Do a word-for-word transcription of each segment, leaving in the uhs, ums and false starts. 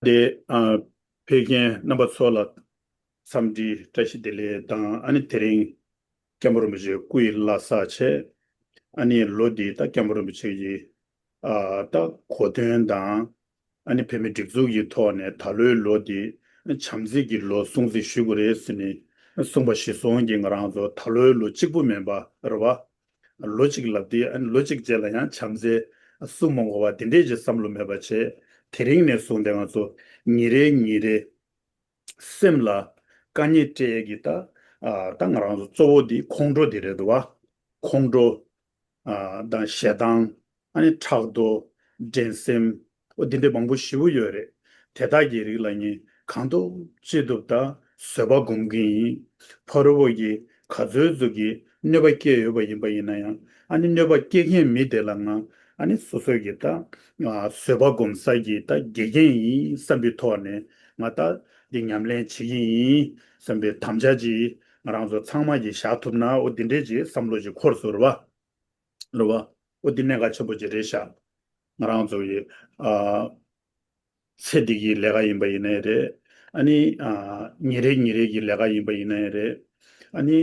དེ་ཨ་ཕེབས་མཁན་རྣམ་པ་ཚོ་ལ་འཚམས་འདྲི་བཀྲ་ཤིས་བདེ་ལེགས་དང་། ཨ་ནི་དེ་རིང་སྐྱབས་མགོན་རིན་པོ་ཆེ་སྐུ་ཡི་བླ་གཟའ་བྱས། ཨ་ནི་ལོ་འདི་ད་སྐྱབས་མགོན་རིན་པོ་ཆེ་གི་ཨ་ད་གོ་སྟོན་དང་། ཨ་ནི་བོད་མི་སྒྲིག་འཛུགས་ཀྱི་ཐོག་ནས་ད་ལོའི་ལོ་འདི་བྱམས་བརྩེ་གི་ལོ་སྲུང་བརྩི་ཞུ་དགོས་རེད་ཟེར་ནས་གསུངས་པ་གཞིར་བཟུང་གིས་ང་རང་ཚོ་ད་ལོའི་ལོ་གཅིག་པུ་མིན་པ་རེད་བ། ལོ་གཅིག་ལབ་དུས་ཨ་ནི་ལོ་གཅིག་རྗེས་ལ་ཡང་བྱམས་བརྩེ་སྲུང་མ་དགོས་པ་དེ་འདྲས་ཀྱི་བསམ་བློ་མེད་པ་བྱས། དེ་རིང་ནས་བཟུང་སྟེ་ང་ཚོ་ཉིན་རེ་ཉིན་རེ་སེམས་ལ་དཀའ་ངལ་སྤྲད་ཀྱི་ད་ཨ་ད་ང་རང་ཚོ་གཙོ་བོ་འདི་ཁོང་ཁྲོ་འདི་རེད་འདུག་བ། ཁོང་ཁྲོ་ཨ་དང་ཞེ་སྡང་། ཨ་ནི་ཕྲག་དོག་འགྲན་སེམས། འོ་འདི་འདྲ་མང་པོ་ཞེ་པོ་ཡོད་རེད། དེ་དག་གི་རིགས་ལ་ངས་གང་ཐུབ་ཅི་ཐུབ་ད་བཟོད་པ་སྒོམ་གྱི་ཡིན། ཕ་རོལ་པོ་གིས་ག་ཚོད་ཚོད་ཀྱི་གནོད་པ་སྐྱེལ་ཡོད་པ་ཡིན་པ་ཡིན་ན་ཡང་། ཨ་ནི་གནོད་པ་སྐྱེལ་མཁན་མི་དེ་ལ་ང་ཨ་ནི་སོ་སོ་གི་ད་ཨ་བཟོད་པ་སྒོམ་ས་གི་ད་དགེ་རྒན་ཡིན་བསམ་པའི་ཐོག་ནས་ང་ད་འདི་ཉམས་ལེན་བྱེད་ཀྱི་ཡིན་བསམ་པའི་དམ་བཅའ་ཅིག་ང་རང་ཚོ་ཚང་མ་གིས་བཞག་ཐུབ་ན། འོ་འདི་འདྲས་ཅིག་བསམ་བློ་ཅིག་འཁོར་སོང་རེད་བ། རེད་བ། འོ་འདི་གནད་འགག་ཆེན་པོ་ཅིག་རེད་ཤག་ང་རང་ཚོ་ཡི་ཨ་ཚེ་འདི་གི་ལས་ཀ་ཡིན་པ་ཡིན་ནའི་རེད། ཨ་ནི་ཨ་ཉིན་རེ་ཉིན་རེ་གི་ལས་ཀ་ཡིན་པ་ཡིན་ནའི་རེད། ཨ་ནི་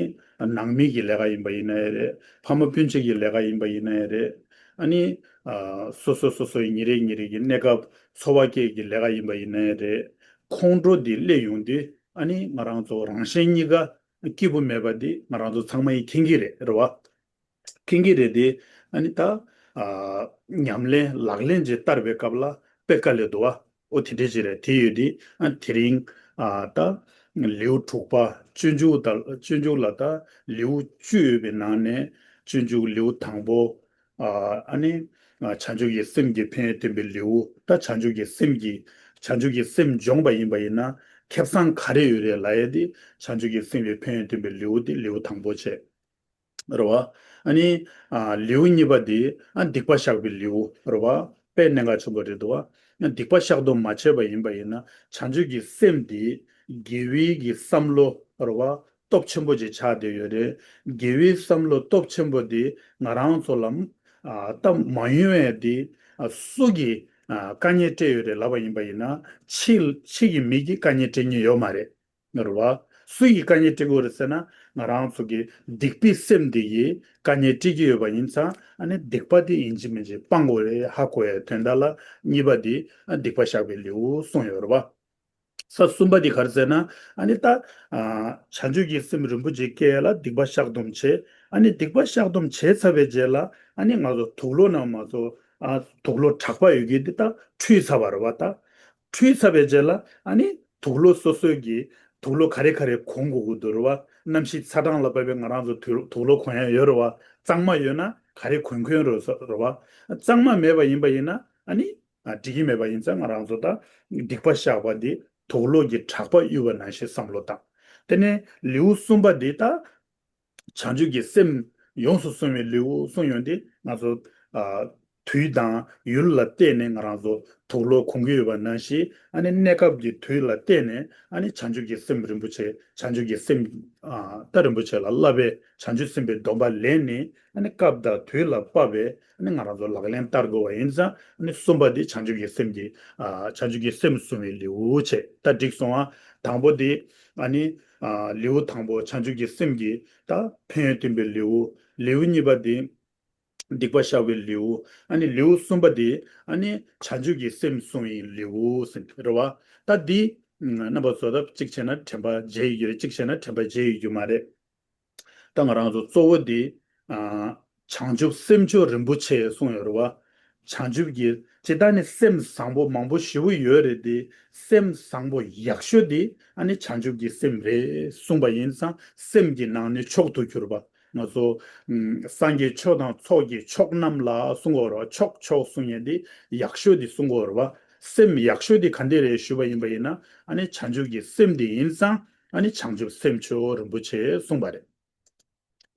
ནང་མི་གི་ལས་ཀ་ཡིན་པ་ཡིན་ནའི་རེད། ཕ་མ་སྤུན་མཆེད་ཀྱི་ལས་ཀ་ཡིན་པ་ཡིན་ནའི་རེད། ཨ་ནི་ཨ་སོ་སོ་སོ་སོའི་ཉིན་རེ་ཉིན་རེ་གི་གནས་སྐབས་འཚོ་བ་སྐྱེལ་གྱི་ལས་ཀ་ཡིན་པ་ཡིན་ནའི་རེད། ཁོང་ཁྲོ་འདི་སླེབས་ཡོང་དུས་ཨ་ནི་ང་རང་ཚོ་རང་གཞན་གཉིས་ཀ་སྐྱིད་པོ་མེད་པ་འདི་ང་རང་ཚོ་ཚང་མ་ཡིས་མཁྱེན་གྱི་རེད། རེད་བ། མཁྱེན་གྱི་རེད་དེ། ཨ་ནི་ད་ཨ་ཉམས་ལེན་ལག་ལེན་གྱི་བསྟར་བའི་སྐབས་ལ་དཔེ་དཀའ་ལས་འདུག་བ། ཨོ་དེ་འདྲས་ཅིག་རེད། དེ་ཡོད་དེ་ཨ་དེ་རིང་ཨ་ད་ལེའུ་དྲུག་པ་སྤྱོད་འཇུག་ད་སྤྱོད་འཇུག་ལ་ད་ལེའུ་བཅུ་ཡོད་པའི་ནང་ནས་སྤྱོད་འཇུག་ལེའུ་དང་པོ། ཨ་ཨ་ནི་ཨ་བྱང་ཆུབ་ཀྱི་སེམས་ཀྱི་ཕན་ཡོན་སྟོན་པའི་ལེའུ། ད་བྱང་ཆུབ་ཀྱི་སེམས་ཀྱི་བྱང་ཆུབ་ཀྱི་སེམས་སྦྱོང་བ་ཡིན་པ་ཡིན་ན་ཁེ་བཟང་ག་རེ་ཡོད་རེད་ལབ་ཡ་དེ། བྱང་ཆུབ་ཀྱི་སེམས་ཀྱི་ཕན་ཡོན་སྟོན་པའི་ལེའུ་དེ་ལེའུ་དང་པོ་བྱས། རེད་བ། ཨ་ནི་ཨ་ལེའུ་གཉིས་པ་དེ་ཨ་སྡིག་པ་བཤགས་པའི་ལེའུ་རེད་བ། དཔེ་གནད་འགག་ཆེན་པོ་རེད་འདུག་བ། སྡིག་པ་བཤགས་སྡོམ་མ་བྱས་པ་ཡིན་པ་ཡིན་ན་བྱང་ཆུབ་ཀྱི་སེམས་དེ་དགེ་བའི་གི་བསམ་བློ་རེད་བ། སྟོབས་ཆེན་པོ་ཅིག་ཆགས་བསྡད་ཡོད་རེད། དགེ་བའི་བསམ་བློ་སྟོབས་ཆེན་པོ་དེ་ང་རང་ཚོ་ལ་ཨ་སྟབས་མ་ཡོང་བའི་དེ་ཨ་སུ་གིས་ཨ་དཀའ་ངལ་སྤྲད་ཡོད་རེད་ལབ་པ་ཡིན་པ་ཡིན་ན་ཕྱི་ཕྱི་གི་མི་གིས་དཀའ་ངལ་སྤྲད་མཁན་ཡོད་མ་རེད། རེད་བ། སུ་ཡིས་དཀའ་ངལ་སྤྲད་ཀྱི་ཡོད་རེད་ཟེར་ན་ང་རང་ཚོ་གི་སྡིག་པའི་སེམས་འདི་ཡིས་དཀའ་ངལ་སྤྲད་ཀྱི་ཡོད་པ་ཡིན་ཙང་། ཨ་ནི་སྡིག་པ་འདི་ཡིན་གཅིག་མིན་གཅིག་སྤང་དགོས་རེད། ཧ་གོ་ཡའི་དོན་དག་ལ་གཉིས་པ་འདི་ཨ་སྡིག་པ་བཤགས་པའི་ལེའུ་གསུངས་ཡོད་རེད་བ། ས་གསུམ་པ་འདི་ག་རེ་ཟེར་ན་ཨ་ནི་ད་ཨ་བྱང་ཆུབ་ཀྱི་སེམས་རིན་པོ་ཆེ་སྐྱེ་ཡ་ལ་སྡིག་པ་བཤགས་སྡོམ་བྱེད། ཨ་ནི་སྡིག་པ་བཤགས་སྡོམ་བྱས་ཚར་བའི་རྗེས་ལ་ཨ་ནི་ང་ཚོ་དུག་ལོག་ནང་མ་ཚོ་ཨ་དུག་ལོག་དྲག་པ་ཡོད་ཀྱི་འདི་ད་འཁྲུས་ཚར་བ་རེད་བ། ད་འཁྲུས་ཚར་བའི་རྗེས་ལ་ཨ་ནི་དུག་ལོག་སོ་སོའི་གི་དུག་ལོག་ག་རེ་ག་རེ་གོན་དགོས་ཀྱི་འདུག་རེད་བ། གནམ་གཤིས་ཚ་གྲང་ལ་བབས་པའི་ང་རང་ཚོ་དུག་དུག་ལོག་གོན་ཡ་ཡོད་རེད་བ། གཙང་མ་ཡོད་ན་ག་རེ་གོན་གོན་རེད་ཟེར་རེད་བ། གཙང་མ་མེད་པ་ཡིན་པ་ཡིན་ན་ཨ་ནི་ཨ་འགྲིག་གི་མེད་པ་ཡིན་ཙང་ང་རང་ཚོ་ད་སྡིག་པ་བཤགས་པ་འདི་དུག་ལོག་གི་དྲག་པ་གཡུག་པ་ནང་བཞིན་བསམ་བློ་བཏང་། དེ་ནས་ལེའུ་གསུམ་པ་འདི་ད་བྱང་ཆུབ་ཀྱི་སེམས་ཡོངས་སུ་བཟུང་བའི་ལེའུ་གསུངས་ཡོང་དུས་ང་ཚོ་ཨ་དུས་དང་ཡུལ་ལ་བལྟས་ནས་ང་རང་ཚོ་དུག་ལོག་གོན་གྱི་ཡོད་པ་ནང་བཞིན། ཨ་ནི་གནས་སྐབས་ཀྱི་དུས་ལ་བལྟས་ནས་ཨ་ནི་བྱང་ཆུབ་ཀྱི་སེམས་རིན་པོ་ཆེ་བྱང་ཆུབ་ཀྱི་སེམས་ཨ་ད་རིན་པོ་ཆེ་ལ་བསླབ་པའི་བྱང་ཆུབ་སེམས་དཔའི་སྡོམ་པ་ལེན་ནས། ཨ་ནི་སྐབས་དང་དུས་ལ་བབ་པའི་ཨ་ནི་ང་རང་ཚོ་ལག་ལེན་བསྟར་དགོས་པ་ཡིན་ཙང་། ཨ་ནི་གསུམ་པ་འདི་བྱང་ཆུབ་ཀྱི་སེམས་ཀྱི་ཨ་བྱང་ཆུབ་ཀྱི་སེམས་བཟུང་བའི་ལེའུ་བྱས། ད་འགྲིག་སོང་ཨ། དང་པོ་འདི་ཨ་ནི་ཨ་ལེའུ་དང་པོ་བྱང་ཆུབ་ཀྱི་སེམས་ཀྱི་ད་ཕན་ཡོན་སྟོན་པའི་ལེའུ། ལེའུ་གཉིས་པ་འདི་སྡིག་པ་བཤགས་པའི་ལེའུ། ཨ་ནི་ལེའུ་གསུམ་པ་འདི་ཨ་ནི་བྱང་ཆུབ་ཀྱི་སེམས་བཟུང་བའི་ལེའུ་ཟེར་རེད་བ། ད་འདི་རྣམ་པ་ཚོ་ད་གཅིག་བྱས་ན་དྲན་པ་བརྗེད་ཡོད་རྒྱུ་རེད། གཅིག་བྱས་ན་དྲན་པ་བརྗེད་ཡོད་རྒྱུ་མ་རེད། ད་ང་རང་ཚོ་གཙོ་བོ་འདི་ཨ་བྱང་ཆུབ་སེམས་མཆོག་རིན་པོ་ཆེ་གསུངས་ཡོད་རེད་བ། བྱང་ཆུབ་ཀྱི་ཇི་ལྟར་ནི་སེམས་བཟང་པོ་མང་པོ་ཞེ་པོ་ཡོད་རེད་དེ། སེམས་བཟང་པོ་ཡག་ཤོས་དེ་ཨ་ནི་བྱང་ཆུབ་ཀྱི་སེམས་རེད་གསུངས་པ་ཡིན་ཙང་། སེམས་ཀྱི་ནང་ནས་མཆོག་ཏུ་གྱུར་པ། ང་ཚོ་ཨམ་སངས་རྒྱས་ཆོས་དང་ཚོགས་ཀྱི་མཆོག་རྣམས་ལ་གསུང་གི་ཡོད་རེད་བ། མཆོག་མཆོག་གསུང་མཁན་དེ་ཡག་ཤོས་དེ་གསུང་གི་ཡོད་རེད་བ། སེམས་ཡག་ཤོས་དེ་ག་འདྲ་རེད་ཞུས་པ་ཡིན་པ་ཡིན་ན། ཨ་ནི་བྱང་ཆུབ་ཀྱི་སེམས་དེ་ཡིན་ཙང་ཨ་ནི་བྱང་ཆུབ་སེམས་མཆོག་རིན་པོ་ཆེ་གསུངས་པ་རེད།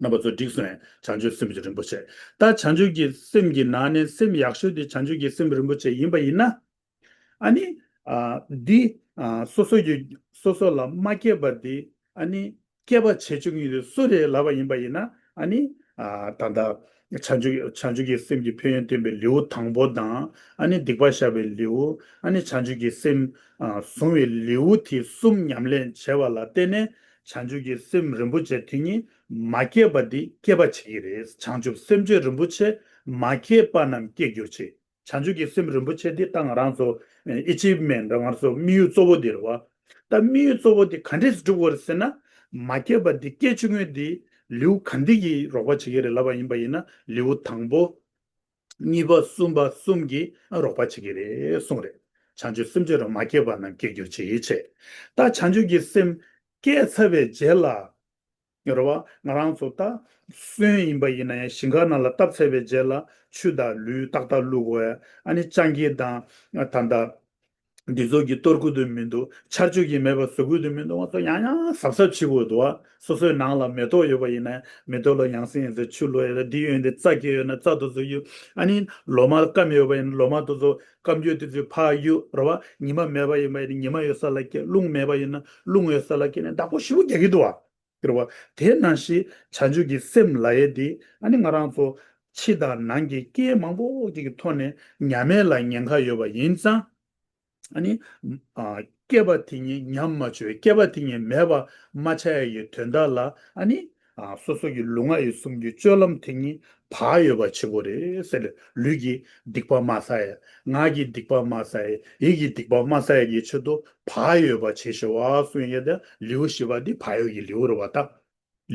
རྣམ་པ་ཚོ་འགྲིག་སོང་ངས། བྱང་ཆུབ་སེམས་མཆོག་རིན་པོ་ཆེ། ད་བྱང་ཆུབ་ཀྱི་སེམས་ཀྱི་ནང་ནས་སེམས་ཡག་ཤོས་དེ་བྱང་ཆུབ་ཀྱི་སེམས་རིན་པོ་ཆེ་ཡིན་པ་ཡིན་ན། ཨ་ནི་ཨ་འདི་ཨ་སོ་སོ་ཡི་སོ་སོ་ལ་མ་སྐྱེས་པ་འདི་ཨ་ནི་སྐྱེས་པ་བྱེད་བཅུག་མཁན་དེ་སུ་རེད་ལབ་པ་ཡིན་པ་ཡིན་ན། ཨ་ནི་ཨ་ད་ལྟ་ བྱང་ཆུབ་བྱང་ཆུབ་ཀྱི་སེམས་ཀྱི་ཕན་ཡོན་སྟོན་པའི་ལེའུ་དང་པོ་དང་། ཨ་ནི་སྡིག་པ་བཤགས་པའི་ལེའུ། ཨ་ནི་བྱང་ཆུབ་ཀྱི་སེམས་ཨ་བཟུང་བའི་ལེའུ་དེ་གསུམ་ཉམས་ལེན་བྱས་པ་ལ་བརྟེན་ནས། བྱང་ཆུབ་ཀྱི་སེམས་རིན་པོ་ཆེ་དེ་ཉིད་མ་སྐྱེས་པ་འདི་སྐྱེས་པ་བྱེད་ཀྱི་རེད། བྱང་ཆུབ་སེམས་མཆོག་རིན་པོ་ཆེ་མ་སྐྱེས་པ་རྣམས་སྐྱེ་གྱུར་ཅིག། བྱང་ཆུབ་ཀྱི་སེམས་རིན་པོ་ཆེ་འདི་ད་ང་རང་ཚོ་ཨེ་ཅིབ་མེན་ཊི། ང་རང་ཚོ་དམིགས་ཡུལ་གཙོ་བོ་འདི་རེད་བ། ད་དམིགས་ཡུལ་གཙོ་བོ་འདི་ག་འདྲས་སྒྲུབ་དགོས་རེད་ཟེར་ན། མ་སྐྱེས་པ་འདི་སྐྱེ་བཅུག་མཁན་འདི་ལེའུ་ག་འདི་གིས་རོགས་པ་བྱེད་ཀྱི་རེད་ལབ་པ་ཡིན་པ་ཡིན་ན། ལེའུ་དང་པོ། གཉིས་པ། གསུམ་པ། གསུམ་གྱིས་རོགས་པ་བྱེད་ཀྱི་རེད་གསུངས་རེད། བྱང་ཆུབ་སེམས་མཆོག་རང་མ་སྐྱེས་པ་རྣམས་སྐྱེ་གྱུར་ཅིག་བྱས། ད་བྱང་ཆུབ་ཀྱི་སེམས་སྐྱེས་ཚར་བའི་རྗེས་ལ། རེད་བ། ང་རང་ཚོ་ད་སོན་ཡིན་པ་ཡིན་ན་ཡང་ཞིང་ཁ་ནང་ལ་བཏབ་ཚར་བའི་རྗེས་ལ་ཆུ་དང་ལུད་ཏག་ཏག་བླུག་དགོས། ཨ་ནི་སྤྱང་ཀི་དང་ད་ལྟ་འདི་ཚོ་གི་གཏོར་དགོས་དོན་མི་འདུག། ཆར་ཆུ་གིས་མེད་པ་བཟོ་དགོས་དོན་མི་འདུག། ང་ཚོ་ཡང་ཡང་གཟབ་གཟབ་བྱེད་དགོས་འདུག་བ། སོ་སོའི་ནང་ལ་མེ་ཏོག་ཡོད་པ་ཡིན་ན་མེ་ཏོག་ལ་ཡང་སེ་ཡང་སེ་ཆུ་བླུག་ཡ། འདི་ཡོད་འདི་རྩྭ་སྐྱེས་ཡོད་ན་རྩྭ་དེ་ཚོ་གཡུག། ཨ་ནི་ལོ་མ་སྐམ་ཡོད་པ་ཡིན་ན་ལོ་མ་དེ་ཚོ་སྐམ་རྒྱུ་དེ་ཚོ་ཕར་གཡུག་རེད་བ། ཉི་མ་མེད་པ་ཡིན་པ་ཡིན་ན་ཉི་མ་ཡོད་ས་ལ་སྐྱེལ། རླུང་མེད་པ་ཡིན་ན་རླུང་ཡོད་ས་ལ་སྐྱེལ་ནས་བདག་པོ་ཞེ་པོ་རྒྱག་གི་འདུག་བ། རེད་བ། དེ་ནང་བཞིན་བྱང་ཆུབ་ཀྱི་སེམས་ལབ་ཡས་འདི་ཨ་ནི་ང་རང་ཚོ་ཕྱི་དང་ནང་གི་རྐྱེན་མང་པོ་ཅིག་གི་ཐོག་ནས་ཉམས་ཡས་ལ་ཉེན་ཁ་ཡོད་པ་ཡིན་ཙང་། ཨ་ནི་ཨ་སྐྱེས་པ་དེ་ཉིད་ཉམས་མ་བཅུག། སྐྱེས་པ་དེ་ཉིད་མེད་པ་མ་ཆགས་ཡས་ཀྱི་དོན་དག་ལ། ཨ་ནི་ཨ་སོ་སོ་གི་ལུས་ངག་ཡིད་གསུམ་གྱི་སྤྱོད་ལམ་དེ་ཉིད་བག་ཡོད་པ་བྱེད་དགོས་རེད་ཟེར། ལུས་ཀྱི་སྡིག་པ་མ་བསགས་ཡས། ངག་གི་སྡིག་པ་མ་བསགས་ཡས། ཡིད་ཀྱི་སྡིག་པ་མ་བསགས་ཡས་ཀྱི་ཆེད་དུ་བག་ཡོད་པ་བྱེད་ཤོག་ཨ་གསུང་ཡས་དེ་ལེའུ་བཞི་པ་འདི་བག་ཡོད་ཀྱི་ལེའུ་རེད་བ་ད།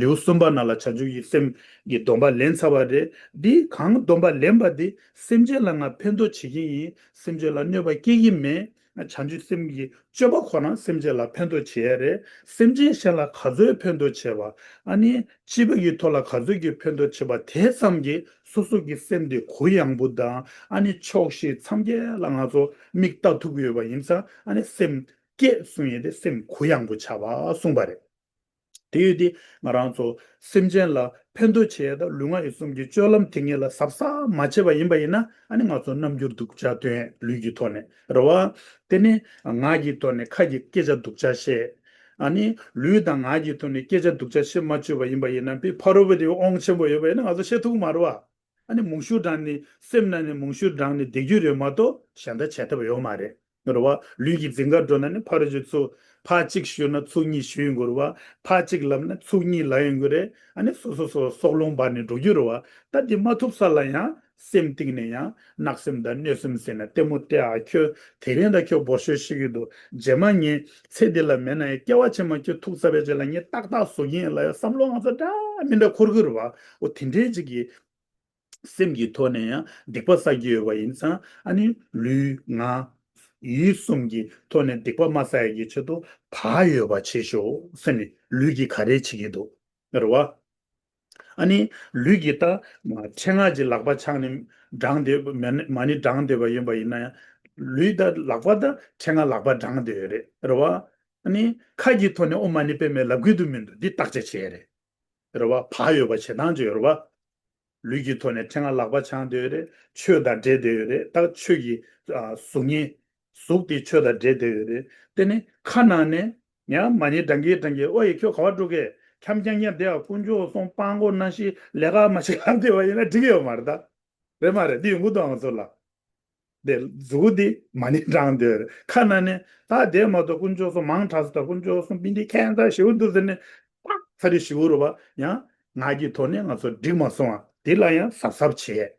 ལེའུ་གསུམ་པ་ནང་ལ་བྱང་ཆུབ་ཀྱི་སེམས་ཀྱི་སྡོམ་པ་ལེན་ཚར་བ་རེད། འདི་གང་སྡོམ་པ་ལེན་པ་འདི་སེམས་ཅན་ལ་ང་ཕན་ཐོགས་བྱེད་ཀྱི་ཡིན། སེམས་ཅན་ལ་གནོད་པ་སྐྱེལ་གྱི་མེད། བྱང་ཆུབ་སེམས་ཀྱི་སྤྱོད་པ་ཁོ་རང་སེམས་ཅན་ལ་ཕན་ཐོགས་བྱེད་ཡ་རེད། སེམས་ཅན་གཞན་ལ་ག་ཚོད་ཕན་ཐོགས་བྱེད་པ། ཨ་ནི་སྤྱི་པའི་གི་ཐོག་ལ་ག་ཚོད་ཀྱི་ཕན་ཐོགས་བྱེད་པ་དེ་ཙམ་གྱིས་སོ་སོ་གི་སེམས་དེ་གུ་ཡངས་པོ་དང་། ཨ་ནི་ཕྱོགས་བཞི་མཚམས་བརྒྱད་ལ་ང་ཚོ་མིག་ལྟ་ཐུབ་ཀྱི་ཡོད་པ་ཡིན་ཙང་། ཨ་ནི་སེམས་བསྐྱེད་གསུང་ཡས་དེ་སེམས་གུ་ཡངས་པོ་བྱ་བ་གསུངས་པ་རེད། དེ་ཡོད་དེ་ང་རང་ཚོ་སེམས་ཅན་ལ་ཕན་ཐོགས་བྱེད་ཡ་དང་ལུས་ངག་ཡིད་གསུམ་གྱི་སྤྱོད་ལམ་དེ་ཉིད་ལ་གཟབ་གཟབ་མ་བྱས་པ་ཡིན་པ་ཡིན་ན། ཨ་ནི་ང་ཚོ་རྣམ་འགྱུར་སྡུག་ཅག་སྟོན། ལུས་ཀྱི་ཐོག་ནས་རེད་བ། དེ་ནས་ངག་གི་ཐོག་ནས་ཁ་གི་སྐད་ཆ་སྡུག་ཅག་བཤད། ཨ་ནི་ལུས་དང་ངག་གི་ཐོག་ནས་སྐད་ཆ་སྡུག་ཅག་བཤད་མ་བཅུག་པ་ཡིན་པ་ཡིན་ན། དཔེ་ཕ་རོལ་པོ་དེ་དབང་ཆེན་པོ་ཡོད་པ་ཡིན་ན་ང་ཚོ་བཤད་ཐུབ་ཀྱི་མ་རེད་བ། ཨ་ནི་མང་ཤོས་བགྲངས་ནས་སེམས་ནང་ནས་མང་ཤོས་བགྲངས་ནས་བསྡད་རྒྱུ་རེད་མ་གཏོགས་གཞན་དག་བྱེད་ཐབས་ཡོད་མ་རེད། རེད་བ། ལུས་ཀྱི་འཛིན་གྲྭ་འགྲོ་ན་ནི་ཕར་རེ་ཅིག་ཚུར་ཕར་གཅིག་ཞུས་ན་ཚུར་གཉིས་ཞུས་ཡོང་གི་རེད་བ། ཕར་གཅིག་ལབ་ན་ཚུར་གཉིས་ལབ་ཡོང་གི་རེད། ཨ་ནི་སོ་སོ་སོ་སོ་སྲོག་རླུང་འབར་ནས་འགྲོ་རྒྱུ་རེད་བ། ད་འདི་མ་ཐུབ་ས་ལ་ཡང་སེམས་གཏིང་ནས་ཡང་བརྣག་སེམས་དང་གནོད་སེམས་ཟེར་ན་ལྟད་མོ་བལྟས་ཨ། ཁྱོད་དེ་རིང་ད་ཁྱོད་འབོར་ཤོས་ཤི་གི་འདུག། རྗེས་མ་ངས་ཚེ་འདི་ལ་མེད་ན་ཡང་སྐྱེ་བ་ཕྱི་མ་ཁྱོད་ཐུག་ཚར་བའི་རྗེས་ལ་ངས་ཏག་ཏག་བཟོ་གི་ཡིན་ལབ་ཡ་བསམ་བློ་ང་ཚོ་འདྲ་མི་འདྲ་འཁོར་གི་རེད་བ། འོ་དེ་འདྲའི་ཅིག་གི་སེམས་ཀྱི་ཐོག་ནས་ཡང་སྡིག་པ་བསགས་ཀྱི་ཡོད་པ་ཡིན་ཙང་། ཨ་ནི་ལུས་ངག་ཡིད་གསུམ་གྱི་ཐོག་ནས་སྡིག་པ་མ་བསགས་ཡ་གི་ཆེད་དུ་བག་ཡོད་པ་བྱེད་ཤོག་ཟེར་ནས་ལུས་ཀྱིས་ག་རེ་བྱེད་ཀྱི་འདུག། རེད་བ། ཨ་ནི་ལུས་ཀྱིས་ད་ཕྲེང་བ་ཅིག་ལག་པ་འཆང་ནས་བགྲངས་བསྡད། མ་ཎི་མ་ཎི་བགྲངས་བསྡད་པ་ཡིན་པ་ཡིན་ན་ཡང་། ལུས་ད་ལག་པ་ད་ཕྲེང་བ་ལག་པ་བགྲངས་བསྡད་ཡོད་རེད། རེད་བ། ཨ་ནི་ཁ་གི་ཐོག་ནས་ཨོཾ་མ་ཎི་པདྨེ་ལབ་དགོས་དུ་མི་འདུག། འདི་བརྟག་དཔྱད་བྱེད་ཡ་རེད། རེད་བ། བག་ཡོད་པ་བྱེད་སྟངས་ཅིག་ཡོད་རེད་བ། ལུས་ཀྱི་ཐོག་ནས་ཕྲེང་བ་ལག་པ་འཆང་བསྡད་ཡོད་རེད། ཆོས་དང་འབྲེལ་བསྡད་ཡོད་རེད། ད་ཆོས་ཀྱི་ཨ་གཟུགས་བརྙན། གཟུགས་དེ་ཆོས་དང་འབྲེལ་བསྡད་ཡོད་རེད། དེ་ནས་ཁ་ནང་ནས་ཡང་མ་ཎི་བགྲང་གིན་བགྲང་གིན། ཨོ་ཡེ་ཁྱོད་ག་པར་འགྲོ་གི། འཁྱམ་རྐྱང་རྐྱང་བསྡད་ཨ། དཀོན་མཆོག་གསུམ་སྤང་དགོས་ནང་བཞིན་ལས་ཀ་མ་བྱེད་ལབ་བསྡད་པ་ཡིན་ན་འགྲིག་གི་ཡོད་མ་རེད་ད། རེད་མ་རེད། འདི་ཡོང་གི་འདུག་ང་ཚོ་ལ། དེ་གཟུགས་འདི་མ་ཎི་བགྲང་དེ་ཁ་ནང་ནས་ད་དེ་མ་གཏོགས་དཀོན་མཆོག་གསུམ་མང་དྲགས་སོང་། ད་དཀོན་མཆོག་གསུམ་པིན་དེ་ཁྱད་མཚར་ཞེ་པོ་འདུག་ཟེར་ནས་ཏག་ཚ་རེ་ཞུ་རུ་བ། ཡང་ངག་གི་ཐོག་ནས་ང་ཚོ་འགྲིག་མ་སོང་བ་དེ་ལ་ཡང་གཟབ་གཟབ་བྱེད།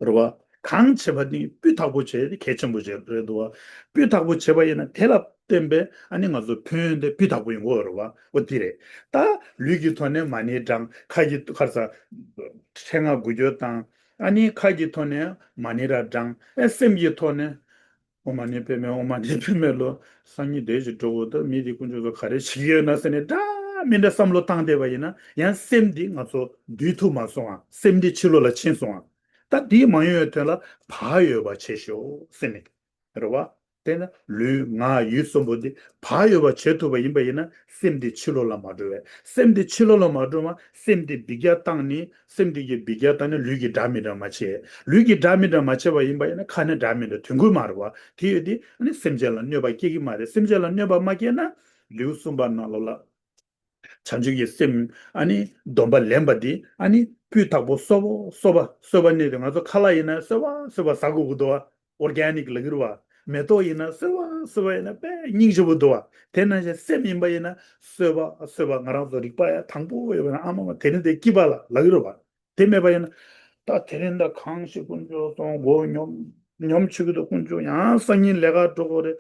རེད་བ། གང་བྱེད་པ་ནི་སྤུས་དག་པོ་བྱེད་དེ་གལ་ཆེན་པོ་བྱེད་རེད་འདུག་བ། སྤུས་དག་པོ་བྱེད་པ་ཡིན་ན་དེ་ལ་བརྟེན་པའི་ཨ་ནི་ང་ཚོ་ཕན་ཡོན་དེ་སྤུས་དག་པོ་ཡོང་གི་ཡོད་རེད་བ། འོ་དེ་རེད། ད་ལུས་ཀྱི་ཐོག་ནས་མ་ཎི་བགྲང་། ཁ་གི་ཁར་ས་ཕྲེང་བ་འགུལ་སྐྱོད་བཏང་། ཨ་ནི་ཁ་གི་ཐོག་ནས་མ་ཎི་ར་བགྲང་། ཨེ་སེམས་ཀྱི་ཐོག་ནས་ཨོཾ་མ་ཎི་པདྨེ་ཧཱུྃ། མ་ཎི་པདྨེ་ལོ། སང་ཉིན་དེ་ཞིག་འགྲོ་དགོས། ད་མི་དེ་དཀོན་མཆོག་གསུམ་ག་རེ་བྱེད་ཀྱི་ཡོད་ན་ཟེར་ནས་འདྲ་མི་འདྲ་བསམ་བློ་བཏང་བསྡད་པ་ཡིན་ན་ཡང་སེམས་འདི་ང་ཚོ་འདུལ་ཐུབ་མ་སོང་ཨ། སེམས་འདི་ཕྱི་ལོགས་ལ་ཕྱིན་སོང་ཨ། ད་འདི་མ་ཡོང་བའི་དོན་ལ་བག་ཡོད་པ་བྱེད་ཤོག་ཟེར་ནས། རེད་བ། དེ་ན་ལུས་ངག་ཡིད་གསུམ་པོ་འདི་བག་ཡོད་པ་བྱེད་ཐུབ་པ་ཡིན་པ་ཡིན་ན་སེམས་འདི་ཕྱི་ལོགས་ལ་མ་འགྲོ་བས། སེམས་འདི་ཕྱི་ལོགས་ལ་མ་འགྲོ་བ་སེམས་འདི་འབུད་རྒྱག་བཏང་ནས། སེམས་འདི་གི་འབུད་རྒྱག་བཏང་ནས་ལུས་ཀྱི་འདྲ་མི་འདྲ་མ་བྱེད། ལུས་ཀྱི་འདྲ་མི་འདྲ་མ་བྱེད་པ་ཡིན་པ་ཡིན་ན་ཁ་ནས་འདྲ་མི་འདྲ་དོན་ཀུན་མ་རུང་བ་དེ་ཡོད་དེ། ཨ་ནི་སེམས་ཅན་ལ་གནོད་པ་སྐྱེལ་གྱི་མ་རེད། སེམས་ཅན་ལ་གནོད་པ་མ་སྐྱེལ་ན་ལེའུ་གསུམ་པ་ནང་ལོགས་ལ་ བྱང་ཆུབ་ཀྱི་སེམས་ཨ་ནི་སྡོམ་པ་ལེན་པ་འདི་ཨ་ནི་སྤུས་དག་པོ་གསོལ་བ་གསོལ་བ་གསོལ་བ་ནི་ང་ཚོ་ཁ་ལག་ཡིན་ན་གསོལ་བ་གསོལ་བ་ཟ་དགོས་ཀྱི་འདུག་བ། ཨོར་གེ་ནིག་ལབ་ཀྱི་རེད་བ། མེ་ཏོག་ཡིན་ན་གསོལ་བ་གསོལ་བ་ཡིན་ན་དཔེ་སྙིང་རྗེ་པོ་འདུག་བ། དེ་ནང་བཞིན་སེམས་ཡིན་པ་ཡིན་ན་གསོལ་བ་གསོལ་བ། ང་རང་ཚོ་རིག་པ་ཡང་དྭངས་པོ་ཡོད་པ་ན་ཨ་མ་མ་དེ་རིང་དེ་སྐྱིད་པ་ལ་ལབ་ཀྱི་རེད་བ། དེ་མེད་པ་ཡིན་ན། ད་དེ་རིང་ད་གང་ཞིག་དཀོན་མཆོག་གསུམ་མགོ་སྙོམས་སྙོམས་ཆུ་གི་འདུག་དཀོན་མཆོག་ཡང་སང་ཉིན་ལས་ཀ་འགྲོ་དགོས་རེད།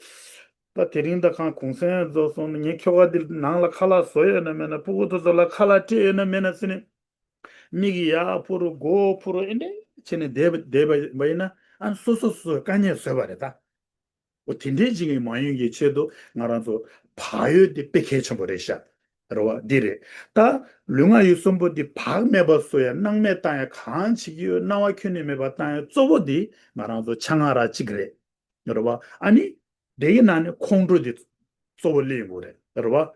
ད་དེ་རིང་ད་གང་གུང་སེང་རྫོགས་སོང་ན་ངས་ཁྱོ་ག་འདི་ནང་ལ་ཁ་ལག་བཟོ་ཡོད་ན་མེད་ན། ཕྲུ་གུ་དེ་ཚོ་ལ་ཁ་ལག་སྤྲད་ཡོད་ན་མེད་ན་ཟེར་ནས། མིག་གིས་ཡར་འཕུར་མགོ་འཕུར་ཨེ་འདྲས་བྱས་ནས་བསྡད་པ་བསྡད་པ་ཡིན་ན་ཨ་ནི་སོ་སོ་སོ་སོས་དཀའ་ངལ་བཟོས་པ་རེད་ད། འོ་དེ་འདྲའི་ཅིག་གི་མ་ཡོང་གི་ཆེད་དུ་ང་རང་ཚོ་བག་ཡོད་དེ་དཔེ་གལ་ཆེན་པོ་རེད་ཤག་རེད་བ། འདི་རེད། ད་ལུས་ངག་ཡིད་གསུམ་པོ་འདི་བག་མེད་པ་བཟོ་ཡ་སྣང་མེད་བཏང་ཡ་གང་བྱེད་ཀྱི་ཡོད། སྣང་བ་ཁྱོན་ནས་མེད་པ་བཏང་ཡ་གཙོ་བོ་འདི་ང་རང་ཚོ་ཆང་ང་རག་གཅིག་རེད། རེད་བ། ཨ་ནི་དེ་གི་ནང་ནས་ཁོང་ཁྲོ་འདི་གཙོ་བོ་སླེབས་ཡོང་གི་རེད། རེད་བ།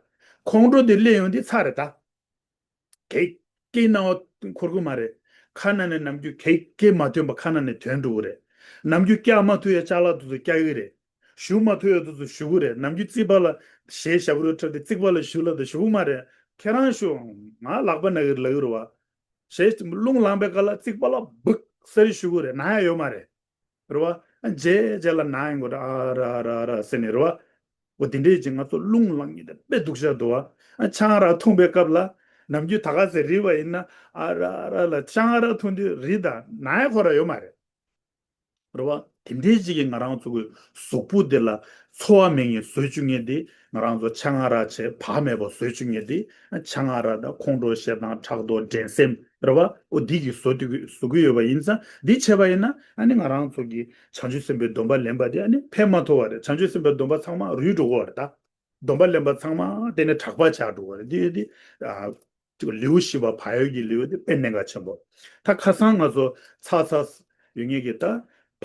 ཁོང་ཁྲོ་འདི་སླེབས་ཡོང་འདི་ཚར་རེད་ད། གེགས་སྐྱེ་སྣང་བ་འཁོར་གི་མ་རེད། ཁ་ནང་ནས་ནམ་རྒྱུན་གེགས་སྐྱེ་མ་ཐོན་པ་ཁ་ནང་ནས་ཐོན་འགྲོ་གི་རེད། ནམ་རྒྱུན་སྐྱག་མ་ཐུག་ཡ་ཅ་ལག་དེ་ཚོ་སྐྱག་གི་རེད། ཞུ་མ་ཐུབ་ཡ་དེ་ཚོ་ཞུ་གི་རེད། ནམ་རྒྱུན་རྩིག་པ་ལ་གཞས་ཞབས་བྲོ་འཁྲབ་སྟེ་རྩིག་པ་ལ་ཞུ་ལབ་དང་ཞུ་གི་མ་རེད། ཁྱེད་རང་ཞུ། ང་ལག་པ་ན་གི་ལབ་གི་རེད་བ། གཞས་རླུང་ལངས་པའི་སྐབས་ལ་རྩིག་པ་ལ་སྦུག་ས་རི་ཞུ་གི་རེད། ན་ཡ་ཡོད་མ་རེད། རེད་བ། ཨ་རྗེས་རྗེས་ལ་ན་ཡོང་གི་རེད། ཨ་ར་ར་ར་ཟེར་ནས་རེད་བ། འོ་དེ་འདྲས་ཅིག་ང་ཚོ་རླུང་ལངས་ཀྱི་དེ་དཔེ་སྡུག་ཤ་འདུག་བ། ཨ་ཆང་རག་འཐུང་པའི་སྐབས་ལ་ནམ་རྒྱུན་ད་ག་ཟེ་རིལ་བ་ཡིན་ན་ཨ་ར་ར་ལ་ཆང་རག་འཐུང་དུས་རིལ་དང་ན་ཡ་ཁོ་ར་ཡོད་མ་རེད། རེད་བ། དེ་འདྲས་ཅིག་གིས་ང་རང་ཚོ་གི་གཟུགས་པོ་འདི་ལ་འཚོ་བ་མེད་མཁན་བཟོ་བཅུག་མཁན་དེ་ང་རང་ཚོ་ཆང་རག་བྱས་བག་མེད་པ་བཟོ་བཅུག་མཁན་དེ་ཆང་རག་དང་ཁོང་ཁྲོ་ཞེ་སྡང་ཕྲག་དོག་འགྲན་སེམས་རེད་བ། འོ་འདི་གིས་བཟོ་དུས་བཟོ་གི་ཡོད་པ་ཡིན་ཙང་འདི་བྱས་པ་ཡིན་ན་ཨ་ནི་ང་རང་ཚོ་གི་བྱང་ཆུབ་སེམས་དཔའི་སྡོམ་པ་ལེན་པ་དེ་ཨ་ནི་ཕན་མ་ཐོགས་པ་རེད། བྱང་ཆུབ་སེམས་དཔའི་སྡོམ་པ་ཚང་མ་རུལ་འགྲོ་གི་རེད་ད། སྡོམ་པ་ལེན་པ་ཚང་མ་དེ་ནས་དྲག་པ་ཆགས་འགྲོ་གི་རེད། དེ་དེ་ཨ་ཅིག་ལེའུ་བཞི་པ་བག་ཡོད་ཀྱི་ལེའུ་དེ་དཔེ་གནད་འགག་ཆེན་པོ། ད་ཁ་སང་ང་ཚོ་ཚ་ཚ་ཡོད་ངེས་ཀྱི་ད་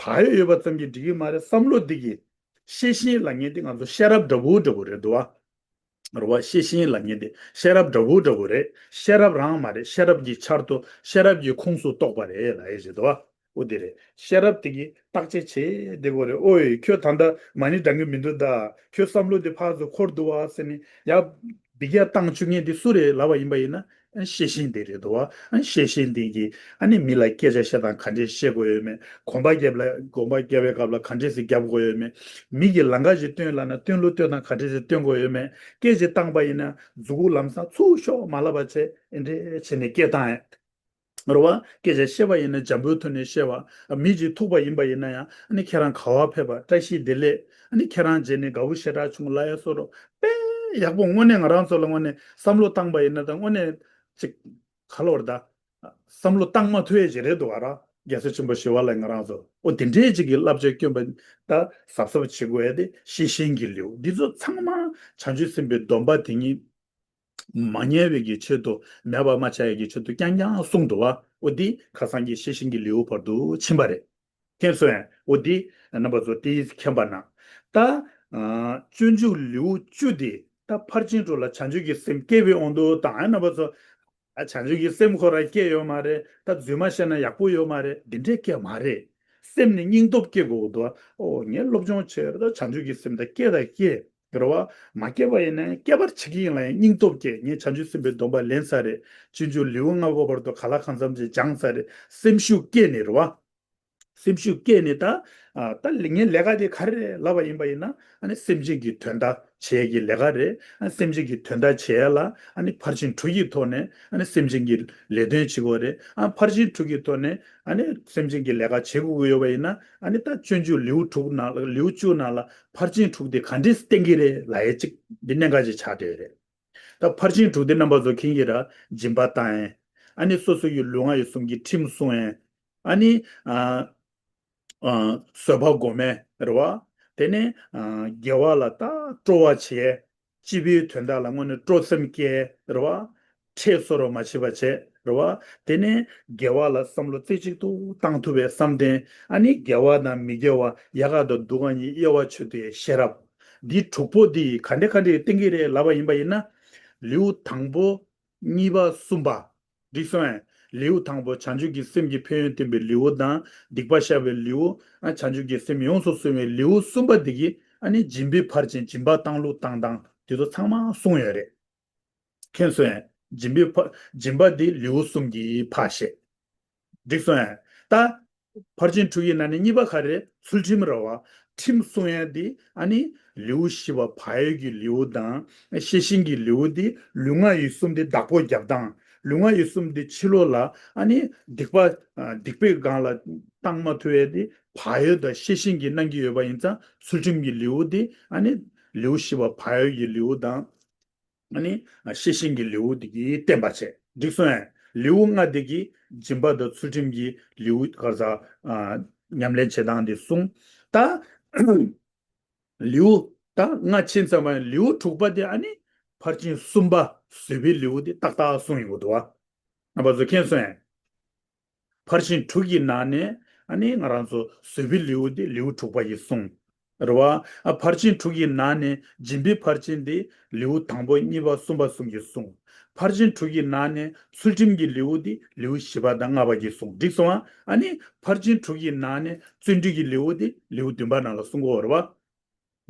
བག་ཡོད་ཡོད་པ་ཙམ་གྱིས་འགྲིག་གི་མ་རེད། བསམ་བློ་འདི་གིས་ཤེས་བཞིན་ལབ་མཁན་དེ་ང་ཚོ་ཤེས་རབ་འདྲ་བོ་འདྲ་བོ་རེད་འདུག་བ། རེད་བ། ཤེས་བཞིན་ལབ་མཁན་དེ་ཤེས་རབ་འདྲ་བོ་འདྲ་བོ་རེད། ཤེས་རབ་རང་མ་རེད། ཤེས་རབ་ཀྱི་ཆར་དུ་ཤེས་རབ་ཀྱི་ཁོངས་སུ་གཏོགས་པ་རེད་ལབ་ཡས་རེད་འདུག་བ། འོ་དེ་རེད། ཤེས་རབ་དེ་གིས་བརྟག་དཔྱད་བྱེད་བསྡད་དགོས་རེད། ཨོའི་ཁྱོད་ད་ལྟ་མ་ཎི་བགྲང་གི་མི་འདུག་ད། ཁྱོད་བསམ་བློ་དེ་ཕར་ཚུར་འཁོར་འདུག་བ་ཟེར་ནས་ཡ་འདི་ག་བཏང་བཅུག་མཁན་དེ་སུ་རེད་ལབ་པ་ཡིན་པ་ཡིན་ན་ཨ་ཤེས་བཞིན་དེ་རེད་འདུག་བ། ཨ་ཤེས་བཞིན་དེ་གིས་ཨ་ནི་མི་ལ་སྐད་ཆ་བཤད་སྟངས་ག་འདྲས་བཤད་དགོས་ཡོད་མེད། གོམ་པ་རྒྱབ་ལ་གོམ་པ་རྒྱབ་པའི་སྐབས་ལ་ག་འདྲས་སེ་རྒྱབ་དགོས་ཡོད་མེད། མི་གིས་ལམ་ཁ་ཞིག་སྟོན་ལབ་ན་སྟོན་ལུགས་སྟོན་སྟངས་ག་འདྲས་སེ་སྟོན་དགོས་ཡོད་མེད། སྐད་ཅིག་བཏང་པ་ཡིན་ན་མཛུ་གུ་ལམ་སང་ཚུར་ཤོག་མ་ལབ་པ་བྱས་ཨེ་འདྲས་བྱས་ནས་སྐད་བཏང་ཡ། རེད་བ། སྐད་ཆ་བཤད་པ་ཡིན་ན་འཇམ་པོའི་ཐོག་ནས་བཤད་པ། མི་གཅིག་ཐུག་པ་ཡིན་པ་ཡིན་ན་ཡང་ཨ་ནི་ཁྱེད་རང་ག་བ་ཕེབས་པ་བཀྲ་ཤིས་བདེ་ལེགས། ཨ་ནི་ཁྱེད་རང་རྗེས་ནས་དགའ་བོ་ཞེ་དྲག་བྱུང་ལབ་ཡ་བཟོ་འདྲ་དཔེ་ཡག་པོ། དངོས་གནས་ང་རང་ཚོ་ལ་དངོས་གནས་བསམ་བློ་བཏང་པ་ཡིན་ན་ད་དངོས་གནས་ཅིག་ག་ལབ་རེད་ད། བསམ་བློ་བཏང་མ་ཐུབ་ཡ་ཅིག་རེད་འདུག་ག་ར། རྒྱལ་སྲས་ཆེན་པོ་ཞི་བ་ལྷ་ང་རང་ཚོ་ཨོ་དེ་འདྲའི་ཅིག་གི་བསླབ་བྱ་བསྐྱོན་པ་ད་གཟབ་གཟབ་བྱེད་དགོས་ཡ་དེ་ཤེས་བཞིན་གྱི་ལེའུ་འདི་ཚོ་ཚང་མ་བྱང་ཆུབ་སེམས་དཔའི་སྡོམ་པ་དེ་ཉིད། མ་ཉལ་བའི་གི་ཆེད་དུ་མེད་པར་མ་ཆགས་ཡས་ཀྱི་ཆེད་དུ་རྐྱང་རྐྱང་གསུངས་འདུག་བ། འོ་འདི་ཁ་སང་གི་ཤེས་བཞིན་གྱི་ལེའུ་བར་དུ་ཕྱིན་པ་རེད། མཁྱེན་སོང་ངས། འོ་འདི་རྣམ་པ་ཚོ་དེ་མཁྱེན་པ་ན། ད་སྤྱོད་འཇུག་ལེའུ་བཅུ་འདི་ད་ཕར་ཕྱིན་དྲུག་ལ་བྱང་ཆུབ་ཀྱི་སེམས་བསྐྱེད་པའི་དབང་དུ་དང་རྣམ་པ་ཚོ། ཨ་བྱང་ཆུབ་ཀྱི་སེམས་ཁོ་རང་སྐྱེ་ཡོད་མ་རེད། ད་རྫུན་མ་བཤད་ན་ཡག་པོ་ཡོད་མ་རེད། འདི་འདྲས་སྐྱེ་མ་རེད། སེམས་ནི་སྙིང་སྟོབས་སྐྱེ་དགོས་འདུག་ཨོ་ངས་སློབ་སྦྱོང་བྱས་རེད། ད་བྱང་ཆུབ་ཀྱི་སེམས་ད་སྐྱེ་ད་སྐྱེ། རེད་བ། མ་སྐྱེ་བ་ཡིན་ན་སྐྱེ་བར་བྱེད་ཀྱི་ཡིན་ལ་ཡང་སྙིང་སྟོབས་སྐྱེ། ངས་བྱང་ཆུབ་སེམས་དཔའི་སྡོམ་པ་ལེན་ཚར་རེད། སྤྱོད་འཇུག་ལེའུ་ལྔ་པ་བར་དུ་ག་ལ་གང་འཚམ་ཅིག་སྦྱངས་ཚར་རེད། སེམས་ཤུགས་སྐྱེས་ནས་རེད་བ། སེམས་ཤུགས་སྐྱེས་ནས་ད། ཨ་ད་ལ་ངའི་ལས་ཀ་དེ་ག་རེ་རེད་ལབ་པ་ཡིན་པ་ཡིན་ན་ཨ་ནི་སེམས་ཅན་གྱི་དོན་དག་བྱེད་ཀྱི་ལས་ཀ་རེད། ཨ་སེམས་ཅན་གྱི་དོན་དག་བྱེད་ཡ་ལ་ཨ་ནི་ཕར་ཕྱིན་དྲུག་གི་ཐོག་ནས་ཨ་ནི་སེམས་ཅན་གྱི་ལས་དོན་བྱེད་དགོས་རེད། ཨ་ཕར་ཕྱིན་དྲུག་གི་ཐོག་ནས་ཨ་ནི་སེམས་ཅན་གྱི་ལས་ཀ་བྱེད་དགོས་ཀྱི་ཡོད་པ་ཡིན་ན་ཨ་ནི་ད་སྤྱོད་འཇུག་ལེའུ་དྲུག་ནང་ལ་ལེའུ་བཅུ་ནང་ལ་ཕར་ཕྱིན་དྲུག་དེ་ག་འདྲས་བསྟན་གྱི་རེད་ལབ་ཡ་གཅིག་འདི་གནད་འགག་ཅིག་ཆགས་བསྡད་ཡོད་རེད། ད་ཕར་ཕྱིན་དྲུག་དེ་རྣམ་པ་ཚོ་མཁྱེན་གྱི་ར། སྦྱིན་པ་བཏང་ཡས། ཨ་ནི་སོ་སོ་ཡི་ལུས་ངག་ཡིད་གསུམ་གྱི་ཁྲིམས་སྲུང་ཡས། ཨ་ནི་ཨ་ཨ་བཟོད་པ་སྒོམ་ཡས་རེད་བ། དེ་ནས་ཨ་དགེ་བ་ལ་ད་སྤྲོ་བ་བྱེད་ཡས། སྤྱི་པའི་དོན་དག་ལ་དངོས་གནས་སྤྲོ་སེམས་སྐྱེ་ཡས་རེད་བ། ཁྲེལ་སོ་རོ་མ་བྱེད་པ་བྱས་རེད་བ། དེ་ནས་དགེ་བ་ལ་བསམ་བློ་རྩེ་གཅིག་ཏུ་བཏང་ཐུབ་པའི་བསམ་གཏན། ཨ་ནི་དགེ་བ་དང་མི་དགེ་བ་ཡག་ག་དང་སྡུག་ག་གཉིས་དབྱེ་བ་ཕྱེ་ཐུབ་པའི་ཤེས་རབ། འདི་དྲུག་པོ་འདི་ག་འདྲ་ག་འདྲ་བསྟན་གྱི་རེད་ལབ་པ་ཡིན་པ་ཡིན་ན། ལེའུ་དང་པོ། གཉིས་པ། གསུམ་པ། འགྲིག་སོང་ངས། ལེའུ་དང་པོ་བྱང་ཆུབ་ཀྱི་སེམས་ཀྱི་ཕན་ཡོན་བསྟན་པའི་ལེའུ་དང་སྡིག་པ་བཤགས་པའི་ལེའུ། ཨ་བྱང་ཆུབ་ཀྱི་སེམས་ཡོངས་སུ་བཟུང་བའི་ལེའུ་གསུམ་པ་འདི་གིས་ཨ་ནི་སྦྱིན་པའི་ཕར་ཕྱིན་སྦྱིན་པ་བཏང་ལུགས་བཏང་སྟངས་དེ་ཚོ་ཚང་མ་གསུངས་ཡོད་རེད། མཁྱེན་སོང་ངས། སྦྱིན་པའི་ཕ་སྦྱིན་པ་འདི་ལེའུ་གསུམ་གྱི་ཕར་བཤད། འགྲིག་སོང་ངས། ད་ཕར་ཕྱིན་དྲུག་གི་ནང་ནས་གཉིས་པ་ག་རེ། ཚུལ་ཁྲིམས་རེད་བ། ཁྲིམས་སྲུང་ཡས་འདི་ཨ་ནི་ལེའུ་བཞི་པ་བག་ཡོད་ཀྱི་ལེའུ་དང་། ཤེས་བཞིན་གྱི་ལེའུ་འདི་ལུས་ངག་ཡིད་གསུམ་འདི་བདག་པོ་རྒྱབ་སྟངས། ལུས་ངག་ཡིད་གསུམ་འདི་ཕྱི་ལོགས་ལ་ཨ་ནི་སྡིག་པ་སྡིག་པའི་སྒང་ལ་བཏང་མ་ཐུབ་ཡས་འདི་བག་ཡོད་དང་ཤེས་བཞིན་གྱིས་གནང་གི་ཡོད་པ་ཡིན་ཙང་། ཚུལ་ཁྲིམས་ཀྱི་ལེའུ་འདི་ཨ་ནི་ལེའུ་བཞི་པ་བག་ཡོད་ཀྱི་ལེའུ་དང་། ཨ་ནི་ཤེས་བཞིན་གྱི་ལེའུ་འདི་གིས་བསྟན་པ་བྱས། འགྲིག་སོང་ངས། ལེའུ་ལྔ་འདི་གིས་སྦྱིན་པ་དང་ཚུལ་ཁྲིམས་ཀྱི་ལེའུ་ག་རེ་ཟ། ཉམས་ལེན་བྱེད་སྟངས་འདི་གསུངས། ད་ལེའུ་ད་ལྔ་ཕྱིན་ཚར་བ་ཡིན། ལེའུ་དྲུག་པ་འདི་ཨ་ནི་ཕར་ཕྱིན་གསུམ་པ་བཟོད་པའི་ལེའུ་འདི་ཏག་ཏག་གསུངས་ཡོང་གི་འདུག་བ། རྣམ་པ་ཚོ་མཁྱེན་སོང་ངས། ཕར་ཕྱིན་དྲུག་གི་ནང་ནས་ཨ་ནི་ང་རང་ཚོ་བཟོད་པའི་ལེའུ་འདི་ལེའུ་དྲུག་པ་ཡིས་གསུངས། རེད་བ། ཨ་ཕར་ཕྱིན་དྲུག་གི་ནང་ནས་སྦྱིན་པའི་ཕར་ཕྱིན་འདི་ལེའུ་དང་པོ་གཉིས་པ་གསུམ་པ་གསུམ་གྱིས་གསུངས། ཕར་ཕྱིན་དྲུག་གི་ནང་ནས་ཚུལ་ཁྲིམས་ཀྱི་ལེའུ་འདི་ལེའུ་བཞི་པ་དང་ལྔ་པ་གྱིས་གསུངས། འགྲིག་སོང་ཨ། ཨ་ནི་ཕར་ཕྱིན་དྲུག་གི་ནང་ནས་བརྩོན་འགྲུས་ཀྱི་ལེའུ་འདི་ལེའུ་བདུན་པ་ནང་ལ་གསུང་གི་ཡོད་རེད་བ།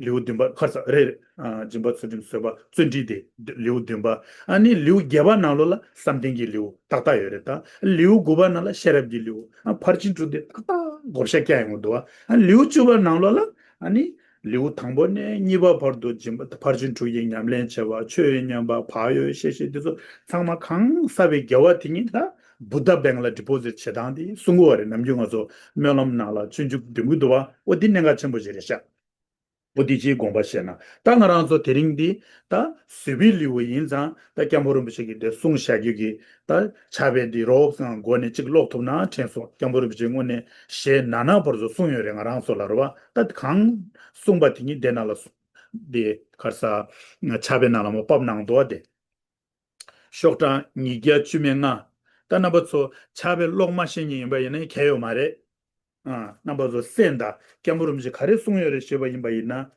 ལེའུ་བདུན་པ་ཁར་ས་རེད། ཨ་སྦྱིན་པ་ཚུལ་ཁྲིམས་བཟོད་པ་བརྩོན་འགྲུས་དེ་ལེའུ་བདུན་པ། ཨ་ནི་ལེའུ་བརྒྱད་པ་ནང་ལོགས་ལ་བསམ་གཏན་གྱི་ལེའུ་ཏག་ཏག་ཡོད་རེད། ད་ལེའུ་དགུ་པ་ནང་ལ་ཤེས་རབ་ཀྱི་ལེའུ། ཨ་ཕར་ཕྱིན་དྲུག་དེ་ཏག་ཏག་བགོ་བཤའ་བཀལ་ཡོང་གི་འདུག་ཨ་ལེའུ་བཅུ་པ་ནང་ལོགས་ལ་ཨ་ནི་ལེའུ་དང་པོ་ནས་གཉིས་པ་བར་དུ་སྦྱིན་པ་ཕར་ཕྱིན་དྲུག་གི་ཉམས་ལེན་བྱེད་པ། ཆོས་ཉན་པ། བག་ཡོད་ཤེས་བཞིན་དེ་ཚོ་ཚང་མ་གང་བསགས་པའི་དགེ་བ་དེ་ཉིད་ད་བུདྡྷ་བེང་ལ་ཌི་པོ་ཟིཊ་བྱེད་སྟངས་དེ་གསུང་གི་ཡོད་རེད། ནམ་རྒྱུན་ང་ཚོ་སྨོན་ལམ་ནང་ལ་སྤྱོད་འཇུག་འདོན་གྱི་འདུག་བ། འོ་དེ་གནད་འགག་ཆེན་པོ་ཞིག་རེད་ཤག་པོ་ཏི་ཅིའི་དགོངས་པ་བཞེས་ན། ད་ང་རང་ཚོ་དེ་རིང་འདི་ད་བཟོད་པའི་ལེའུ་ཡིན་ཙང་། ད་སྐྱབས་མགོན་རིན་པོ་ཆེ་གིས་དེ་གསུངས་བཞག་རྒྱུ་གི་ད་ཕྱག་དཔེ་འདི་རོབ་ཙམ་མགོ་ནས་གཅིག་ཀློག་ཐུབ་ན་དྲན་སོང་། སྐྱབས་མགོན་རིན་པོ་ཆེ་དངོས་གནས་ཞལ་ན་ན་བར་དུ་གསུངས་ཡོད་རེད། ང་རང་ཚོ་ལ་རེད་བ། ད་གང་གསུངས་པ་དེ་ཉིད་དེ་ནང་ལ་གསུངས། དེ་ག་རེ་ཟ། ཕྱག་དཔེ་ནང་ལ་མ་ཕབ་གནང་འདུག་བ་དེ། ཤོག་གྲངས་ཉིས་བརྒྱ་བཅུ་མེད་ལྔ། ད་རྣམ་པ་ཚོ་ཕྱག་དཔེ་ཀློག་མ་ཤེས་མཁན་ཡིན་པ་ཡིན་ན་གལ་ཡོད་མ་རེད། ཨ་རྣམ་པ་ཚོ་གསན་དང་། སྐྱབས་མགོན་རིན་པོ་ཆེ་ག་རེ་གསུངས་ཡོད་རེད་ཞུས་པ་ཡིན་པ་ཡིན་ན།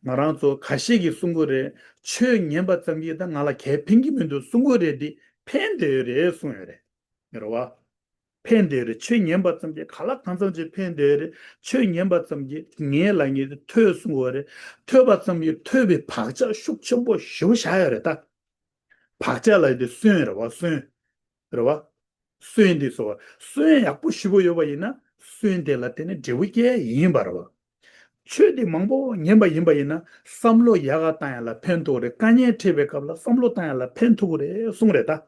ང་རང་ཚོ་ཁ་ཤས་ཀྱིས་གསུང་གི་རེད། ཆོས་ཉན་པ་ཙམ་གྱིས་ད་ང་ལ་གལ་ཕན་གྱི་མི་འདུག་གསུང་གི་རེད། འདི་ཕན་བསྡད་ཡོད་རེད་གསུངས་ཡོད་རེད། རེད་བ། ཕན་བསྡད་ཡོད་རེད། ཆོས་ཉན་པ་ཙམ་གྱིས་ག་ལ་གང་འཚམ་ཅིག་ཕན་བསྡད་ཡོད་རེད། ཆོས་ཉན་པ་ཙམ་གྱིས་ངའི་ལ་ངས་ཐོས་གསུང་གི་ཡོད་རེད། ཐོས་པ་ཙམ་གྱིས་ཐོས་པའི་བག་ཆགས་ཤུགས་ཆེན་པོ་ཞེ་པོ་བཞག་ཡོད་རེད་ད། བག་ཆགས་ལ་དེ་སོན་རེད་བ། སོན། རེད་བ། སོན་དེ་སོ། སོན་ཡག་པོ་ཞེ་པོ་ཡོད་པ་ཡིན་ན་སོན་དེ་ལ་དེ་ནི་འབྲས་བུ་སྐྱེ་ཡིན་པ་རེད་བ། ཆོས་དེ་མང་པོ་ཉན་པ་ཡིན་པ་ཡིན་ན་བསམ་བློ་ཡག་ག་བཏང་ཡ་ལ་ཕན་ཐོགས་རེད། དཀའ་ངལ་འཕྲད་པའི་སྐབས་ལ་བསམ་བློ་བཏང་ཡ་ལ་ཕན་ཐོགས་རེད་གསུངས་རེད་ད།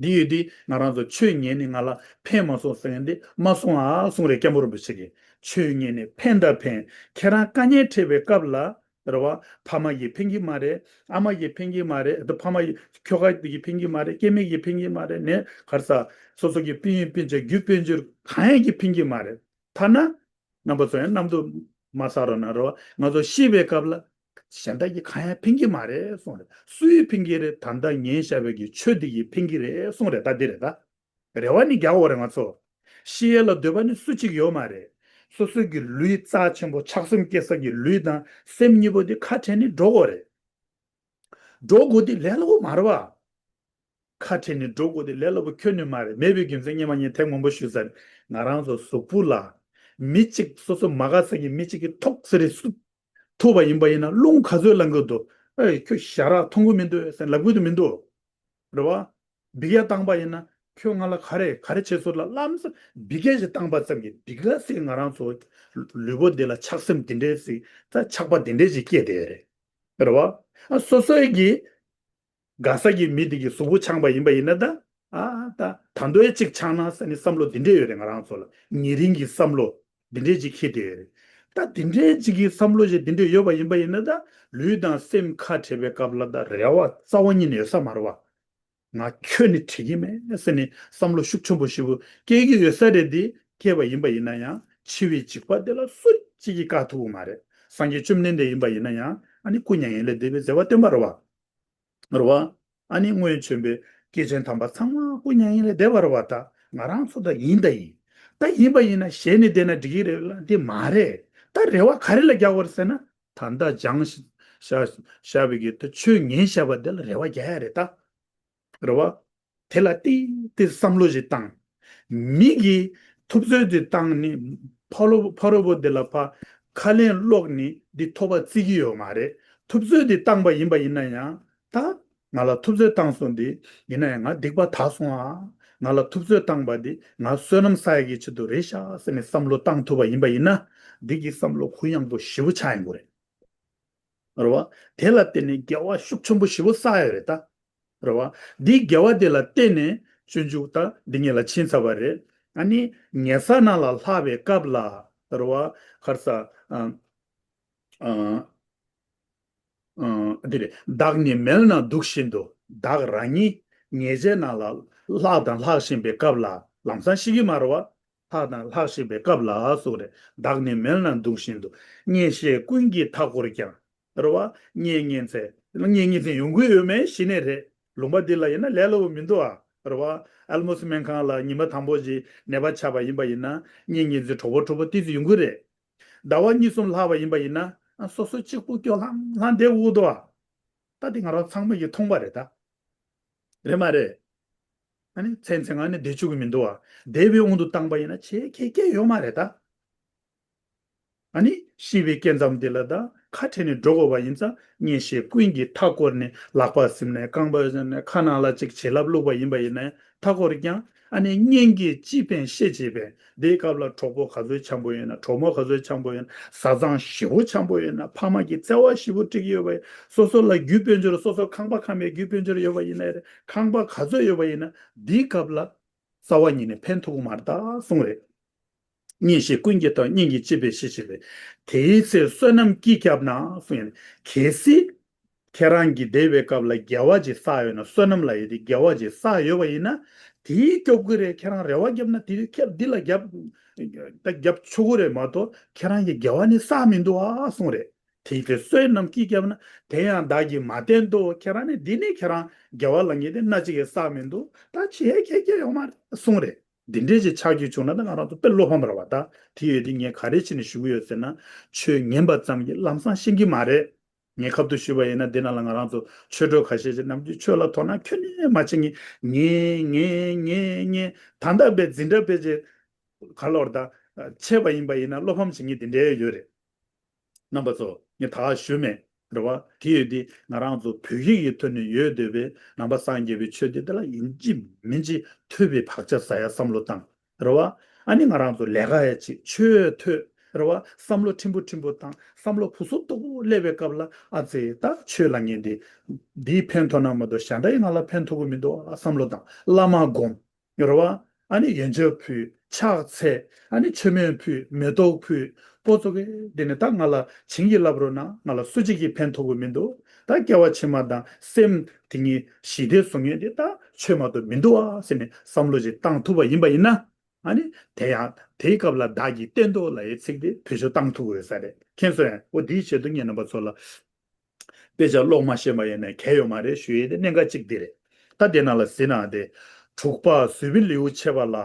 འདི་ཡོད་དུས་ང་རང་ཚོ་ཆོས་ཉན་ནས་ང་ལ་ཕན་མ་སོང་ཟེར་མཁན་འདི་མ་སོང་ཨ་གསུངས་རེད། སྐྱབས་མགོན་རིན་པོ་ཆེ་གིས། ཆོས་ཉན་ནས་ཕན་དང་ཕན། ཁྱེད་རང་དཀའ་ངལ་འཕྲད་པའི་སྐབས་ལ་རེད་བ། ཕ་མ་གིས་ཕན་གྱི་མ་རེད། ཨ་མ་གིས་ཕན་གྱི་མ་རེད། ཨ་ད་ཕ་མ་ཡིས་ཁྱོ་ག་གིས་ཕན་གྱི་མ་རེད། སྐྱེ་དམན་གྱིས་ཕན་གྱི་མ་རེད། ནས་ག་རེ་ཟ། སོ་སོ་གི་སྤུན་ཡོན་སྤུན་མཆེད་རྒྱུ་སྤུན་མཆེད་གང་ཡང་གིས་ཕན་གྱི་མ་རེད། ཐ་ན། རྣམ་པ་ཚོ་ཡང་གནམ་དུ་མ་ཟག་རོགས་གནང་རོགས། ང་ཚོ་ཤི་བའི་སྐབས་ལ་གཞན་དག་གིས་གང་ཡང་ཕན་གྱི་མ་རེད་གསུངས་རེད། སུས་ཕན་གྱི་རེད། ད་ལྟ་ཉན་བཞག་པའི་གི་ཆོས་འདི་གིས་ཕན་གྱི་རེད་གསུངས་རེད། ད་འདི་རེད་ད། རེ་བ་ནི་རྒྱག་དགོས་རེད་ང་ཚོ། ཤི་ཡས་ལ་འདོད་པ་ནི་སུ་གཅིག་ཡོད་མ་རེད། སོ་སོ་གི་ལུས་རྩ་ཆེན་པོ་ཆགས་སེམས་སྐྱེ་ས་གི་ལུས་དང་སེམས་གཉིས་པོ་འདི་ཁ་བྲལ་ནས་འགྲོ་དགོས་རེད། འགྲོ་དགོས་དེ་ལས་སླ་པོ་མ་རེད་བ། ཁ་བྲལ་ནས་འགྲོ་དགོས་དེ་ལས་སླ་པོ་ཁྱོན་ནས་མ་རེད། མེད་པའི་རྒྱུ་མཚན་སྔོན་མ་ངས་ཐེངས་མང་པོ་ཞུས་ཚར། ང་རང་ཚོ་གཟུགས་པོ་ལ་མི་གཅིག་སོ་སོ་མ་དགའ་ས་གི་མི་གཅིག་གིས་ཐོག་ཚེ་རིང་སུ་ཐུག་པ་ཡིན་པ་ཡིན་ན་རླུང་ག་ཚོད་ལངས་གི་འདུག་ཨེ་ཁྱོད་ཞ་རག་མཐོང་གི་མི་འདུག་ཟེར་ལབ་གི་འདུག་མི་འདུག་རེད་བ། འབུད་རྒྱག་བཏང་པ་ཡིན་ན་ཁྱོད་ང་ལ་ག་རེ་ག་རེ་བྱས་སོང་ལ་ལམ་སང་འབུད་རྒྱག་ཞིག་བཏང་པ་ཙམ་གྱིས་འདི་ག་ཟིག་ང་རང་ཚོ་ལུས་པོ་འདི་ལ་ཆགས་སེམས་འདི་འདྲས་ཟིག་ད་ཆགས་པ་འདི་འདྲས་ཞིག་སྐྱེས་བསྡད་ཡོད་རེད། རེད་བ། ཨ་སོ་སོའི་གི་དགའ་ས་གི་མི་དེ་གི་གཟུགས་པོ་འཆང་པ་ཡིན་པ་ཡིན་ན་ད། ཨ་ད་ད་འདོད་གཅིག་འཆང་ན་ཟེར་ནས་བསམ་བློ་འདི་འདྲས་ཡོད་རེད། ང་རང་ཚོ་ལ་ཉེ་རིང་གི་བསམ་བློ་འདི་འདྲས་ཅིག་འཁྱེར་བསྡད་ཡོད་རེད། ད་འདི་འདྲས་ཅིག་གི་བསམ་བློ་ཞིག་འདི་འདྲས་ཡོད་པ་ཡིན་པ་ཡིན་ན་ད་ལུས་དང་སེམས་ཁ་བྲལ་བའི་སྐབས་ལ་ད་རེ་བ་རྩ་བ་ཉིད་ནས་ཡོད་ས་མ་རེད་བ། ང་ཁྱོན་ནས་བྲལ་གྱི་མེད་ཟེར་ནས་བསམ་བློ་ཤུགས་ཆེན་པོ་ཞེ་པོ་སྐྱེ་གི་ཡོད་ས་རེད། འདི་སྐྱེས་པ་ཡིན་པ་ཡིན་ན་ཡང་འཆི་བའི་འཇིགས་པ་འདི་ལ་སུ་གཅིག་གིས་བཀག་ཐུབ་ཀྱི་མ་རེད། སངས་རྒྱས་བཅོམ་ལྡན་འདས་ཡིན་པ་ཡིན་ན་ཡང་ཨ་ནི་སྐུ་མྱ་ངན་ལས་འདས་པའི་མཛད་པ་སྟོན་པ་རེད་བ། རེད་བ། ཨ་ནི་སྔོན་བྱོན་པའི་སྐྱེས་ཆེན་དམ་པ་ཚང་མ་སྐུ་མྱ་ངན་ལས་འདས་པ་རེད་བ། ད་ང་རང་ཚོ་ད་ཡིན་ད་ཡིན། ད་ཡིན་པ་ཡིན་ན་ཞེད་ནས་བསྡད་ན་འགྲིག་གི་རེད་ལ་འདི་མ་རེད། ད་རེ་བ་ག་རེ་ལ་རྒྱག་དགོས་རེད་ཟེར་ན། ད་ལྟ་སྦྱངས་ཤ་ཤ་བཞག་པའི་གི་ད་ཆོས་ཉན་བཞག་པ་འདི་ལ་རེ་བ་རྒྱག་ཡ་རེད་ད། རེད་བ། དེ་ལ་ཏིག་ཏིག་བསམ་བློ་ཞིག་བཏང་། མི་གིས་ཐུབ་ཚོད་དེ་བཏང་ནི་ཕ་རོལ་ཕ་རོལ་པོ་དེ་ལ་ཕ་ཁ་ལན་སློག་ནི་འདི་ཐོབ་པ་བརྩི་གི་ཡོད་མ་རེད། ཐུབ་ཚོད་དེ་བཏང་པ་ཡིན་པ་ཡིན་ན་ཡང་ད་ ང་ལ་ཐུབ་ཚོད་བཏང་སོང་འདི་ཡིན་ན་ཡང་ང་སྡིག་པ་དག་སོང་ཨ། ང་ལ་ཐུབ་ཚོད་བཏང་པ་འདི་ང་བསོད་ནམས་བསགས་ཡ་གི་ཆེད་དུ་རེད་ཤག་ཟེར་ནས་བསམ་བློ་བཏང་ཐུབ་པ་ཡིན་པ་ཡིན་ན། འདི་གི་བསམ་བློ་གུ་ཡངས་པོ་ཞེ་པོ་ཆགས་ཡོང་གི་རེད། རེད་བ། དེ་ལ་བརྟེན་ནས་དགེ་བ་ཤུགས་ཆེན་པོ་ཞེ་པོ་བསགས་ཡོད་རེད་ད། རེད་བ། འདིའི་དགེ་བ་དེ་ལ་བརྟེན་ནས་སྤྱོད་འཇུག་ད་འདི་ཉིད་ལ་ཕྱིན་ཚར་བ་རེད། ཨ་ནི་ཉལ་ས་ནང་ལ་ལྷག་པའི་སྐབས་ལ། རེད་བ། ག་རེ་ཟ། ཨ། ཨ། ཨ། འདི་རེད། བདག་ནི་མལ་ན་འདུག་བཞིན་དུ། བདག་རང་ཉིད་ཉལ་ཆས་ནང་ལ་ལྷག་དང་ལྷག་བཞིན་པའི་སྐབས་ལ། ལམ་སང་ཤི་གི་མ་རེད་བ། ལྷག་དང་ལྷག་བཞིན་པའི་སྐབས་ལ་སོགས་རེད། བདག་ནི་མལ་ན་འདུག་བཞིན་དུ། གཉེན་བཤེས་ཀུན་གྱིས་མཐའ་བསྐོར་ཀྱང་། རེད་བ། གཉེན་ཉེ་ཚན། གཉེན་ཉེ་ཚན་ཡོང་གི་ཡོད་མེད་གཞི་ནས་རེད། ལུང་པ་འདི་ལ་ཡིན་ན་ལས་སླ་པོ་མི་འདུག་ཨ། རེད་བ། ཨལ་མོ་སི་སྨན་ཁང་ལ་ཉི་མ་དང་པོ་ཞིག་ནད་པ་ཆགས་པ་ཡིན་པ་ཡིན་ན། གཉེན་ཉེ་ཚན་གྲོགས་པོ་གྲོགས་པོ་ཏོག་ཙམ་ཡོང་གི་རེད། ཟླ་བ་གཉིས་གསུམ་ལྷག་པ་ཡིན་པ་ཡིན་ན། ཨ། སོ་སོ་གཅིག་པུ་སྐྱོ་ལྷང་ལྷང་བསྡད་དགོས་འདུག་ཨ། ད་དེ་ང་རང་ཚང་མ་གིས་མཐོང་པ་རེད་ད། རེད་མ་རེད། ཨ་ནི་ཚེ་ཚེ་ང་ནི་བསྡད་བཅུག་གི་མི་འདུག་ཨ། བསྡད་པའི་དབང་དུ་བཏང་པ་ཡིན་ན་ཆེ་ཁེ་ཁེ་ཡོད་མ་རེད་ད། ཨ་ནི་ཤི་བའི་སྐབས་མཚམས་དེ་ལ་ད་ཁ་བྲལ་ནས་འགྲོ་དགོས་པ་ཡིན་ཙང་། གཉེན་བཤེས་ཀུན་གྱིས་མཐའ་བསྐོར་ནས། ལག་པ་ཟིན་ནས་རྐང་པ་ཟིན་ནས་ཁ་ནང་ལ་ཅིག་བྱིན་རླབས་བླུགས་པ་ཡིན་པ་ཡིན་ན་མཐའ་བསྐོར་ཀྱང་། ཨ་ནི་གཉེན་གྱིས་ཅི་ཕན་བཤེས་ཅི་ཕན། དེའི་སྐབས་ལ་གྲོགས་པོ་ག་ཚོད་འཆམ་པོ་ཡོད་ན། གྲོགས་མོ་ག་ཚོད་འཆམ་པོ་ཡོད་ན། བཟའ་ཚང་ཞེ་པོ་འཆམ་པོ་ཡོད་ན། ཕ་མ་གིས་བརྩེ་བ་ཞེ་པོ་སྤྲད་ཀྱི་ཡོད་པ་ཡིན། སོ་སོ་ལ་རྒྱུ་དཔལ་འབྱོར། སོ་སོ་ཁང་པ་ཁང་པའི་རྒྱུ་དཔལ་འབྱོར་ཡོད་པ་ཡིན་ན་རེད། ཁང་པ་ག་ཚོད་ཡོད་པ་ཡིན་ན། འདིའི་སྐབས་ལ་རྩ་བ་ཉིད་ནས་ཕན་ཐོགས་ཀྱི་མ་རེད་ད་གསུངས་རེད། གཉེན་བཤེས་ཀུན་གྱིས་མཐའ། གཉེན་གྱིས་ཅི་ཕན་བཤེས་ཅི་ཕན། དེའི་ཚེ་བསོད་ནམས་ཀྱིས་བསྐྱབས་ན་གསུངས་ཡོད། གལ་སྲིད་ཁྱེད་རང་གིས་འདས་པའི་སྐབས་ལ་དགེ་བ་ཅིག་བསགས་ཡོད་ན། བསོད་ནམས་ལབ་ཡས་དེ་དགེ་བ་ཅིག་བསགས་ཡོད་པ་ཡིན་ན། དེས་སྐྱོབ་ཀྱི་རེད། ཁྱེད་རང་རེ་བ་བརྒྱབ་ན་དེ་ཁྱེད་འདི་ལ་བརྒྱབ། ད་བརྒྱབ་ཆོག་གི་རེད་མ་གཏོགས། ཁྱེད་རང་གིས་དགེ་བ་ནི་བསགས་མི་འདུག་ཨ་གསུངས་རེད། དེའི་ཚེ་བསོད་ནམས་ཀྱིས་བསྐྱབས་ན། དེ་ཡང་བདག་གིས་མ་བསྟེན་ཏོ། ཁྱེད་རང་ནི་འདི་ནི་ཁྱེད་རང་དགེ་བ་ལབ་མཁན་དེ་སྣ་གཅིག་གིས་བསགས་མི་འདུག་ད་ཆེ་ཁེ་ཁེ་ཡོད་མ་རེད་གསུངས་རེད། འདི་འདྲས་ཅིག་ཆགས་རྒྱུ་བྱུང་ན་ད་ང་རང་ཚོ་དཔེ་བློ་ཕམ་རེད་བ། ད་དེ་ཡོད་དེ་ངས་ག་རེ་བྱས་ནས་ཞུ་གི་ཡོད་ཟེར་ན། ཆོས་ཉན་པ་ཙམ་གྱིས་ལམ་སང་ཤེས་ཀྱི་མ་རེད། ངས་ཁ་ཐུག་ཞུས་པ་ཡིན་ན། འདི་ནང་ལ་ང་རང་ཚོ་ཆོས་གྲོགས་ཁ་ཤས་ཅིག་ནམ་རྒྱུན་ཆོས་ལ་དོ་སྣང་ཁྱོན་ནས་མ་བྱེད་མཁན། ངས་ངས་ངས་ངས་ད་ལྟ་བས་འཛིན་གྲྭ་དཔེ་ཆ་ག་ལོར་ད་ཆད་པ་ཡིན་པ་ཡིན་ན་བློ་ཕམ་བྱེད་མཁན་དེ་འདྲས་ཡོད་རེད། རྣམ་པ་ཚོ། ངས་ད་ག་ཞུས་མེད་རེད་བ། དེ་ཡོད་དེ་ང་རང་ཚོ་བོད་ཡིག་གི་ཐོག་ནས་ཡོད་སྡོད་པའི་ནང་པ་སངས་རྒྱས་པའི་ཆོས་དེ་དེ་ལ་ཡིན་གཅིག་མིན་གཅིག་ཐོས་པའི་བག་ཆགས་ཟ་ཡ་བསམ་བློ་བཏང་། རེད་བ། ཨ་ནི་ང་རང་ཚོ་ལས་ཀ་ཡ་ཅིག་ཆོས་ཐོས། རེད་བ། བསམ་བློ་ཕྲན་བུ་ཕྲན་བུ་བཏང་། བསམ་བློ་ཕུན་སུམ་ཚོགས་པོ་སླེབས་པའི་སྐབས་ལ། ཨ་ཙི། ད་ཆོས་ལབ་མཁན་འདི་འདིས་ཕན་ཐོགས་ན་མ་གཏོགས་གཞན་དག་གིས་ང་ལ་ཕན་ཐོགས་ཀྱི་མི་འདུག་ཨ་བསམ་བློ་བཏང་། བླ་མ་སྒོམ། རེད་བ། ཨ་ནི་ཡོན་ཆབ་ཕུལ། ཕྱག་འཚལ། ཨ་ནི་མཆོད་མེ་ཕུལ། མེ་ཏོག་ཕུལ། ཕོ་ཚོ་གིས་འདི་ནི་ད་ང་ལ་བྱིན་གྱིས་བརླབས་རོགས་གནང་། ང་ལ་སུ་གཅིག་གིས་ཕན་ཐོགས་ཀྱི་མི་འདུག་ད་སྐྱེ་བ་ཕྱི་མ་དང་སེམས་དེ་ཉིད་ཞི་བདེ་བཟོ་མཁན་དེ་ད་ཆོས་མ་གཏོགས་མི་འདུག་ཨ་ཟེར་ནས་བསམ་བློ་ཅིག་བཏང་ཐུབ་པ་ཡིན་པ་ཡིན་ན། ཨ་ནི་དེ་ཡང་དེའི་སྐབས་ལ་བདག་གིས་བསྟེན་ཏོ་ལབ་ཡའི་ཚིག་དེ་བེད་སྤྱོད་བཏང་ཐུབ་ཀྱི་ཡོད་ས་རེད། མཁྱེན་སོང་ངས། འོ་དེའི་ཆེད་དུ་ངས་རྣམ་པ་ཚོ་ལ། དཔེ་ཆ་ཀློག་མ་ཤེས་པ་ཡིན་ན་གལ་ཡོད་མ་རེད་ཞུ་ཡས་དེ་གནད་འགག་གཅིག་དེ་རེད། ད་དེ་ནང་ལ་ཟེར་ན་དེ། དྲུག་པ་བཟོད་པའི་ལེའུ་ཆེ་བ་ལ།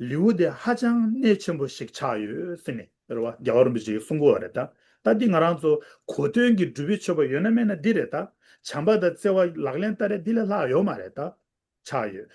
ལེའུ་དེ་ཧ་ཅང་གནད་ཆེན་པོ་ཞིག་ཆགས་ཡོད་ཟེར་ནས་རེད་བ། རྒྱལ་བ་རིན་པོ་ཆེས་གསུང་གི་ཡོད་རེད་ད། ད་འདི་ང་རང་ཚོ་གོ་དོན་གྱི་སྒྲུབ་པའི་མཆོད་པ་ཡོད་ན་མེད་ན་འདི་རེད་ད། བྱམས་པ་དང་བརྩེ་བ་ལག་ལེན་བསྟར་ཡས་འདི་ལས་ལྷག་ཡོད་མ་རེད་ད། ཆགས་ཡོད།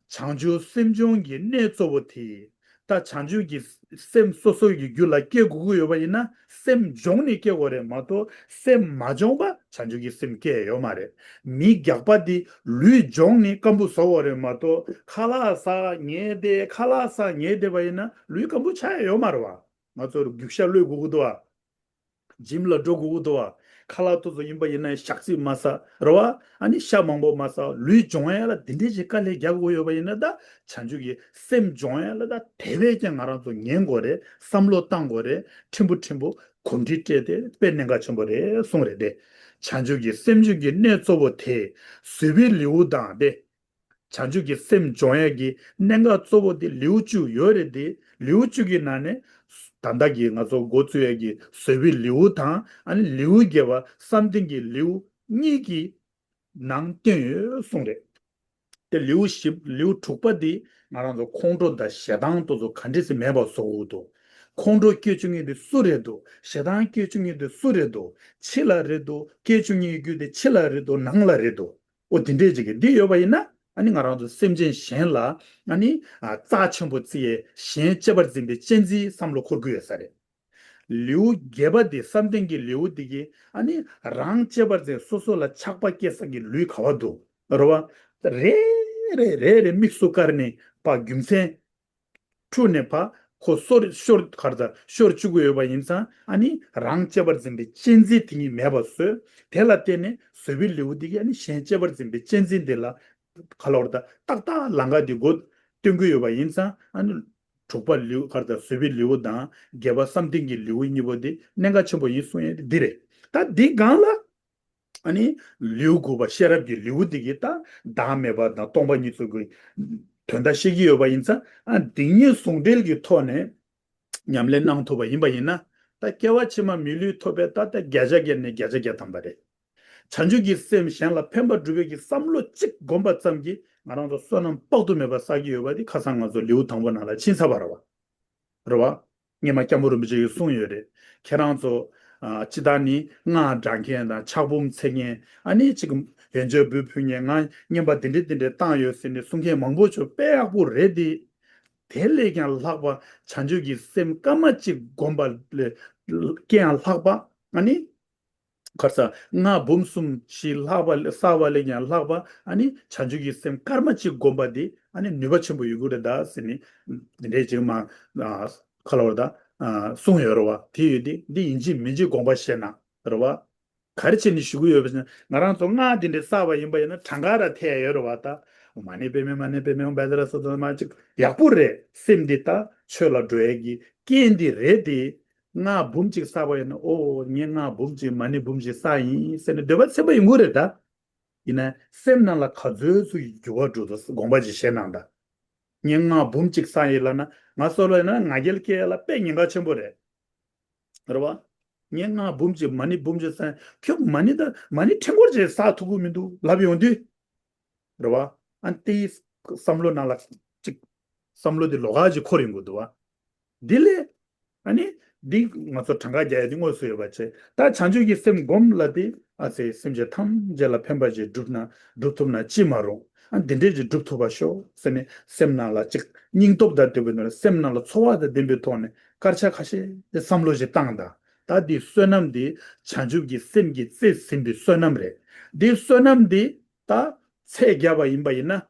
བྱང་ཆུབ་སེམས་སྦྱོང་གི་གནད་གཙོ་བོ་དེ། ད་བྱང་ཆུབ་ཀྱི་སེམས་སོ་སོ་ཡི་རྒྱུད་ལ་སྐྱེ་དགོས་ཀྱི་ཡོད་པ་ཡིན་ན། སེམས་སྦྱོང་ནས་སྐྱེ་དགོས་རེད་མ་གཏོགས། སེམས་མ་སྦྱོང་བ་བྱང་ཆུབ་ཀྱི་སེམས་སྐྱེ་ཡོད་མ་རེད། མི་རྒྱགས་པ་འདི་ལུས་སྦྱོང་ནས་སྐམ་པོ་བཟོ་དགོས་རེད་མ་གཏོགས། ཁ་ལག་ཟ་ཉལ་བསྡད། ཁ་ལག་ཟ་ཉལ་བསྡད་པ་ཡིན་ན་ལུས་སྐམ་པོ་ཆགས་ཡ་ཡོད་མ་རེད་བ། ང་ཚོར་རྒྱུག་ཤར་གློད་དགོས་ཀྱི་འདུག་བ། ཇིམ་ལ་འགྲོ་དགོས་ཀྱི་འདུག་བ། ཁ་ལག་ཏོག་ཙམ་ཡིན་པ་ཡིན་ན་ཞག་ཚི་མ་ཟ་རེད་བ། ཨ་ནི་ཤ་མང་པོ་མ་ཟ། ལུས་སྦྱོང་ཡ་ལ་འདི་འདྲས་ཅིག་དཀའ་ལས་རྒྱག་དགོས་ཡོད་པ་ཡིན་ན། ད་བྱང་ཆུབ་ཀྱི་སེམས་སྦྱོང་ཡ་ལ་ད་དེ་བས་ཀྱང་ང་རང་ཚོ་ཉན་དགོས་རེད། བསམ་བློ་བཏང་དགོས་རེད། ཕྲན་བུ་ཕྲན་བུ་གོམས་འདྲིས་སྤྲད་དེ་དཔེ་གནད་འགག་ཆེན་པོ་རེད་གསུངས་རེད་དེ། བྱང་ཆུབ་ཀྱི་སེམས་སྦྱོང་གི་གནད་གཙོ་བོ་དེ་བཟོད་པའི་ལེའུ་དང་དེ། བྱང་ཆུབ་ཀྱི་སེམས་སྦྱོང་ཡས་ཀྱི་གནད་འགག་གཙོ་བོ་དེ་ལེའུ་བཅུ་ཡོད་རེད་དེ། ལེའུ་བཅུ་གི་ནང་ནས་ད་ལྟ་གི་ང་ཚོ་འགོ་བཙུགས་ཡས་ཀྱི་བཟོད་པའི་ལེའུ་དང་། ཨ་ནི་ལེའུ་བརྒྱད་པ་བསམ་གཏན་གྱི་ལེའུ་གཉིས་ཀྱི་ནང་བསྟན་ཡོད་གསུངས་རེད། དེ་ལེའུ་བཞི། ལེའུ་དྲུག་པ་འདི་ང་རང་ཚོ་ཁོང་ཁྲོ་དང་ཞེ་སྡང་དེ་ཚོ་ག་འདྲས་སེ་མེད་པ་བཟོ་དགོས་འདུག་ཁོང་ཁྲོ་སྐྱེ་བཅུག་མཁན་དེ་སུ་རེད་འདུག་ཞེ་སྡང་སྐྱེ་བཅུག་མཁན་དེ་སུ་རེད་འདུག་ཕྱི་ལ་རེད་འདུག་སྐྱེ་བཅུག་མཁན་རྒྱུ་དེ་ཕྱི་ལ་རེད་འདུག་ནང་ལ་རེད་འདུག་འོ་དེ་འདྲས་ཅིག་གི་འདི་ཡོད་པ་ཡིན་ན། ཨ་ནི་ང་རང་ཚོ་སེམས་ཅན་གཞན་ལ་ཨ་ནི་ཨ་རྩ་ཆེན་པོ་བརྩི་ཡས། གཞན་གཅེས་པར་འཛིན་པའི་གཅེས་འཛིན་བསམ་བློ་འཁོར་གྱི་ཡོད་ས་རེད། ལེའུ་བརྒྱད་པ་འདི་བསམ་གཏན་གྱི་ལེའུ་འདི་གིས་ཨ་ནི་རང་གཅེས་པར་འཛིན། སོ་སོ་ལ་ཆགས་པ་སྐྱེ་ས་གི་ལུས་ག་བ་འདུག་རེད་བ། རེ་རེ་རེ་རེ་དམིགས་སུ་བཀར་ནས་ཕར་རྒྱུ་མཚན་འཁྲུལ་ནས་ཕར་ཁོ་སོར་ཤོར་ག་རེ་ཟ་ཤོར་བཅུག་གི་ཡོད་པ་ཡིན་ཙང་། ཨ་ནི་རང་གཅེས་པར་འཛིན་པའི་གཅེས་འཛིན་དེ་ཉིད་མེད་པར་བཟོས། དེ་ལ་བརྟེན་ནས་བཟོད་པའི་ལེའུ་འདི་གིས་ཨ་ནི་གཞན་གཅེས་པར་འཛིན་པའི་གཅེས་འཛིན་དེ་ལ་ག་ལ་བར་ད་ཏག་ཏག་ལམ་ཁ་འདི་འགོ་སྟོན་གྱི་ཡོད་པ་ཡིན་ཙང་། ཨ་ནི་དྲུག་པ་ལེའུ་ག་རེ་ཟ་བཟོད་པའི་ལེའུ་དང་བརྒྱད་པ་བསམ་གཏན་གྱི་ལེའུ་གཉིས་པོ་འདི་གནད་འགག་ཆེན་པོ་ཡིན་གསུང་ཡས་འདི་རེད། ད་འདི་སྒང་ལ་ཨ་ནི་ལེའུ་དགུ་པ་ཤེས་རབ་ཀྱི་ལེའུ་འདི་གིས་ད་བདག་མེད་པ་དང་སྟོང་པ་ཉིད་ཚོ་གི་དོན་དག་བཤད་ཀྱི་ཡོད་པ་ཡིན་ཙང་། ཨ་འདི་གཉིས་ཟུང་འབྲེལ་གྱི་ཐོག་ནས་ཉམས་ལེན་གནང་ཐུབ་པ་ཡིན་པ་ཡིན་ན། ད་སྐྱེ་བ་ཕྱི་མ་མི་ལུས་ཐོབ་པའི་ད་ལྟ་བརྒྱ་ཆ་བརྒྱ་ནས་བརྒྱ་ཆ་བརྒྱ་ཐམ་པ་རེད། བྱང་ཆུབ་ཀྱི་སེམས་གཞན་ལ་ཕན་པ་སྒྲུབ་པའི་གི་བསམ་བློ་གཅིག་བསྒོམ་པ་ཙམ་གྱིས་ང་རང་ཚོ་བསོད་ནམས་དཔག་ཏུ་མེད་པ་བསགས་ཀྱི་ཡོད་པ་འདི་ཁ་སང་ང་ཚོ་ལེའུ་དང་པོ་ནང་ལ་ཕྱིན་ཚར་བ་རེད་བ། རེད་བ། སྔོན་མ་སྐྱབས་མགོན་རིན་པོ་ཆེ་གིས་གསུངས་ཡོད་རེད། ཁྱེད་རང་ཚོ་ཨ་སྤྱིར་བཏང་ནི་སྔགས་བགྲང་མཁན་དང་ཕྱག་འབུམ་འཚལ་མཁན། ཨ་ནི་གཅིག་ཡོན་མཆོད་འབུལ་ཕུལ་མཁན། ང་བསྙེན་པ་འདི་འདྲས་འདི་འདྲས་བཏང་ཡོད་ཟེར་ནས་གསུང་མཁན་མང་པོ་ཚོ་དཔེ་ཡག་པོ་རེད་དེ། དེ་ལས་ཀྱང་ལྷག་པ་བྱང་ཆུབ་ཀྱི་སེམས་སྐར་མ་གཅིག་བསྒོམ་པ་ལས་ཀྱང་ལྷག་པ། ཨ་ནི་ག་རེ་ཟ་སྔགས་འབུམ་གསུམ་ཞིག་ལྷག་པ་བསགས་པ་ལས་ཀྱང་ལྷག་པ། ཨ་ནི་བྱང་ཆུབ་ཀྱི་སེམས་སྐར་མ་གཅིག་བསྒོམ་པ་འདི་ཨ་ནི་ནུས་པ་ཆེན་པོ་ཡོད་དགོས་རེད་ད་ཟེར་ནས་འདི་འདྲས་ཅིག་མ་ཨ་ག་ལ་བར་ད་ཨ་གསུངས་ཡོད་རེད་བ། དེ་ཡོད་དེ་འདི་ཡིན་གཅིག་མིན་གཅིག་དགོངས་པ་བཞེས་ན་རེད་བ། ག་རེ་བྱས་ནས་ཞུ་གི་ཡོད་པ་ཟེར་ན། ང་རང་ཚོ་སྔགས་འདི་འདྲས་བསགས་པ་ཡིན་པ་ཡིན་ན་གྲངས་ཀ་ར་ཐེབས་ཡོད་རེད་བ་ད། མ་ཎི་པདྨེ་མ་ཎི་པདྨེ་བཛྲ་སུ་ཏ་མ་གཅིག་ཡག་པོ་རེད། སེམས་འདི་ད་ཆོས་ལ་འགྲོ་ཡས་ཀྱི་རྐྱེན་འདི་རེད་དེ། སྔགས་འབུམ་གཅིག་བསགས་པ་ཡིན་ན། ཨོ་ངས་སྔགས་འབུམ་གཅིག་མ་ཎི་འབུམ་གཅིག་བསགས་ཡིན་ཟེར་ནས་འདོད་པ་ཚིམ་པ་ཡོང་གི་རེད་ད། ཡིན་ན་སེམས་ནང་ལ་ག་ཚོད་ཚོད་འགྱུར་བ་འགྲོ་འདུག་དགོངས་པ་ཅིག་བཞེས་གནང་ད། ངས་སྔགས་འབུམ་གཅིག་བསགས་ཡིན་ལབ་ན། ང་སོ་སོ་ཡིན་ན་ང་རྒྱལ་སྐྱེ་ཡ་ལ་དཔེ་ཉེན་ཁ་ཆེན་པོ་རེད། རེད་བ། ངས་སྔགས་འབུམ་གཅིག་མ་ཎི་འབུམ་གཅིག་བསགས། ཁྱོད་མ་ཎི་ད་མ་ཎི་ཕྲེང་སྐོར་ཅིག་བསགས་ཐུབ་ཀྱི་མི་འདུག་ལབ་ཡོང་དུས། རེད་བ། ཨ་ནི་དེའི་བསམ་བློ་ནང་ལ་ཅིག་བསམ་བློ་དེ་ལོགས་ཀ་ཅིག་འཁོར་ཡོང་གི་འདུག་བ། འདི་ལས་ཨ་ནི་འདི་ང་ཚོ་གྲངས་ཀ་རྒྱག་ཡ་དེ་དངོས་སུ་ཡོད་པ་བྱས། ད་བྱང་ཆུབ་ཀྱི་སེམས་བསྒོམ་ལ་དེ་ཨ་ཙི་སེམས་ཅན་ཐམས་ཅད་ལ་ཕན་པ་ཅིག་སྒྲུབ་ན་སྒྲུབ་ཐུབ་ན་ཅི་མ་རུང་། ཨ་འདི་འདྲས་ཅིག་སྒྲུབ་ཐུབ་པ་ཤོག་ཟེར་ནས་སེམས་ནང་ལ་ཅིག་སྙིང་སྟོབས་དང་ལྡན་པའི་ཐོག་ནས་སེམས་ནང་ལ་ཚོར་བ་དང་ལྡན་པའི་ཐོག་ནས་སྐར་ཆ་ཁ་ཤས་དེ་བསམ་བློ་ཞིག་བཏང་དང་། ད་འདི་བསོད་ནམས་འདི་བྱང་ཆུབ་ཀྱི་སེམས་ཀྱི་རྩེར་ཟིན་པའི་བསོད་ནམས་རེད། འདི་བསོད་ནམས་འདི་ད་ཚད་བརྒྱབ་པ་ཡིན་པ་ཡིན་ན།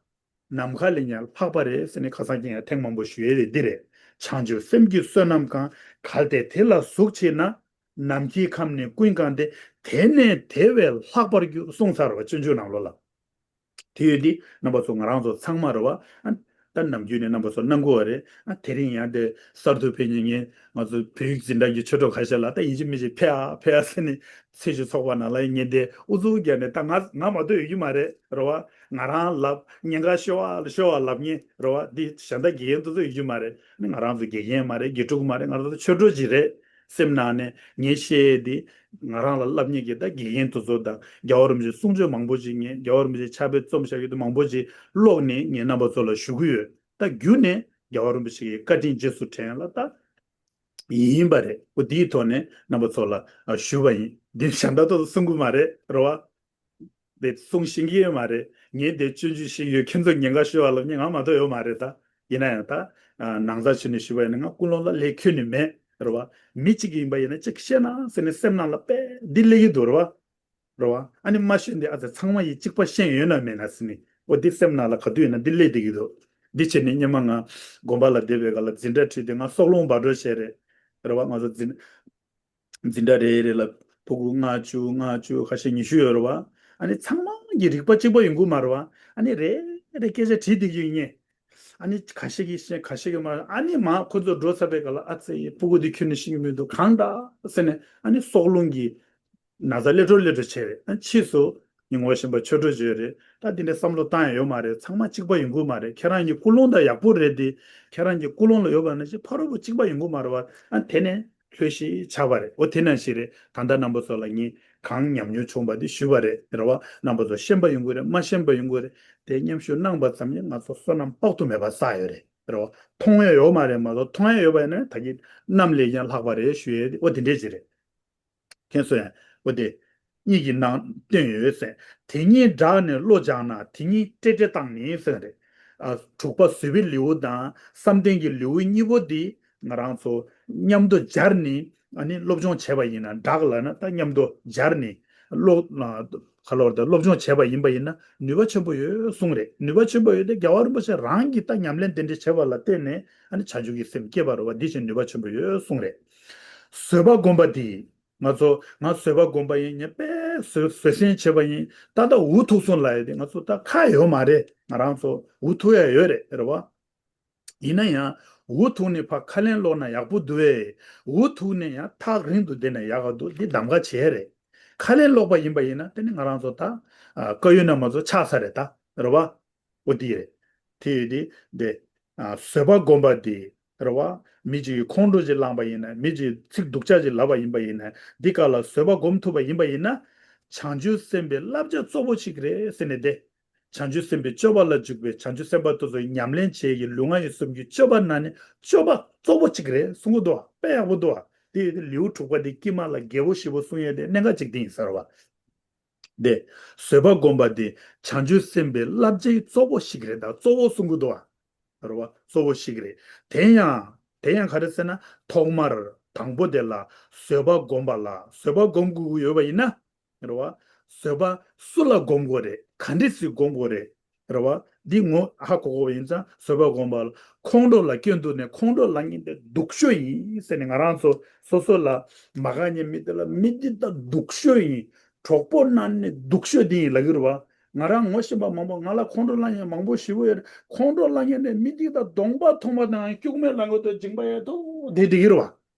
ནམ་མཁའ་ལས་ཀྱང་ལྷག་པ་རེད་ཟེར་ནས་ཁ་སང་ཁྱེད་ཡང་ཐེངས་མང་པོ་ཞུ་ཡས་རེད། འདི་རེད། བྱང་ཆུབ་སེམས་ཀྱི་བསོད་ནམས་གང་། གལ་ཏེ་དེ་ལ་གཟུགས་མཆིས་ན། ནམ་མཁའི་ཁམས་ནི་ཀུན་གང་སྟེ། དེ་ནས་དེ་བས་ལྷག་པར་འགྱུར། གསུངས་ཚར་བ་སྤྱོད་འཇུག་ནང་ལོགས་ལ། དེ་ཡོད་དེ་རྣམ་པ་ཚོ་ང་རང་ཚོ་ཚང་མ་རེད་བ། ཨ་ད་ནམ་རྒྱུན་ནས་རྣམ་པ་ཚོ་གནང་དགོས་པ་རེད། ཨ་དེ་རིང་ཡང་དེ་གསར་དུ་ཕེབས་མཁན་ངས་ང་ཚོ་བོད་ཡིག་འཛིན་གྲྭ་གི་ཆོས་གྲོགས་ཁ་ཤས་ལ་ད་ཡིན་གཅིག་མིན་གཅིག་ཕེབས་ཨ་ཕེབས་ཨ་ཟེར་ནས་ཚེས་བཅུ་ཚོགས་པ་ནང་ལ་ངས་དེ་ཨུ་ཚུགས་བརྒྱབ་ནས། ད་ང་ང་མ་གཏོགས་ཡོད་ཀྱི་མ་རེད་རེད་བ། ང་རང་ལབ་ཉེན་ཁ་ཤོར་བ་ལ་ཤོར་བ་ལབ་མཁན་རེད་བ། འདི་གཞན་དག་དགེ་རྒན་དེ་ཚོ་ཡོད་ཀྱི་མ་རེད། ནི་ང་རང་ཚོ་དགེ་རྒན་མ་རེད། དགེ་ཕྲུག་མ་རེད། ང་རང་ཚོ་ཆོས་གྲོགས་ཅིག་རེད། སེམས་ནང་ནས་ངས་བཤད་ཡས་འདི་ང་རང་ལ་སློབ་གཉེར་གྱི་ད་དགེ་རྒན་དེ་ཚོ་དང་རྒྱལ་བ་རིན་པོ་ཆེའི་གསུང་ཆོས་མང་པོ་ཅིག་ངས། རྒྱལ་བ་རིན་པོ་ཆེས་ཕྱག་དཔེ་རྩོམ་བཞག་ཡོད་དེ་མང་པོ་ཅིག་ཀློག་ནས་ངས་རྣམ་པ་ཚོ་ལ་ཞུ་གི་ཡོད། ད་བརྒྱུད་ནས་རྒྱལ་བ་རིན་པོ་ཆེ་གི་བཀའ་དྲིན་རྗེས་སུ་དྲན་ལ་ད་ཡིན་པ་རེད། འོ་དེའི་ཐོག་ནས་རྣམ་པ་ཚོ་ལ་ཨ་ཞུ་བ་ཡིན། འདི་གཞན་དག་ཏོག་ཙམ་གསུང་གི་མ་རེད་རེད་བ། དེ་གསུང་ཤེས་ཀྱི་ཡོད་མ་རེད། ངས་དེ་སྤྱོད་འཇུག་ཤེས་ཡོད། ཁྱེད་ཚོ་ཉེན་ཁ་ཤོར་བ་ལབ་མཁན་ང་མ་གཏོགས་ཡོད་མ་རེད་ད། ཡིན་ན་ཡང་ད་ཨ་ནང་ཚགས་བྱས་ནས་ཞུ་བ་ཡིན་ན། ང་ཀུན་སློང་ལ་ལས་འཁྱོལ་ནི་མེད་རེད་བ། མི་གཅིག་ཡིན་པ་ཡིན་ན་གཅིག་བཤད་ན་ཟེར་ནས་སེམས་ནང་ལ་དཔེ་འདི་སླེབས་ཀྱི་འདུག་རེད་བ། རེད་བ། ཨ་ནི་མ་ཤེས་འདི་ཨ་ཙི་ཚང་མ་ཡིས་གཅིག་པ་ཤེས་ཡོད་ན་མེད་ན་ཟེར་ནས། འོ་འདི་སེམས་ནང་ལ་ག་དུས་ཡིན་ན་འདི་སླེབས་བསྡད་ཀྱི་འདུག་འདི་བྱས་ནས་སྔོན་མ་ང་དགོན་པ་ལ་བསྡད་པའི་སྐབས་ལ་འཛིན་གྲྭ་ཁྲིད་དུས་ང་སྲོག་རླུང་འབར་འགྲོ་བྱས་རེད། རེད་བ། ང་ཚོ་འཛིན་འཛིན་གྲྭ་རེ་རེ་ལ་ཕྲུ་གུ་ལྔ་བཅུ་ལྔ་བཅུ་ཁ་ཤས་ཉི་ཤུ་ཡོད་རེད་བ། ཨ་ནི་ཚང་མ་གི་རིག་པ་གཅིག་པ་ཡོང་གི་མ་རེད་བ། ཨ་ནི་རེ་རེ་སྐད་ཆ་དྲིས་བསྡད་ཀྱི་ཡོད་ངེས། ཨ་ནི་ཁ་ཤས་ཀྱིས་ཤེས། ཁ་ཤས་ཀྱིས་མ། ཨ་ནི་མ་ཁོ་ཚོ་འགྲོ་ཚར་བའི་སྐབས་ལ་ཨ་ཙི་ཕྲུ་གུ་འདི་ཁྱོན་ནས་ཤེས་ཀྱི་མི་འདུག་གང་འདྲ་ཟེར་ནས། ཨ་ནི་སྲོག་རླུང་གི་ན་ཚ་སླེབས་འགྲོ་སླེབས་འགྲོ་བྱས་རེད། ཨ་ཕྱིས་སུ་ཉིན་ངོ་ཤེས་པ་ཆོས་གྲོགས་བརྗོད་རེད། ད་འདི་འདྲའི་བསམ་བློ་བཏང་ཡ་ཡོད་མ་རེད། ཚང་མ་གཅིག་པ་ཡོང་གི་མ་རེད། ཁྱེད་རང་གི་ཀུན་སློང་ད་ཡག་པོ་རེད་དེ། ཁྱེད་རང་གི་ཀུན་སློང་ལ་ཡོད་པ་ནང་བཞིན་ཕ་རོལ་པོ་གཅིག་པ་ཡོང་གི་མ་རེད་བ། ཨ་དེ་ནས་ལྷོད་ཤིག་ཆགས་པ་རེད། འོ་དེ་ནང་བཞིན་རེད། ད་ལྟ་རྣམ་པ་ཚོ་ལ་ངས་གང་ཉམས་མྱོང་བྱུང་བ་དེ་ཞུས་པ་རེད། རེད་བ། རྣམ་པ་ཚོ་ཤེས་པ་ཡོང་གི་རེད། མ་ཤེས་པ་ཡོང་གི་རེད། དེ་མཉམ་ཞུགས་གནང་པ་ཙམ་གྱིས་ང་ཚོ་བསོད་ནམས་དཔག་ཏུ་མེད་པ་བསགས་ཡོད་རེད། རེད་བ། མཐོང་ཡ་ཡོད་མ་རེད་མ་གཏོགས། མཐོང་ཡ་ཡོད་པ་ཡིན་ན་ད་གིན་གནམ་ལས་ཀྱང་ལྷག་པ་རེད་ཞུ་ཡས་དེ། འོ་དེ་འདྲས་ཅིག་རེད། མཁྱེན་སོང་ཡ། འོ་དེ་གཉིས་ཀྱི་ནང་བསྟན་ཡོད་ཟེར། དེ་གཉིས་སྦྲགས་ནས་བློ་སྦྱངས་ན། དེ་གཉིས་བསྲེ་བསྲེ་བཏང་ནས་ཟེར་རེད། ཨ་དྲུག་པ་བཟོད་པའི་ལེའུ་དང་བསམ་གཏན་གྱི་ལེའུ་གཉིས་པོ་འདི་ང་རང་ཚོ་མཉམ་དུ་སྦྱར་ནས་ཨ་ནི་སློབ་སྦྱོང་བྱས་པ་ཡིན་ན། སྦྲགས་ལབ་ན་ད་མཉམ་དུ་སྦྱར་ནས་ སློབ་ཁ་ལོར་དང་སློབ་སྦྱོང་བྱས་པ་ཡིན་པ་ཡིན་ན་ནུས་པ་ཆེན་པོ་ཡོད་གསུངས་རེད། ནུས་པ་ཆེན་པོ་ཡོད་དེ་རྒྱལ་བ་རིན་པོ་ཆེ་རང་གིས་ད་ཉམས་ལེན་དེ་འདྲ་བྱས་པ་ལ་བརྟེན་ནས་ཨ་ནི་བྱང་ཆུབ་ཀྱི་སེམས་སྐྱེས་པ་རེད་བ། འདི་བཞིན་ནུས་པ་ཆེན་པོ་ཡོད་གསུངས་རེད། བཟོད་པ་སྒོམ་པ་འདི། ང་ཚོ་ང་བཟོད་པ་སྒོམ་པ་ཡིན། ངས་དཔེ་བཟོད་བཟོད་བསྲན་བྱེད་པ་ཡིན། ད་ལྟ་འུ་ཐུག་སོང་ལབ་ཡ་དེ་ང་ཚོ་ད་ཁ་ཡོད་མ་རེད། ང་རང་ཚོ་འུ་ཐུག་ཡ་ཡོད་རེད། རེད་བ། ཡིན་ན་ཡང་འུ་ཐུག་ནས་ཕར་ཁ་ལན་སློག་ན་ཡག་པོ་འདུག་ཨེ། འུ་ཐུག་ནས་ཡང་ཐག་རིང་དུ་བསྡད་ན་ཡག་ག་འདུག་འདི་གདམ་ག་བྱས་རེད། ཁ་ལན་སློག་པ་ཡིན་པ་ཡིན་ན་དེ་ནི་ང་རང་ཚོ་ད་ཨ་བཀའ་ཡོད་ན་མ་ཚོ་ཆགས་ས་རེད་ད། རེད་བ། འོ་དེ་རེད། དེ་ཡོད་དེ་དེ། ཨ་བཟོད་པ་སྒོམ་པ་དེ། རེད་བ། མི་གཅིག་གིས་ཁོང་ཁྲོ་ཅིག་བསླངས་པ་ཡིན་ན། མི་གཅིག་ཚིག་སྡུག་ཅག་ཅིག་ལབ་པ་ཡིན་པ་ཡིན་ན། འདི་ག་ལ་བཟོད་པ་སྒོམ་ཐུབ་པ་ཡིན་པ་ཡིན་ན། བྱང་ཆུབ་སེམས་དཔའི་བསླབ་བྱ་གཙོ་བོ་གཅིག་རེད་ཟེར་ནས་དེ། བྱང་ཆུབ་སེམས་དཔའི་སྤྱོད་པ་ལ་འཇུག་པའི་བྱང་ཆུབ་སེམས་དཔའ་དེ་ཚོ་ཉམས་ལེན་བྱེད་ཀྱི་ལུས་ངག་ཡིད་གསུམ་གྱི་སྤྱོད་པ་ནང་ནས་སྤྱོད་པ་གཙོ་བོ་གཅིག་རེད་གསུང་གི་འདུག་བ། དཔེ་ཡག་པོ་འདུག་བ། དེ་ཡོད་དེ་ལེའུ་དྲུག་པ་དེ་དཀྱིལ་མ་ལ་རྒྱལ་པོ་བཞི་པོ་གསུང་ཡས་དེ་གནད་འགག་གཅིག་དེ་ཡིན་ས་རེད་བ། དེ། བཟོད་པ་སྒོམ་པ་དེ་བྱང་ཆུབ་སེམས་དཔའི་བསླབ་བྱའི་གཙོ་བོ་ཞིག་རེད། ད་གཙོ་བོ་གསུང་གི་འདུག་བ། རེད་བ། གཙོ་བོ་ཞིག་རེད། དེ་ཡང་དེ་ཡང་ག་རེ་ཟེར་ན་ཐོག་མར་དང་པོ་དེ་ལ་བཟོད་པ་སྒོམ་པ་ལ་བཟོད་པ་སྒོམ་དགོས་ཀྱི་ཡོད་པ་ཡིན་ན། རེད་བ། བཟོད་པ་སུ་ལ་སྒོམ་དགོས་རེད། ག་འདྲ་ཞིག་སྒོམ་དགོས་རེད། རེད་བ། འདི་ངོ་ཧ་གོ་དགོས་པ་ཡིན་ཙང་བཟོད་པ་སྒོམ་པ་ལ་ཁོང་ཁྲོ་ལ་སྐྱོན་འདུག་ནས་ཁོང་ཁྲོ་ལངས་མཁན་དེ་སྡུག་ཤོས་ཡིན་ཟེར་ནས་ང་རང་ཚོ་སོ་སོ་ལ་མ་དགའ་མཁན་མི་དེ་ལ་མི་འདི་ད་སྡུག་ཤོས་ཡིན། གྲོགས་པོ་ནང་ནས་སྡུག་ཤོས་འདི་ཡིན་ལབ་ཀྱི་རེད་བ། ང་རང་ངོ་ཤེས་པ་མང་པོ། ང་ལ་ཁོང་ཁྲོ་ལངས་མཁན་མང་པོ་ཞེ་པོ་ཡོད་རེད། ཁོང་ཁྲོ་ལངས་མཁན་དེ་མི་འདི་ད་གདོང་པ་མཐོང་པ་དང་སྐྱུག་མེར་ལངས་དགོས་དོ་འཇིགས་པ་ཡོད་དོ་དེ་འགྲིག་གི་རེད་བ།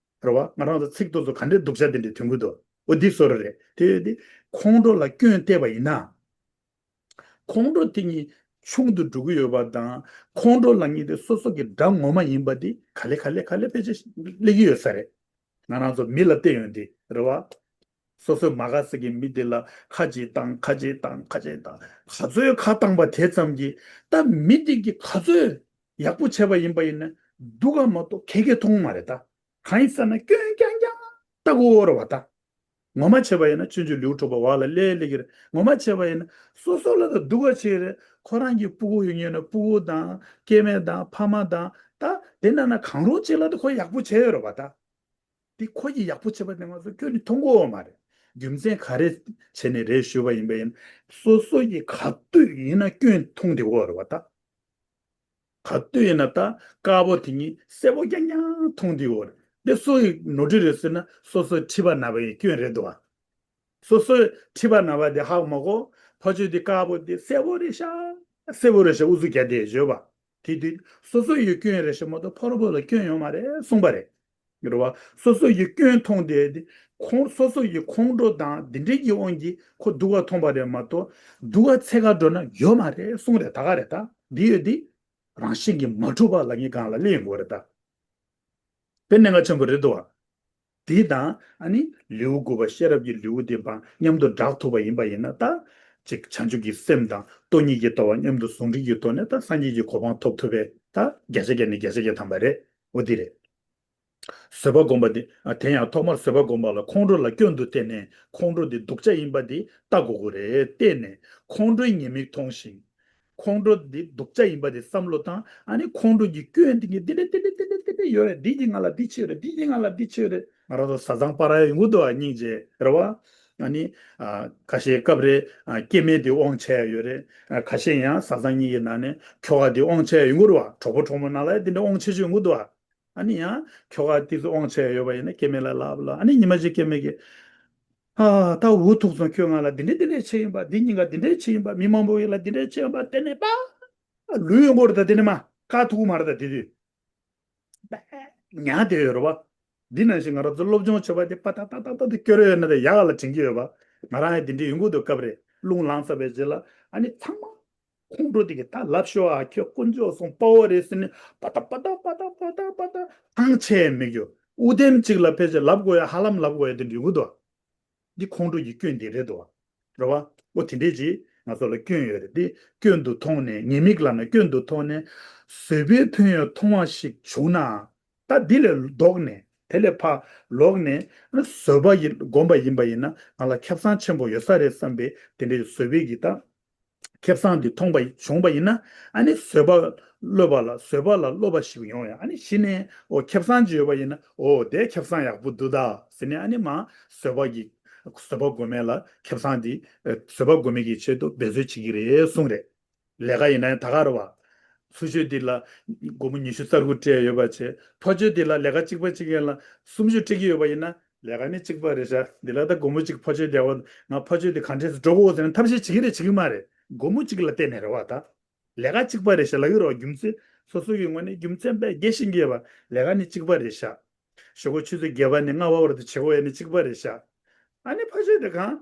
རེད་བ། ང་རང་ཚོ་ཚིག་ཐོག་ཏུ་ག་འདྲའི་སྡུག་ཅག་དེ་འདྲའི་ཐོན་གི་འདུག་འོ་འདི་བཟོ་འདྲ་རེད། དེ་ཡོད་དེ་ཁོང་ཁྲོ་ལ་སྐྱོན་བལྟས་པ་ཡིན་ན། ཁོང་ཁྲོ་དེ་གཉིས་ཆུང་དུ་འགྲོ་གི་ཡོད་པ་དང་། ཁོང་ཁྲོ་ལ་ངེས་དེ་སོ་སོ་གི་དགྲ་ངོ་མ་ཡིན་པ་དེ་ག་ལེ་ག་ལེ་ག་ལེ་ཕལ་ཆེར་སླེབས་ཀྱི་ཡོད་ས་རེད། ང་རང་ཚོ་མི་ལ་བལྟས་ཡོང་དུས་རེད་བ། སོ་སོའི་མ་དགའ་ས་གི་མི་དེ་ལ་ཁ་ཅིག་བཏང་། ཁ་ཅིག་བཏང་། ཁ་ཅིག་བཏང་། ག་ཚོད་ཁ་བཏང་པ་དེ་ཙམ་གྱིས་ད་མི་དེ་གིས་ག་ཚོད་ཡག་པོ་བྱས་པ་ཡིན་པ་ཡིན་ན་སྡུག་ག་མ་གཏོགས་ཁེ་ཁེ་མཐོང་མ་རེད་ད། གང་ཡིན་ཟེར་ན་སྐྱོན་རྐྱང་རྐྱང་ལྟ་དགོས་རེད་བ་ད། ངོ་མ་བྱས་པ་ཡིན་ན་སྤྱོད་འཇུག་ལེའུ་དྲུག་པ་བ་ལ་ལས་ལས་ཀྱི་རེད། ངོ་མ་བྱས་པ་ཡིན་ན་སོ་སོ་ལ་ད་སྡུག་ག་བྱེད་རེད། ཁོ་རང་གི་སྤུ་གུ་ཡོད་ཉེ་ན་སྤུ་གུ་དང་སྐྱེ་དམན་དང་ཕ་མ་དང་ད་དེ་ན་ན་གང་རུང་ཅིག་ལ་ད་ཁོ་ཡག་པོ་བྱས་ཡོད་རེད་བ་ད། དེ་ཁོ་གིས་ཡག་པོ་བྱས་པ་དེ་ང་ཚོ་སྐྱོན་ནི་མཐོང་གི་ཡོད་མ་རེད། རྒྱུ་མཚན་ག་རེ་བྱས་ནས་རེད་ཞུས་པ་ཡིན་པ་ཡིན། སོ་སོ་ཡིས་ག་དུས་ཡིན་ན་སྐྱོན་མཐོང་བསྡད་ཡོད་རེད་བ་ད། ག་དུས་ཡིན་ན་ད་དཀར་པོ་དེ་གཉིས་སེར་པོ་རྐྱང་རྐྱང་མཐོང་བསྡད་ཡོད་རེད། དེ་སུ་ཡི་ནོར་འཁྲུལ་རེད་ཟེར་ན་སོ་སོའི་མཁྲིས་པ་ན་བའི་སྐྱོན་རེད་འདུག་བ། སོ་སོའི་མཁྲིས་པ་ན་བ་དེ་ཧ་མ་གོ། ཕ་ཆོས་དེ་དཀར་པོ་དེ་སེར་པོ་རེད་ཤག་སེར་པོ་རེད་ཤག་ཨུ་ཚུགས་རྒྱག་བསྡད་ཡོད་པ། དེ་དུས་སོ་སོ་ཡི་སྐྱོན་རེད་ཤག་མ་གཏོགས་ཕ་རོལ་པོ་ལ་སྐྱོན་ཡོད་མ་རེད་གསུངས་པ་རེད། རེད་བ། སོ་སོ་ཡི་སྐྱོན་མཐོང་བསྡད་དེ་ཁོང་སོ་སོ་ཡི་ཁོང་ཁྲོ་དང་འདི་འདྲའི་གི་དབང་གིས་ཁོ་སྡུག་ག་མཐོང་པ་རེད་མ་གཏོགས་སྡུག་ག་འཚེ་ག་འགྲོ་ན་ཡོད་མ་རེད་གསུངས་རེད། ད་ག་རེད་ད། འདི་ཡོད་དེ། རང་བཞིན་གྱིས་མ་གྲུབ་པ་ལ་ངའི་སྒང་ལ་སླེབས་ཡོང་གི་རེད་ད། དཔེ་གནད་འགག་ཆེན་པོ་རེད་འདུག་བ། དེ་དང་ཨ་ནི་ལེའུ་དགུ་པ་ཤེས་རབ་ཀྱི་ལེའུ་དེ་དང་མཉམ་དུ་སྦྲགས་ཐུབ་པ་ཡིན་པ་ཡིན་ན་ད། ཅིག་བྱང་ཆུབ་ཀྱི་སེམས་དང་སྟོང་ཉིད་ཀྱི་ལྟ་བ་མཉམ་དུ་ཟུང་འབྲེལ་གྱི་ཐོག་ནས་ད་སངས་རྒྱས་ཀྱི་གོ་འཕང་ཐོབ་ཐུབ་པའི་ད་བརྒྱ་ཆ་བརྒྱ་ནས་བརྒྱ་ཆ་བརྒྱ་ཐམ་པ་རེད། འོ་དེ་རེད། བཟོད་པ་སྒོམ་པ་དེ། ཨ། དེ་ཡང་ཐོག་མར་བཟོད་པ་སྒོམ་པ་ལ་ཁོང་ཁྲོ་ལ་སྐྱོན་དུ་བལྟས་ནས་ཁོང་ཁྲོ་དེ་སྡུག་ཅག་ཡིན་པ་དེ་ལྟ་དགོས་ཀྱི་རེད། བལྟས་ནས་ཁོང་ཁྲོའི་ཉེས་དམིགས་མཐོང་ཞིང་། ཁོང་ཁྲོ་འདི་སྡུག་ཅག་ཡིན་པ་དེ་བསམ་བློ་བཏང་། ཨ་ནི་ཁོང་ཁྲོ་གི་སྐྱོན་འདི་གི་འདི་འདྲ་འདི་འདྲ་འདི་འདྲ་འདི་འདྲ་ཡོད་རེད། འདི་གིས་ང་ལ་འདི་བྱས་ཡོད་རེད། འདི་གིས་ང་ལ་འདི་བྱས་ཡོད་རེད། ང་རང་ཚོ་བཟའ་ཚང་སྤར་ཡ་ཡོང་གི་འདུག་ཨ། སྙིང་རྗེ་རེད་བ། ཨ་ནི། ཨ། ཁ་ཤས་སྐབས་རེ། ཨ། སྐྱེ་དམན་དེ་དབང་ཆ་ཡ་ཡོད་རེད། ཨ། ཁ་ཤས་ཡང་བཟའ་ཚང་གཉིས་ཀྱི་ནང་ནས་ཁྱོ་ག་དེ་དབང་ཆ་ཡ་ཡོང་གི་རེད་བ། གྲོགས་པོ་གྲོགས་མོ་ནང་ལ་ཡ་དེ་འདྲ་དབང་ཆ་ཆེ་ཡོང་གི་འདུག་ཨ། ཨ་ནི་ཡང་ཁྱོ་ག་དེ་ཚོ་དབང་ཆ་ཡ་ཡོད་པ་ཡིན་ན་སྐྱེ་དམན་ལ་ལབ་ལ། ཨ་ནི་ཉི་མ་གཅིག་སྐྱེ་དམན་གྱིས། ཨ། ད་འུ་ཐུག་སོང་། ཁྱོད་ང་ལ་འདི་འདྲ་འདི་འདྲ་བྱས་ཡིན་པ། འདི་གཉིས་ཀ་འདི་འདྲ་བྱས་ཡིན་པ། མི་མང་པོ་ཡིན་ལ་འདི་འདྲ་བྱས་ཡིན་པ། དེ་ནས་པ་ལུས་ཡོང་གི་རེད། ད་དེ་ནས་མ་བཀག་ཐུབ་ཀྱི་མ་རེད། ད་དེ་དུས་པ་ཉལ་བསྡད་ཡོད་རེད་པ། འདི་ནང་བཞིན་ང་རང་ཚོ་སློབ་སྦྱོང་བྱེད་པ་དེ་པ་ཏག་ཏག་ཏག་ཏག་དེ་སྐྱོ་རེ་ཡོད་ན་དེ་ཡག་ག་ལ་དྲན་གྱི་ཡོད་པ། ང་རང་ཡང་དེ་འདྲའི་ཡོང་གི་འདུག་སྐབས་རེ་རླུང་ལངས་ཚར་བའི་རྗེས་ལ་ཨ་ནི་ཚང་མ། ཁོང་ཁྲོ་དེ་གི་ད་ལབ་ཤོག་ཨ། ཁྱོད་དཀོན་མཆོག་གསུམ་དཔའ་བོ་རེད་ཟེར་ནས་པ་ཏག་པ་ཏག་པ་ཏག་པ་ཏག་པ་ཏག་ཐང་ཆད་མི་རྒྱུ། དབུ་ལྡེམ་གཅིག་ལ་ཕལ་ཆེར་ལབ་དགོས་ཡ་ཧ་ལམ་ལབ་དགོས་ཡ་དེ་འདྲ་ཡོང་གི་འདུག་འདི་ཁོང་ཁྲོ་ཡི་སྐྱོན་འདི་རེད་དོ། རེད་བ། འོ་དེ་འདྲས་ཅིག་ང་ཚོ་ལ་སྐྱོན་ཡོད་རེད། འདི་སྐྱོན་དུ་མཐོང་ནས་ཉེས་དམིགས་ལབ་ན་སྐྱོན་དུ་མཐོང་ནས་བཟོད་པའི་ཕན་ཡོན་མཐོང་བ་ཞིག་བྱུང་ན། ད་འདི་ལས་ལྡོག་ནས་དེ་ལས་ཕར་ལོག་ནས་བཟོད་པ་ཡི་སྒོམ་པ་ཡིན་པ་ཡིན་ན་ང་ལ་ཁེ་བཟང་ཆེན་པོ་ཡོད་ས་རེད་བསམ་པའི་དེ་འདྲའི་བཟོད་པའི་གི་ད། ཁེ་བཟང་འདི་མཐོང་པ་བྱུང་པ་ཡིན་ན། ཨ་ནི་བཟོད་པ་སློབ་པ་ལ་བཟོད་པ་ལ་སློབ་པ་ཞིག་ཡོང་ཡ། ཨ་ནི་གཞི་ནས་འོ་ཁེ་བཟང་ཅིག་ཡོད་པ་ཡིན་ན་འོ་དེ་ཁེ་བཟང་ཡག་པོ་འདུག་ད་ཟེར་ནས་ཨ་ནི་མ་བཟོད་པ་གི་ བཟོད་པ་སྒོམ་མེད་ལ་ཁེ་བཟང་འདི་བཟོད་པ་སྒོམ་མེད་ཀྱི་ཆེད་དུ་འབད་རྩོལ་བྱེད་ཀྱི་རེད་གསུངས་རེད། ལས་ཀ་ཡིན་ན་ཡང་ད་ག་རེད་བ། ཚུར་ཤོག་འདི་ལ་སྒོར་མོ་ཉི་ཤུ་རྩ་དགུ་སྤྲད་ཡོད་པ་བྱས། ཕར་ཕྱོགས་འདི་ལ་ལས་ཀ་གཅིག་པ་གཅིག་ཡན་ལ་སུམ་ཅུ་སྤྲད་ཀྱི་ཡོད་པ་ཡིན་ན། ལས་ཀ་ནི་གཅིག་པ་རེད་ཤག་འདི་ལ་ད་སྒོར་མོ་གཅིག་ཕར་ཕྱོགས་བསྡད་པ། ང་ཕར་ཕྱོགས་འདི་ག་འདྲས་སེ་འགྲོ་དགོས་ཟེར་ན་ཐབས་ཤེས་བྱེད་ཀྱི་རེད་བྱེད་ཀྱི་མ་རེད། སྒོར་མོ་གཅིག་ལ་བརྟེན་ནས་རེད་བ་ད། ལས་ཀ་གཅིག་པ་རེད་ཤག་ལབ་ཀྱི་རེད་བ། རྒྱུ་མཚན་སོ་སོ་ཡི་ངོས་ནས་རྒྱུ་མཚན་དཔེ་རྒྱས་ཤིང་རྒྱས་པ། ལས་ཀ་ནི་གཅིག་པ་རེད་ཤག་ཞོགས་པ་ཆུ་ཚོད་བརྒྱད་པ་ནས་ལྔ་པ་བར་དུ་བྱེད་དགོས་ཡ་ནི་གཅིག་པ་རེད་ཤག་ཨ་ནི་ཕར་ཕྱོགས་དེ་གང་།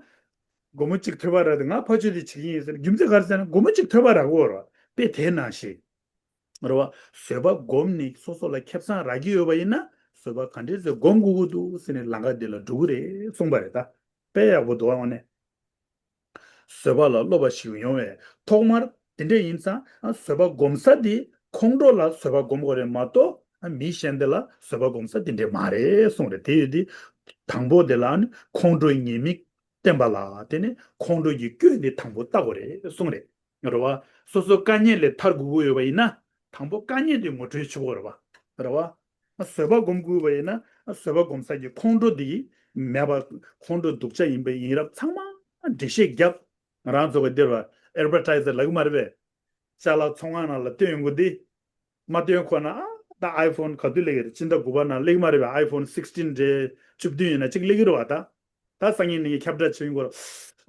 སྒོར་མོ་གཅིག་ཐོབ་པ་རག་དེ་ང་ཕར་ཕྱོགས་དེ་བྱེད་ཀྱི་ཡིན་ཟེར་རྒྱུ་མཚན་ག་རེ་ཟེར་ན་སྒོར་མོ་གཅིག་ཐོབ་པ་རག་གོ་ར་དཔེ་དེ་ནང་བཞིན། རེད་བ། བཟོད་པ་སྒོམ་ནི་སོ་སོ་ལ་ཁེ་བཟང་རག་གི་ཡོད་པ་ཡིན་ན་བཟོད་པ་ག་འདྲས་སེ་སྒོམ་དགོས་ཀྱི་འདུག་ཟེར་ནས་ལམ་ཁ་འདི་ལ་འགྲོ་གི་རེད་གསུངས་པ་རེད་ད། དཔེ་ཡག་པོ་འདུག་ཨ་ནི། བཟོད་པ་ལ་སློབ་པ་ཞིག་ཡོང་བས་ཐོག་མར་དེ་འདྲ་ཡིན་ཙང་བཟོད་པ་སྒོམ་ས་དེ་ཁོང་ཁྲོ་ལ་བཟོད་པ་སྒོམ་དགོས་རེད་མ་གཏོགས་མི་གཞན་དེ་ལ་བཟོད་པ་སྒོམ་ས་དེ་འདྲ་མ་རེད་གསུངས་རེད། དེ་ཡོད་དེ། དང་པོ་དེ་ལ་ནི་ཁོང་ཁྲོའི་ཉེས་དམིགས་བསྟན་པ་ལ་དེ་ནི་ཁོང་ཁྲོ་གི་སྐྱོན་དེ་དང་པོ་བལྟ་དགོས་རེད་གསུངས་རེད། རེད་བ། སོ་སོ་དཀའ་ངལ་ལས་ཐར་དགོས་ཀྱི་ཡོད་པ་ཡིན་ན་དང་པོ་དཀའ་ངལ་དེ་ངོ་སྤྲོད་བྱེད་དགོས་རེད་བ། རེད་བ། བཟོད་པ་སྒོམ་དགོས་པ་ཡིན་ན་བཟོད་པ་སྒོམ་ས་ཀྱི་ཁོང་ཁྲོ་འདི་མེད་པ། ཁོང་ཁྲོ་སྡུག་ཅག་ཡིན་པ་ཡིན་རབས་ཚང་མ་འགྲེལ་བཤད་བརྒྱབ། ང་རང་ཚོ་གི་འདིར་བ་ཨེ་ཌ་ཝར་ཊའི་ཛར་ལབ་ཀྱི་མ་རེད་པས། ཅ་ལག་ཚོང་ཁང་ནང་ལ་སྟོན་ཡོང་གི་འདི། མ་སྟོན་ཁོ་ན་ཨ་ད་ཨའི་ཕོན་ག་དུས་སླེབས་ཀྱི་རེད། སྤྱི་ཟླ་དགུ་པ་ནང་སླེབས་ཀྱི་མ་རེད་པས། ཨའི་ཕོན་སིག་སི་ཊིན་རེད་བཅུ་བདུན་ཡིན་ན་གཅིག་སླེབས་ཀྱི་རེད་བ་ད། ད་སང་ཉིན་ནས་ངས་ཁྱབ་བསྒྲགས་བྱེད་ཡོང་གི་རེད།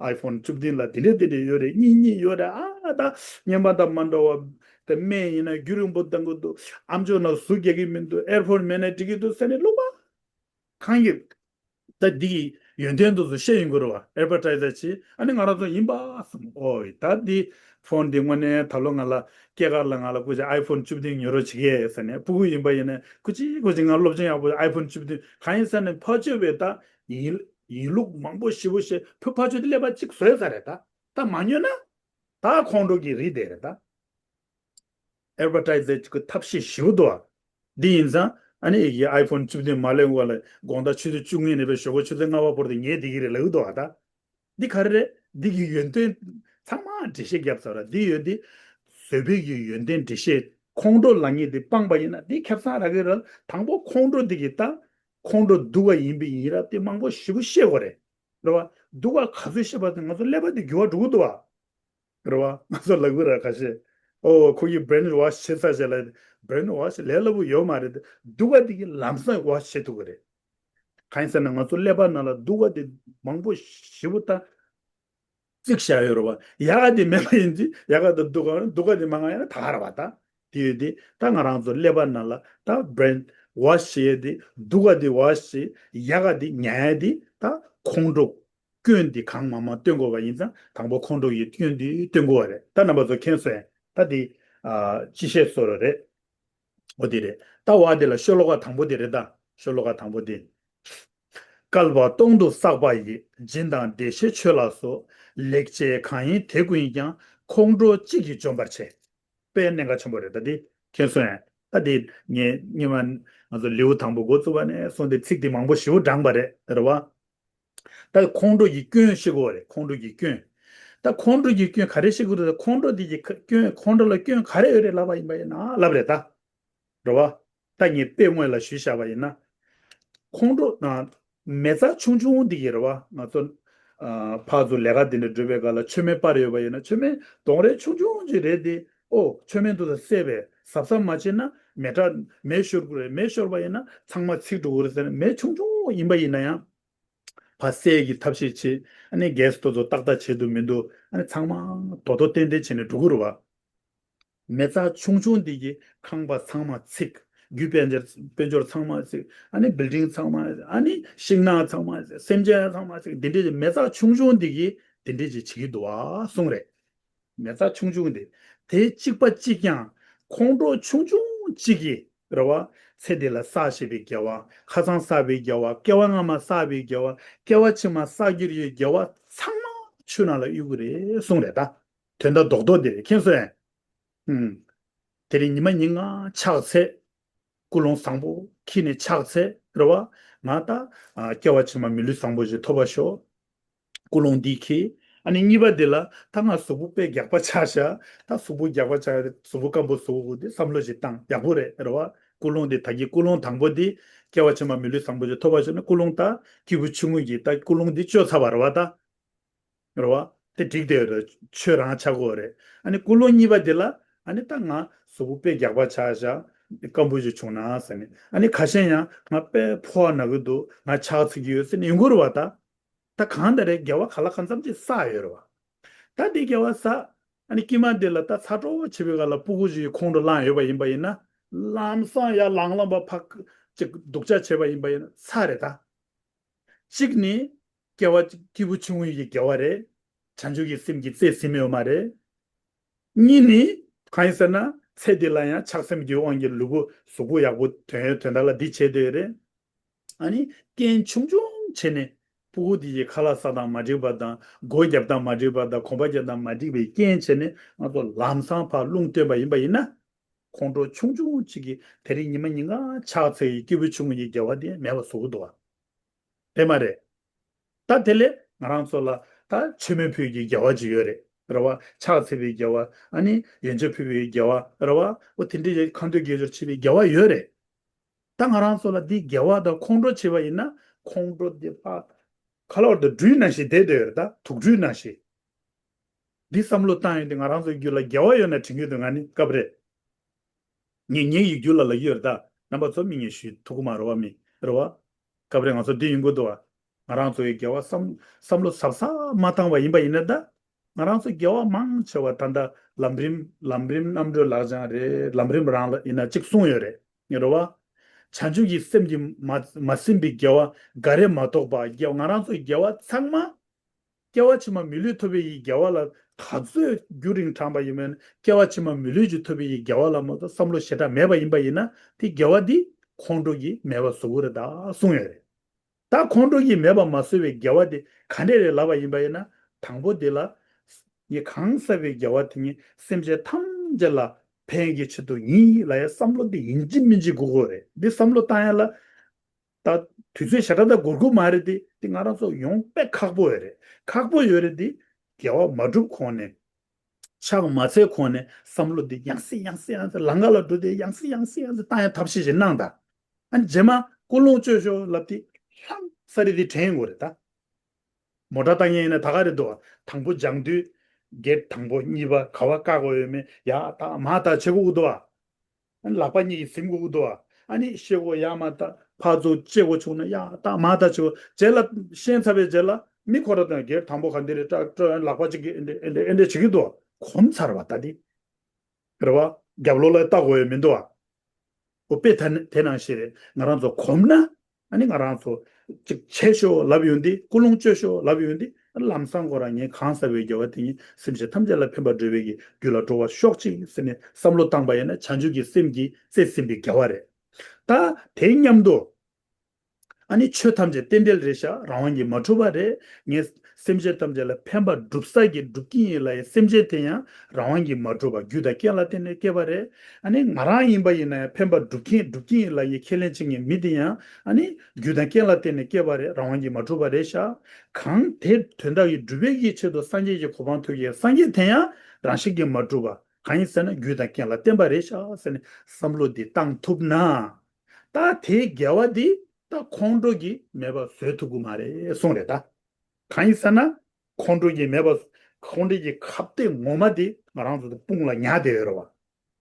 ཨའི་ཕོན་བཅུ་བདུན་ལ་འདི་འདྲས་འདི་འདྲས་ཡོད་རེད། གཉིས་གཉིས་ཡོད་རེད། ཨ་ད་སྔོན་མ་དང་མ་འདྲ་བ། དེ་སྨན་ཡིན་ན་རྒྱུན་རིང་པོ་བཏང་གི་འདུག་ཨམ་ཅོག་ནང་གཟུགས་རྒྱག་གི་མི་འདུག་ཨེར་ཕོན་མེད་ན་འགྲིག་གི་འདུག་ཟེར་ནས་ལུང་པ་གང་གི། ད་འདི་གི་ཡོན་ཏན་དེ་ཚོ་བཤད་ཡོང་གི་རེད་བ། ཨེ་ཌ་ཝར་ཊའི་ཛར་བྱས། ཨ་ནི་ང་རང་ཚོ་ཡིན་པ་སོང་། ཨོ་ད་འདི་ཕོན་འདི་དངོས་གནས་ད་ལོ་ང་ལ་སྐྱེས་སྐར་ལ་ང་ལ་སྐུ་མཁྱེན་ཨའི་ཕོན་བཅུ་བདུན་ཉོ་རོགས་བྱེད་ཀྱི་ཟེར་ནས། ཕྲུ་གུ་ཡིན་པ་ཡིན་ན་སྐུ་མཁྱེན་སྐུ་མཁྱེན་ང་སློབ་ཆེན་ཡག་པོ་ཨའི་ཕོན་བཅུ་བདུན་གང་ཡིན་ཟེར་ནས་ཕར་ཕྱོགས་པས་ད་ཡིན་ཡིན་ལུགས་མང་པོ་ཞེ་པོ་བཤད། ཕར་ཕར་ཕྱོགས་དེ་ཀླད་པ་གཅིག་བཟོས་ཚར་རེད་ད། ད་མ་ཉོས་ན་ད་ཁོང་ཁྲོ་གི་རིགས་དེ་རེད་ད། ཨེ་ཌ་ཝར་ཊའི་ཛར་གྱི་ཐབས་ཤེས་ཞེ་པོ་འདུག་བ། འདི་ཡིན་ཙང་ཨ་ནི་ཨི་གི་ཨའི་ཕོན་བཅུ་བདུན་མ་སླེབས་སྔོན་ལ་དགོང་དག་ཆུ་ཚོད་བཅུ་གཉིས་ནས་བྱས་ཞོགས་པ་ཆུ་ཚོད་ལྔ་པ་བར་དུ་ཉལ་བསྡད་ཀྱི་རེད་ལབ་ཀྱི་འདུག་བ་ད། འདི་ག་རེ་རེད། འདི་གི་ཡོན་ཏན་ཚང་མ་འགྲེལ་བཤད་བརྒྱབ་ཚར་ར། འདི་ཡོད་འདི། བཟོད་པའི་གི་ཡོན་ཏན་འགྲེལ་བཤད། ཁོང་ཁྲོ་ལབ་མཁན་འདི་སྤངས་པ་ཡིན་ན་འདི་ཁེ་བཟང་རག་གི་རེད། དང་པོ་ཁོང་ཁྲོ་འདི་གི་ད་ཁོང་ཁྲོ་སྡུག་པ་ཡིན་པའི་ཡིན་རབས་དེ་མང་པོ་ཞེ་པོ་བཤད་དགོས་རེད། རེད་བ། སྡུག་པ་ག་ཚོད་བཤད་པ་དེ་ང་ཚོ་ཀླད་པ་དེ་འགྱུར་བ་འགྲོ་གི་འདུག་བ། རེད་བ། ང་ཚོ་ལབ་ཀྱི་རེད་ཁ་ཤས། ཨོ་ཁོ་གིས་བྷི་རེན་ཝོཤ་བྱས་ཚར་བྱས་ལ། བྷི་རེན་ཝོཤ་ལས་སླ་པོ་ཡོད་མ་རེད། སྡུག་པ་དེ་གིས་ལམ་སང་ཝོཤ་བྱེད་ཐུབ་ཀྱི་རེད། གང་ཡིན་ཟེར་ན་ང་ཚོ་ཀླད་པ་ནང་ལ་སྡུག་པ་དེ་མང་པོ་ཞེ་པོ་ད་བརྩིགས་བཞག་ཡོད་རེད་བ། ཡག་ག་དེ་མེད་པ་ཡིན་དུས་ཡག་ག་དང་སྡུག་ག་སྡུག་ག་དེ་མང་ང་ཡིན་ན་ད་ག་རེད་བ་ད། དེ་ཡོད་དེ་ད་ང་རང་ཚོ་ཀླད་པ་ནང་ལ་ད་བྷི་རེན་ཝོཤ་བྱེད་ཡས་དེ་སྡུག་ག་དེ་ཝོཤ་བྱེད་ཡག་ག་དེ་ཉར་ཡས་དེ་ད་ཁོང་ཁྲོ། སྐྱོན་འདི་གང་མང་མང་སྟོན་དགོས་པ་ཡིན་ཙང་དང་པོ་ཁོང་ཁྲོ་ཡི་སྐྱོན་འདི་སྟོན་དགོས་པ་རེད། ད་རྣམ་པ་ཚོ་མཁྱེན་སོང་ངས། ད་འདི་ཨ་སྤྱི་བཤད་བཟོ་འདྲ་རེད། འོ་དེ་རེད། ད་བ་འདི་ལ་ཤོ་ལོ་ཀ་དང་པོ་འདི་རེད་ད། ཤོ་ལོ་ཀ་དང་པོ་འདི། བསྐལ་པ་སྟོང་དུ་བསགས་པ་ཡི། སྦྱིན་དང་བདེ་གཤེགས་མཆོད་ལ་སོགས། ལེགས་སྤྱད་གང་ཡིན་དེ་ཀུན་ཀྱང་། ཁོང་ཁྲོ་གཅིག་གིས་འཇོམས་པར་བྱེད། དཔེ་གནད་འགག་ཆེན་པོ་རེད། ད་འདི་མཁྱེན་སོང་ངས། ད་འདི་ངས་སྔོན་མ་ང་ཚོ་ལེའུ་དང་པོ་འགོ་བཙུགས་པ་ནས་བཟུང་སྟེ་ཚིག་འདི་མང་པོ་ཞེ་པོ་བགྲངས་པ་རེད། རེད་བ། ད་ཁོང་ཁྲོ་གི་སྐྱོན་ཤེས་དགོས་རེད། ཁོང་ཁྲོ་གི་སྐྱོན། ད་ཁོང་ཁྲོ་གི་སྐྱོན་ག་རེ་ཤེས་དགོས་རེད། ཁོང་ཁྲོ་འདི་གི་ཁ་སྐྱོན། ཁོང་ཁྲོ་ལ་སྐྱོན་ག་རེ་ཡོད་རེད་ལབ་པ་ཡིན་པ་ཡིན་ན་ལབ་རེད་ད། རེད་བ། ད་ངས་དཔེ་དངོས་ལ་ཞུས་བཞག་པ་ཡིན་ན། ཁོང་ཁྲོ་ན་མེ་བཙའ་ཆུང་ཆུང་འདི་གི་རེད་བ། ང་ཚོ་ཨ་ཕར་ཚུར་ལས་ཀ་འདི་འདྲ་སྒྲུབ་པའི་སྐབས་ལ་མཆོད་མེ་སྤར་ཡོད་པ་ཡིན་ན་མཆོད་མེ་སྡོང་རས་ཆུང་ཆུང་ཅིག་རེད་དེ། ཨོ་མཆོད་མེ་འདུག་ད་བསད་པས་གཟབ་གཟབ་མ་བྱས་ན་མེ་དྲག་མེ་ཤོར་དགོས་རེད། མེ་ཤོར་བ་ཡིན་ན་ཚང་མ་ཚིག་འགྲོ་གི་རེད་ཟེར་ན། མེ་ཆུང་ཆུང་ཡིན་པ་ཡིན་ན་ཡང་། ཕར་བསད་ཀྱི་ཐབས་ཤེས་བྱེད། ཨ་ནི་གེ་སི་དེ་ཚོ་ཏག་ཏག་བྱེད་འདུག་མི་འདུག་ཨ་ནི་ཚང་མ་རྡོག་རྡོག་ཏན་ཏན་བྱས་ནས་འགྲོ་གི་རེད་བ། མེ་བཙའ་ཆུང་ཆུང་འདི་གིས་ཁང་པ་ཚང་མ་ཚིག་རྒྱུ་དཔལ་འབྱོར་དཔལ་འབྱོར་ཚང་མ་ཚིག་ཨ་ནི་བིལ་ཌིང་ཚང་མ། ཨ་ནི་ཤིང་ནགས་ཚང་མ་ཚིག་སེམས་ཅན་ཚང་མ་ཚིག་འདི་འདྲའི་མེ་བཙའ་ཆུང་ཆུང་འདི་གིས་འདི་འདྲའི་ཅིག་བྱེད་ཀྱི་འདུག་བ་གསུངས་རེད། མེ་བཙའ་ཆུང་ཆུང་དེ། དེ་གཅིག་པ་གཅིག་རྐྱང་། ཁོང་ཁྲོ་ཆུང་ཆུང་གཅིག་གིས་རེད་བ། ཚེ་འདི་ལ་བསགས་བཞིན་པའི་དགེ་བ། ཁ་སང་བསགས་པའི་དགེ་བ། སྐྱེ་བ་སྔ་མ་བསགས་པའི་དགེ་བ། སྐྱེ་བ་ཕྱི་མ་བསགས་རྒྱུ་ཡི་དགེ་བ་ཚང་མ་ཆུ་ནང་ལ་གཡུག་གི་རེད་གསུངས་རེད་ད། དོན་དག་རྡོག་རྡོག་དེ་རེད། མཁྱེན་སོང་ངས། ཧུམ། དེ་རིང་ཉི་མ་ཉིན་ལྔ་ཕྱག་འཚལ། ཀུན་སློང་བཟང་པོ་འཁྱེར་ནས་ཕྱག་འཚལ་རེད་བ། ང་ད་ཨ་སྐྱེ་བ་ཕྱི་མ་མི་ལུས་བཟང་པོ་ཞིག་ཐོབ་པར་ཤོག་ཀུན་སློང་འདི་འཁྱེར། ཨ་ནི་གཉིས་པ་འདི་ལ་ད་ང་གཟུགས་པོ་དཔེ་རྒྱགས་པ་ཆགས་ཤག་ད་གཟུགས་པོ་རྒྱགས་པ་ཆགས། གཟུགས་པོ་སྐམ་པོ་བཟོ་དགོས་འདི་བསམ་བློ་ཞིག་བཏང་། ཡག་པོ་རེད་རེད་བ། ཀུན་སློང་དེ་ད་གིན་ཀུན་སློང་དང་པོ་དེ་སྐྱེ་བ་ཕྱི་མ་མི་ལུས་བཟང་པོ་ཅིག་ཐོབ་པ་བྱུང་ན་ཀུན་སློང་ད་སྐྱེས་བུ་ཆུང་ངུ་གི་ད་ཀུན་སློང་དེ་བཅོས་ཚར་བ་རེད་བ་ད། རེད་བ། དེ་འགྲིག་བསྡད་ཡོད་རེད། ཆོས་རང་ཆགས་ཀྱི་ཡོད་རེད། ཨ་ནི་ཀུན་སློང་གཉིས་པ་དེ་ལ་ཨ་ནི་ད་ང་གཟུགས་པོ་དཔེ་རྒྱགས་པ་ཆགས་ཤག་སྐམ་པོ་ཞིག་བྱུང་ན་ཟེར་ནས། ཨ་ནི་ཁ་ཤས་ཡང་ང་དཔེ་ཕོ་བ་ན་གི་འདུག་ང་ཆགས་ཚིག་གི་ཡོད་ཟེར་ནས་ཡོང་གི་རེད་བ་ད། ད་གང་ལྟར་རེད། དགེ་བ་ག་ལ་གང་འཚམ་ཅིག་བསགས་ཡོད་རེད་བ། ད་དེ་དགེ་བ་བསགས། ཨ་ནི་དཀྱིལ་མ་དེ་ལ་ད་ཚ་དྲོ་བྱེད་པའི་སྐབས་ལ་སྤུ་གུ་ཞིག་ཁོང་ཁྲོ་ལངས་ཡོད་པ་ཡིན་པ་ཡིན་ན། ལམ་སང་ཡར་ལངས་ལངས་པ་ཕ་གི་ཅིག་སྡུག་ཅག་བྱས་པ་ཡིན་པ་ཡིན་ན་ཚར་རེད་ད། གཅིག་ནི་སྐྱེ་བ་སྐྱེས་བུ་ཆུང་ངུ་ཡི་དགེ་བ་རེད། བྱང་ཆུབ་ཀྱི་སེམས་ཀྱིས་རྩིས་ཟིན་ཡོད་མ་རེད། གཉིས་ནི་གང་ཡིན་ཟེར་ན་ཚེ་འདི་ལ་ཡང་ཆགས་སེམས་ཀྱི་དབང་གིས་ལུས་པོ་གཟུགས་པོ་ཡག་པོ་དོན་ཡོད་དོན་དག་ལ་འདི་བྱས་བསྡད་ཡོད་རེད། ཨ་ནི་རྐྱེན་ཆུང་ཆུང་བྱས་ནས་སྤུ་གུ་འདི་ཡི་ཁ་ལག་ཟ་སྟངས་མ་འགྲིག་པ་དང་སྒོ་བརྒྱབ་སྟངས་མ་འགྲིག་པ་དང་གོམ་པ་རྒྱག་སྟངས་མ་འགྲིག་པའི་རྐྱེན་བྱས་ནས་ང་ཚོ་ལམ་སང་ཕར་རླུང་བཏོན་པ་ཡིན་པ་ཡིན་ན། ཁོང་ཁྲོ་ཆུང་ཆུང་གཅིག་གིས་དེ་རིང་ཉི་མ་ཉིན་གང་ཆགས་ཚེ་ཡི་སྐྱེས་བུ་ཆུང་ངུ་ཡི་དགེ་བ་དེ་མེད་པ་བཟོ་གི་འདུག་བ། དེ་མ་རེད། ད་དེ་ལས་ང་རང་ཚོ་ལ་ད་མཆོད་མེ་ཕུལ་གྱི་དགེ་བ་ཅིག་ཡོད་རེད། རེད་བ། ཕྱག་འཚལ་བའི་དགེ་བ། ཨ་ནི་ཡོན་ཆབ་ཕུལ་བའི་དགེ་བ། རེད་བ། འོ་དེ་འདྲའི་ཁ་འདོན་དགེ་སྦྱོར་བྱེད་པའི་དགེ་བ་ཡོད་རེད། ད་ང་རང་ཚོ་ལ་འདི་དགེ་བ་དང་ཁོང་ཁྲོ་བྱེད་པ་ཡིན་ན་ཁོང་ཁྲོ་འདི་ཕར་ཁ་ལོར་དུ་སྦྲུལ་ནང་བཞིན་བསྡད་བསྡད་ཡོད་རེད། ད་དུག་སྦྲུལ་ནང་བཞིན། འདི་བསམ་བློ་བཏང་ཡོང་དུས་ང་རང་ཚོའི་རྒྱུད་ལ་དགེ་བ་ཡོད་ན་དྲན་གྱི་འདུག་ང་ནི་སྐབས་རེ། ངས་ངའི་ཡིག་རྒྱུགས་ལ་ལབ་ཀྱི་ཡོད་རེད་ད། རྣམ་པ་ཚོ་མི་ངས་ཞུས་ཐུབ་ཀྱི་མ་རེད་བ། མི་རེད་བ། སྐབས་རེ་ང་ཚོ་འདི་ཡིན་དགོས་འདུག་བ། ང་རང་ཚོ་ཡི་དགེ་བ་བསམ་བསམ་བློ་གཟབ་གཟབ་མ་བཏང་བ་ཡིན་པ་ཡིན་ན་ད། ང་རང་ཚོ་དགེ་བ་མང་ཆེ་བ་ད་ལྟ་ལམ་རིམ་ལམ་རིམ་རྣམ་གྲོལ་ལག་བཅངས་རེད། ལམ་རིམ་རང་ལ་ཡིན་ན་གཅིག་གསུངས་ཡོད་རེད། ཡིན་རེད་བ། བྱང་ཆུབ་ཀྱི་སེམས་ཀྱིས་མ་མ་ཟིན་པའི་དགེ་བ་འགའ་རེ་མ་གཏོགས་པ། དགེ་ང་རང་ཚོའི་དགེ་བ་ཚང་མ། སྐྱེ་བ་ཕྱི་མ་མི་ལུས་ཐོབ་པའི་ཡི་དགེ་བ་ལ་ག་ཚོད་རྒྱུན་རིང་དྲངས་པ་ཡིན་མིན། སྐྱེ་བ་ཕྱི་མ་མི་ལུས་ཀྱི་ཐོབ་པའི་ཡི་དགེ་བ་ལ་མ་གཏོགས་བསམ་བློ་ཞེ་དྲག་མེད་པ་ཡིན་པ་ཡིན་ན་དེ་དགེ་བ་འདི་ཁོང་ཁྲོ་གིས་མེད་པ་བཟོ་གི་རེད་ད་གསུངས་ཡོད་རེད། ད་ཁོང་ཁྲོ་གིས་མེད་པ་མ་བཟོ་བའི་དགེ་བ་དེ་ག་འདྲས་རེད་ལབ་པ་ཡིན་པ་ཡིན་ན། དང་པོ་དེ་ལ་ངས་གང་བསགས་པའི་དགེ་བ་དེ་ཉིད་སེམས་ཅན་ཐམས་ཅད་ལ་ཕན་གྱི་ཆེད་དུ་ཡིན་ལབ་ཡ་བསམ་བློ་འདི་ཡིན་གཅིག་མིན་གཅིག་དགོས་ཀྱི་ཡོད་རེད། འདི་བསམ་བློ་བཏང་ཡ་ལ། ད་དུས་ཚོད་ཞེ་དྲག་ད་འགོར་གྱི་མ་རེད་དེ། དེ་ང་རང་ཚོ་ཡོང་དཔེ་ཁག་པོ་ཡོད་རེད། ཁག་པོ་ཡོད་རེད་དེ། དགེ་བ་མ་བསྒྲུབ་གོང་ནས། ཕྱག་མ་འཚལ་གོང་ནས་བསམ་བློ་དེ་ཡང་སེ་ཡང་སེ་ཡང་སེ་ལང་ཀ་ལ་འགྲོ་དེ་ཡང་སེ་ཡང་སེ་ཡང་སེ་བཏང་ཡ་ཐབས་ཤེས་ཤིག་གནང་ད། ཨ་ནི་རྗེས་མ་ཀུན་སློང་བཅོས་ཤོག་ལབ་དེ་ལྷང་ས་རེད་དེ་དྲན་དགོས་རེད་ད། མོ་ཊ་བཏང་མཁན་ཡིན་ན་ད་ག་རེད་འདུག་བ། དང་པོ་སྦྱང་དུས། གེ་ཊི་དང་པོ་གཉིས་པ་ག་བ་བཀག་དགོས་ཡོད་མེད་ཡ་ད་མ་ད་བྱེད་དགོས་འདུག་བ། ཨ་ནི་ལག་པ་གཉིས་ཀྱིས་ཟིན་དགོས་འདུག་བ། ཨ་ནི་ཤེལ་སྒོ་ཡར་མར་ད་ཕར་ཚུར་བཅད་དགོས་བྱུང་ན་ཡ་ད་མ་ད་བྱེད་དགོས། རྗེས་ལ་ཤེས་ཚར་བའི་རྗེས་ལ་མི་ཁོ་ར་དང་གེ་ཊི་དང་པོ་ག་འདི་རེད་སྐྲག་སྐྲག་ལག་པ་གཅིག་གིས་ཨེ་འདྲ་ཨེ་འདྲ་ཨེ་འདྲ་བྱེད་ཀྱི་འདུག་བ། གོམས་ཚར་བ་ད་འདི། རེད་བ། རྒྱབ་ལོགས་ལ་ལྟ་དགོས་ཡོད་མི་འདུག་ཨ། འོ་དཔེ་ད་ནི་དེ་ནང་བཞིན་རེད། ང་རང་ཚོ་གོམས་ན། ཨ་ནི་ང་རང་ཚོ་ཅིག་བྱེད་ཤོག་ལབ་ཡོང་དུས། ཀུན་སློང་བཅོས་ཤོག་ལབ་ཡོང་དུས། ལམ་སང་ཁོ་རང་ངས་གང་བསགས་པའི་དགེ་བ་དེ་ཉིད་སེམས་ཅན་ཐམས་ཅད་ལ་ཕན་པ་སྒྲུབ་པའི་གི་རྒྱུ་ལ་འགྲོ་བར་ཤོག་ཅིག་ཟེར་ནས་བསམ་བློ་བཏང་པ་ཡིན་ན་བྱང་ཆུབ་ཀྱི་སེམས་ཀྱིས་རྩིས་ཟིན་པའི་དགེ་བ་རེད། ད་དེ་མཉམ་དུ། ཨ་ནི་ཆོས་ཐམས་ཅད་རྟེན་འབྲེལ་རེད་ཤག་རང་དབང་གིས་མ་གྲུབ་པ་རེད། ངས་སེམས་ཅན་ཐམས་ཅད་ལ་ཕན་པ་སྒྲུབ་ས་གི་སྒྲུབ་ཀྱི་ཡིན་ལབ་ཡ་སེམས་ཅན་དེ་ཡང་རང་དབང་གིས་མ་གྲུབ་པ་རྒྱུ་དང་རྐྱེན་ལ་བརྟེན་ནས་སྐྱེས་པ་རེད། ཨ་ནི་ང་རང་ཡིན་པ་ཡིན་ན་ཡང་ཕན་པ་སྒྲུབ་མཁན་སྒྲུབ་ཀྱི་ཡིན་ལབ་ཡའི་ཁས་ལེན་བྱེད་མཁན་མི་དེ་ཡང་ཨ་ནི་རྒྱུ་དང་རྐྱེན་ལ་བརྟེན་ནས་སྐྱེས་པ་རེད། རང་དབང་གིས་མ་གྲུབ་པ་རེད་ཤག་གང་དེ་དོན་དག་གི་སྒྲུབ་པའི་གི་ཆེད་དུ་སངས་རྒྱས་ཀྱི་གོ་འཕང་ཐོབ་ཀྱི་སངས་རྒྱས་དེ་ཡང་རང་བཞིན་གྱིས་མ་གྲུབ་པ་གང་ཡིན་ཟེར་ན་རྒྱུ་དང་རྐྱེན་ལ་བརྟེན་པ་རེད་ཤག་ཟེར་ནས་བསམ་བློ་འདི་བཏང་ཐུབ་ན། ད་དེའི་དགེ་བ་འདི་ད་ཁོང་ཁྲོ་གིས་མེད་པ་བཟོས་ཐུབ་ཀྱི་མ་རེད་གསུངས་རེད་ད། གང་ཡིན་ཟེར་ན། ཁོང་ཁྲོ་གིས་མེད་པ། ཁོང་ཁྲོ་གི་ཁ་གཏད་ངོ་མ་དེ་ང་རང་ཚོ་དཔུང་ལ་ཉར་བསྡད་ཡོད་རེད་བ།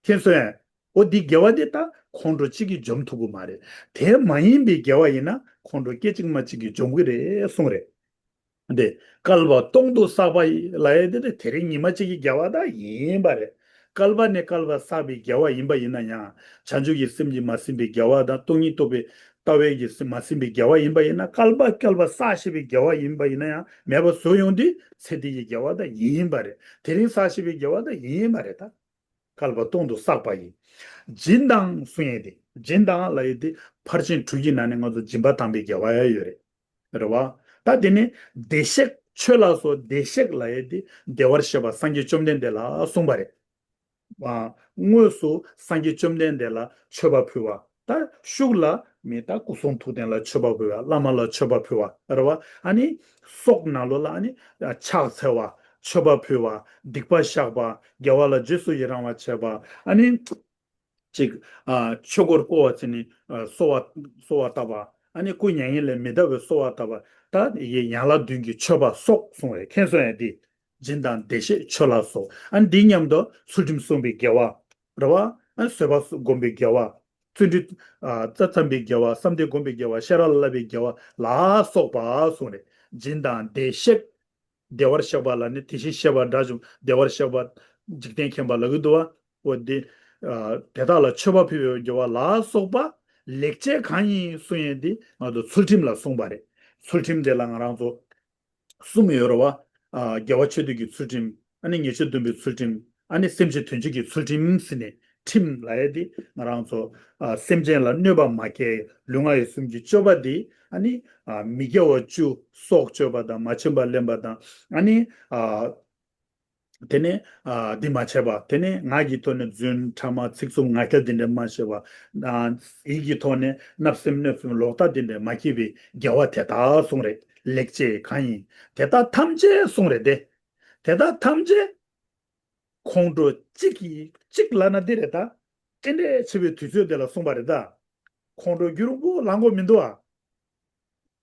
མཁྱེན་སོང་ངས། འོ་འདི་དགེ་བ་འདི་ད་ཁོང་ཁྲོ་གཅིག་གིས་འཇོམས་ཐུབ་ཀྱི་མ་རེད། དེ་མ་ཡིན་པའི་དགེ་བ་ཡིན་ན་ཁོང་ཁྲོ་སྐད་ཅིག་མ་གཅིག་གིས་འཇོམས་ཀྱི་རེད་གསུངས་རེད། འདི། བསྐལ་པ་སྟོང་དུ་བསགས་པ་ཡི་ལབ་ཡས་འདི་ནི་དེ་རིང་ཉི་མ་གཅིག་གི་དགེ་བ་དག་ཡིན་པ་རེད། བསྐལ་པ་ནས་བསྐལ་པ་བསགས་པའི་དགེ་བ་ཡིན་པ་ཡིན་ན་ཡང་། བྱང་ཆུབ་ཀྱི་སེམས་ཀྱིས་མ་ཟིན་པའི་དགེ་བ་དང་སྟོང་ཉིད་རྟོགས་པའི་ལྟ་བའི་གིས་མ་ཟིན་པའི་དགེ་བ་ཡིན་པ་ཡིན་ན། བསྐལ་པ་བསྐལ་པ་བསགས་བཞིན་པའི་དགེ་བ་ཡིན་པ་ཡིན་ན་ཡང་མེད་པ་བཟོ་ཡོང་དུས་ཚེ་འདི་ཡི་དགེ་བ་དག་ཡིན་པ་རེད། དེ་རིང་བསགས་བཞིན་པའི་དགེ་བ་དག་ཡིན་པ་རེད་ད། བསྐལ་པ་སྟོང་དུ་བསགས་པ་ཡི། སྦྱིན་དང་གསུང་ཡས་དེ། སྦྱིན་དང་ལབ་ཡས་དེ་ཕར་ཕྱིན་དྲུག་གི་ནང་ནས་ང་ཚོ་སྦྱིན་པ་དང་པོའི་དགེ་བ་ཡ་ཡོད་རེད། རེད་བ། ད་དེ་ནས་བདེ་གཤེགས་ཆོས་ལ་སོགས་བདེ་གཤེགས་ལབ་ཡས་དེ་བདེ་བར་གཤེགས་པ་སངས་རྒྱས་བཅོམ་ལྡན་འདས་ལ་གསུངས་པ་རེད། ཨ། དངོས་སུ་སངས་རྒྱས་བཅོམ་ལྡན་འདས་ལ་མཆོད་པ་ཕུལ་བ། ད་ཤུགས་ལ་མི་ད་སྐུ་གསུང་ཐུགས་རྟེན་ལ་མཆོད་པ་ཕུལ་བ། བླ་མ་ལ་མཆོད་པ་ཕུལ་བ་རེད་བ། ཨ་ནི་སྲོག་ནང་ལོགས་ལ་ཨ་ནི་ཕྱག་འཚལ་བ། མཆོད་པ་ཕུལ་བ། སྡིག་པ་བཤགས་པ། དགེ་བ་ལ་རྗེས་སུ་ཡི་རང་བ་བྱེད་པ། ཨ་ནི་ ཅིག་ཨ་ཆོས་འཁོར་བསྐོར་བ་བྱས་ནས་ཨ་གསོལ་བ་གསོལ་བ་བཏབ་པ། ཨ་ནི་སྐུ་མྱ་ངན་ལས་མི་འདའ་བའི་གསོལ་བ་བཏབ་པ། ད་ཡི་ཡན་ལག་བདུན་གྱི་མཆོད་པ་སོགས་གསུངས་རེད། མཁྱེན་སོང་ཡ་དེ། སྦྱིན་དང་བདེ་གཤེགས་མཆོད་ལ་སོགས། ཨ་ནི་འདི་མཉམ་དུ་ཚུལ་ཁྲིམས་བསྲུངས་པའི་དགེ་བ་རེད་བ། ཨ་ནི་བཟོད་པ་བསྒོམས་པའི་དགེ་བ། བརྩོན་འགྲུས་ཨ་རྩ་བརྩམས་པའི་དགེ་བ། བསམ་གཏན་བསྒོམས་པའི་དགེ་བ། ཤེས་རབ་ལ་བསླབ་པའི་དགེ་བ་ལ་སོགས་པ་གསུངས་རེད། སྦྱིན་དང་བདེ་གཤེགས། བདེ་བར་གཤེགས་པ་ལ་ནི་དེ་བཞིན་གཤེགས་པ་དགྲ་བཅོམ་བདེ་བར་གཤེགས་པ་འཇིག་རྟེན་མཁྱེན་པ་ལབ་ཀྱི་འདུག་བ། འོ་དེ་ཨ་དེ་དག་ལ་མཆོད་པ་ཕུལ་བའི་དགེ་བ་ལ་སོགས་པ་ལེགས་སྤྱད་གང་ཡིན་གསུང་ཡས་དེ་ང་ཚོ་ཚུལ་ཁྲིམས་ལ་གསུངས་པ་རེད། ཚུལ་ཁྲིམས་དེ་ལ་ང་རང་ཚོ་གསུམ་ཡོད་རེད་བ། ཨ་དགེ་བ་ཆོས་སྡུད་ཀྱི་ཚུལ་ཁྲིམས། ཨ་ནི་ཉེས་སྤྱོད་སྡོམ་པའི་ཚུལ་ཁྲིམས། ཨ་ནི་སེམས་ཅན་དོན་བྱེད་ཀྱི་ཚུལ་ཁྲིམས་ཟེར་ནས་ཁྲིམས་ལབ་ཡས་དེ་ང་རང་ཚོ་ཨ་སེམས་ཅན་ལ་གནོད་པ་མ་སྐྱེལ་ལུས་ངག་ཡིད་གསུམ་གྱི་སྤྱོད་པ་དེ། ཨ་ནི་ཨ་མི་དགེ་བ་བཅུ་སྲོག་གཅོད་པ་དང་མ་བྱིན་པ་ལེན་པ་དང་། ཨ་ནི་ཨ་དེ་ནས་ཨ་འདི་མ་བྱས་པ། དེ་ནས་ངག་གི་ཐོག་ནས་རྫུན་ཕྲ་མ་ཚིག་རྩུབ་ངག་འཁྱལ་དེ་འདྲ་མ་བྱས་པ། ཨ་ཡིད་ཀྱི་ཐོག་ནས་བརྣབ་སེམས་གནོད་སེམས་ལོག་ལྟ་དེ་འདྲ་མ་སྐྱེས་པའི་དགེ་བ་དེ་དག་གསུངས་རེད། ལེགས་སྤྱད་གང་ཡིན་དེ་དག་ཐམས་ཅད་གསུངས་རེད་དེ། དེ་དག་ཐམས་ཅད་ཁོང་ཁྲོ་གཅིག་གིས་གཅིག་ལབ་ན་འདི་རེད་ད། ཅི་འདྲས་ཆེ་བའི་དུས་ཚོད་དེ་ལ་གསུངས་པ་རེད་ད། ཁོང་ཁྲོ་རྒྱུན་རིང་པོ་ལངས་དགོས་མི་འདུག་ཨ།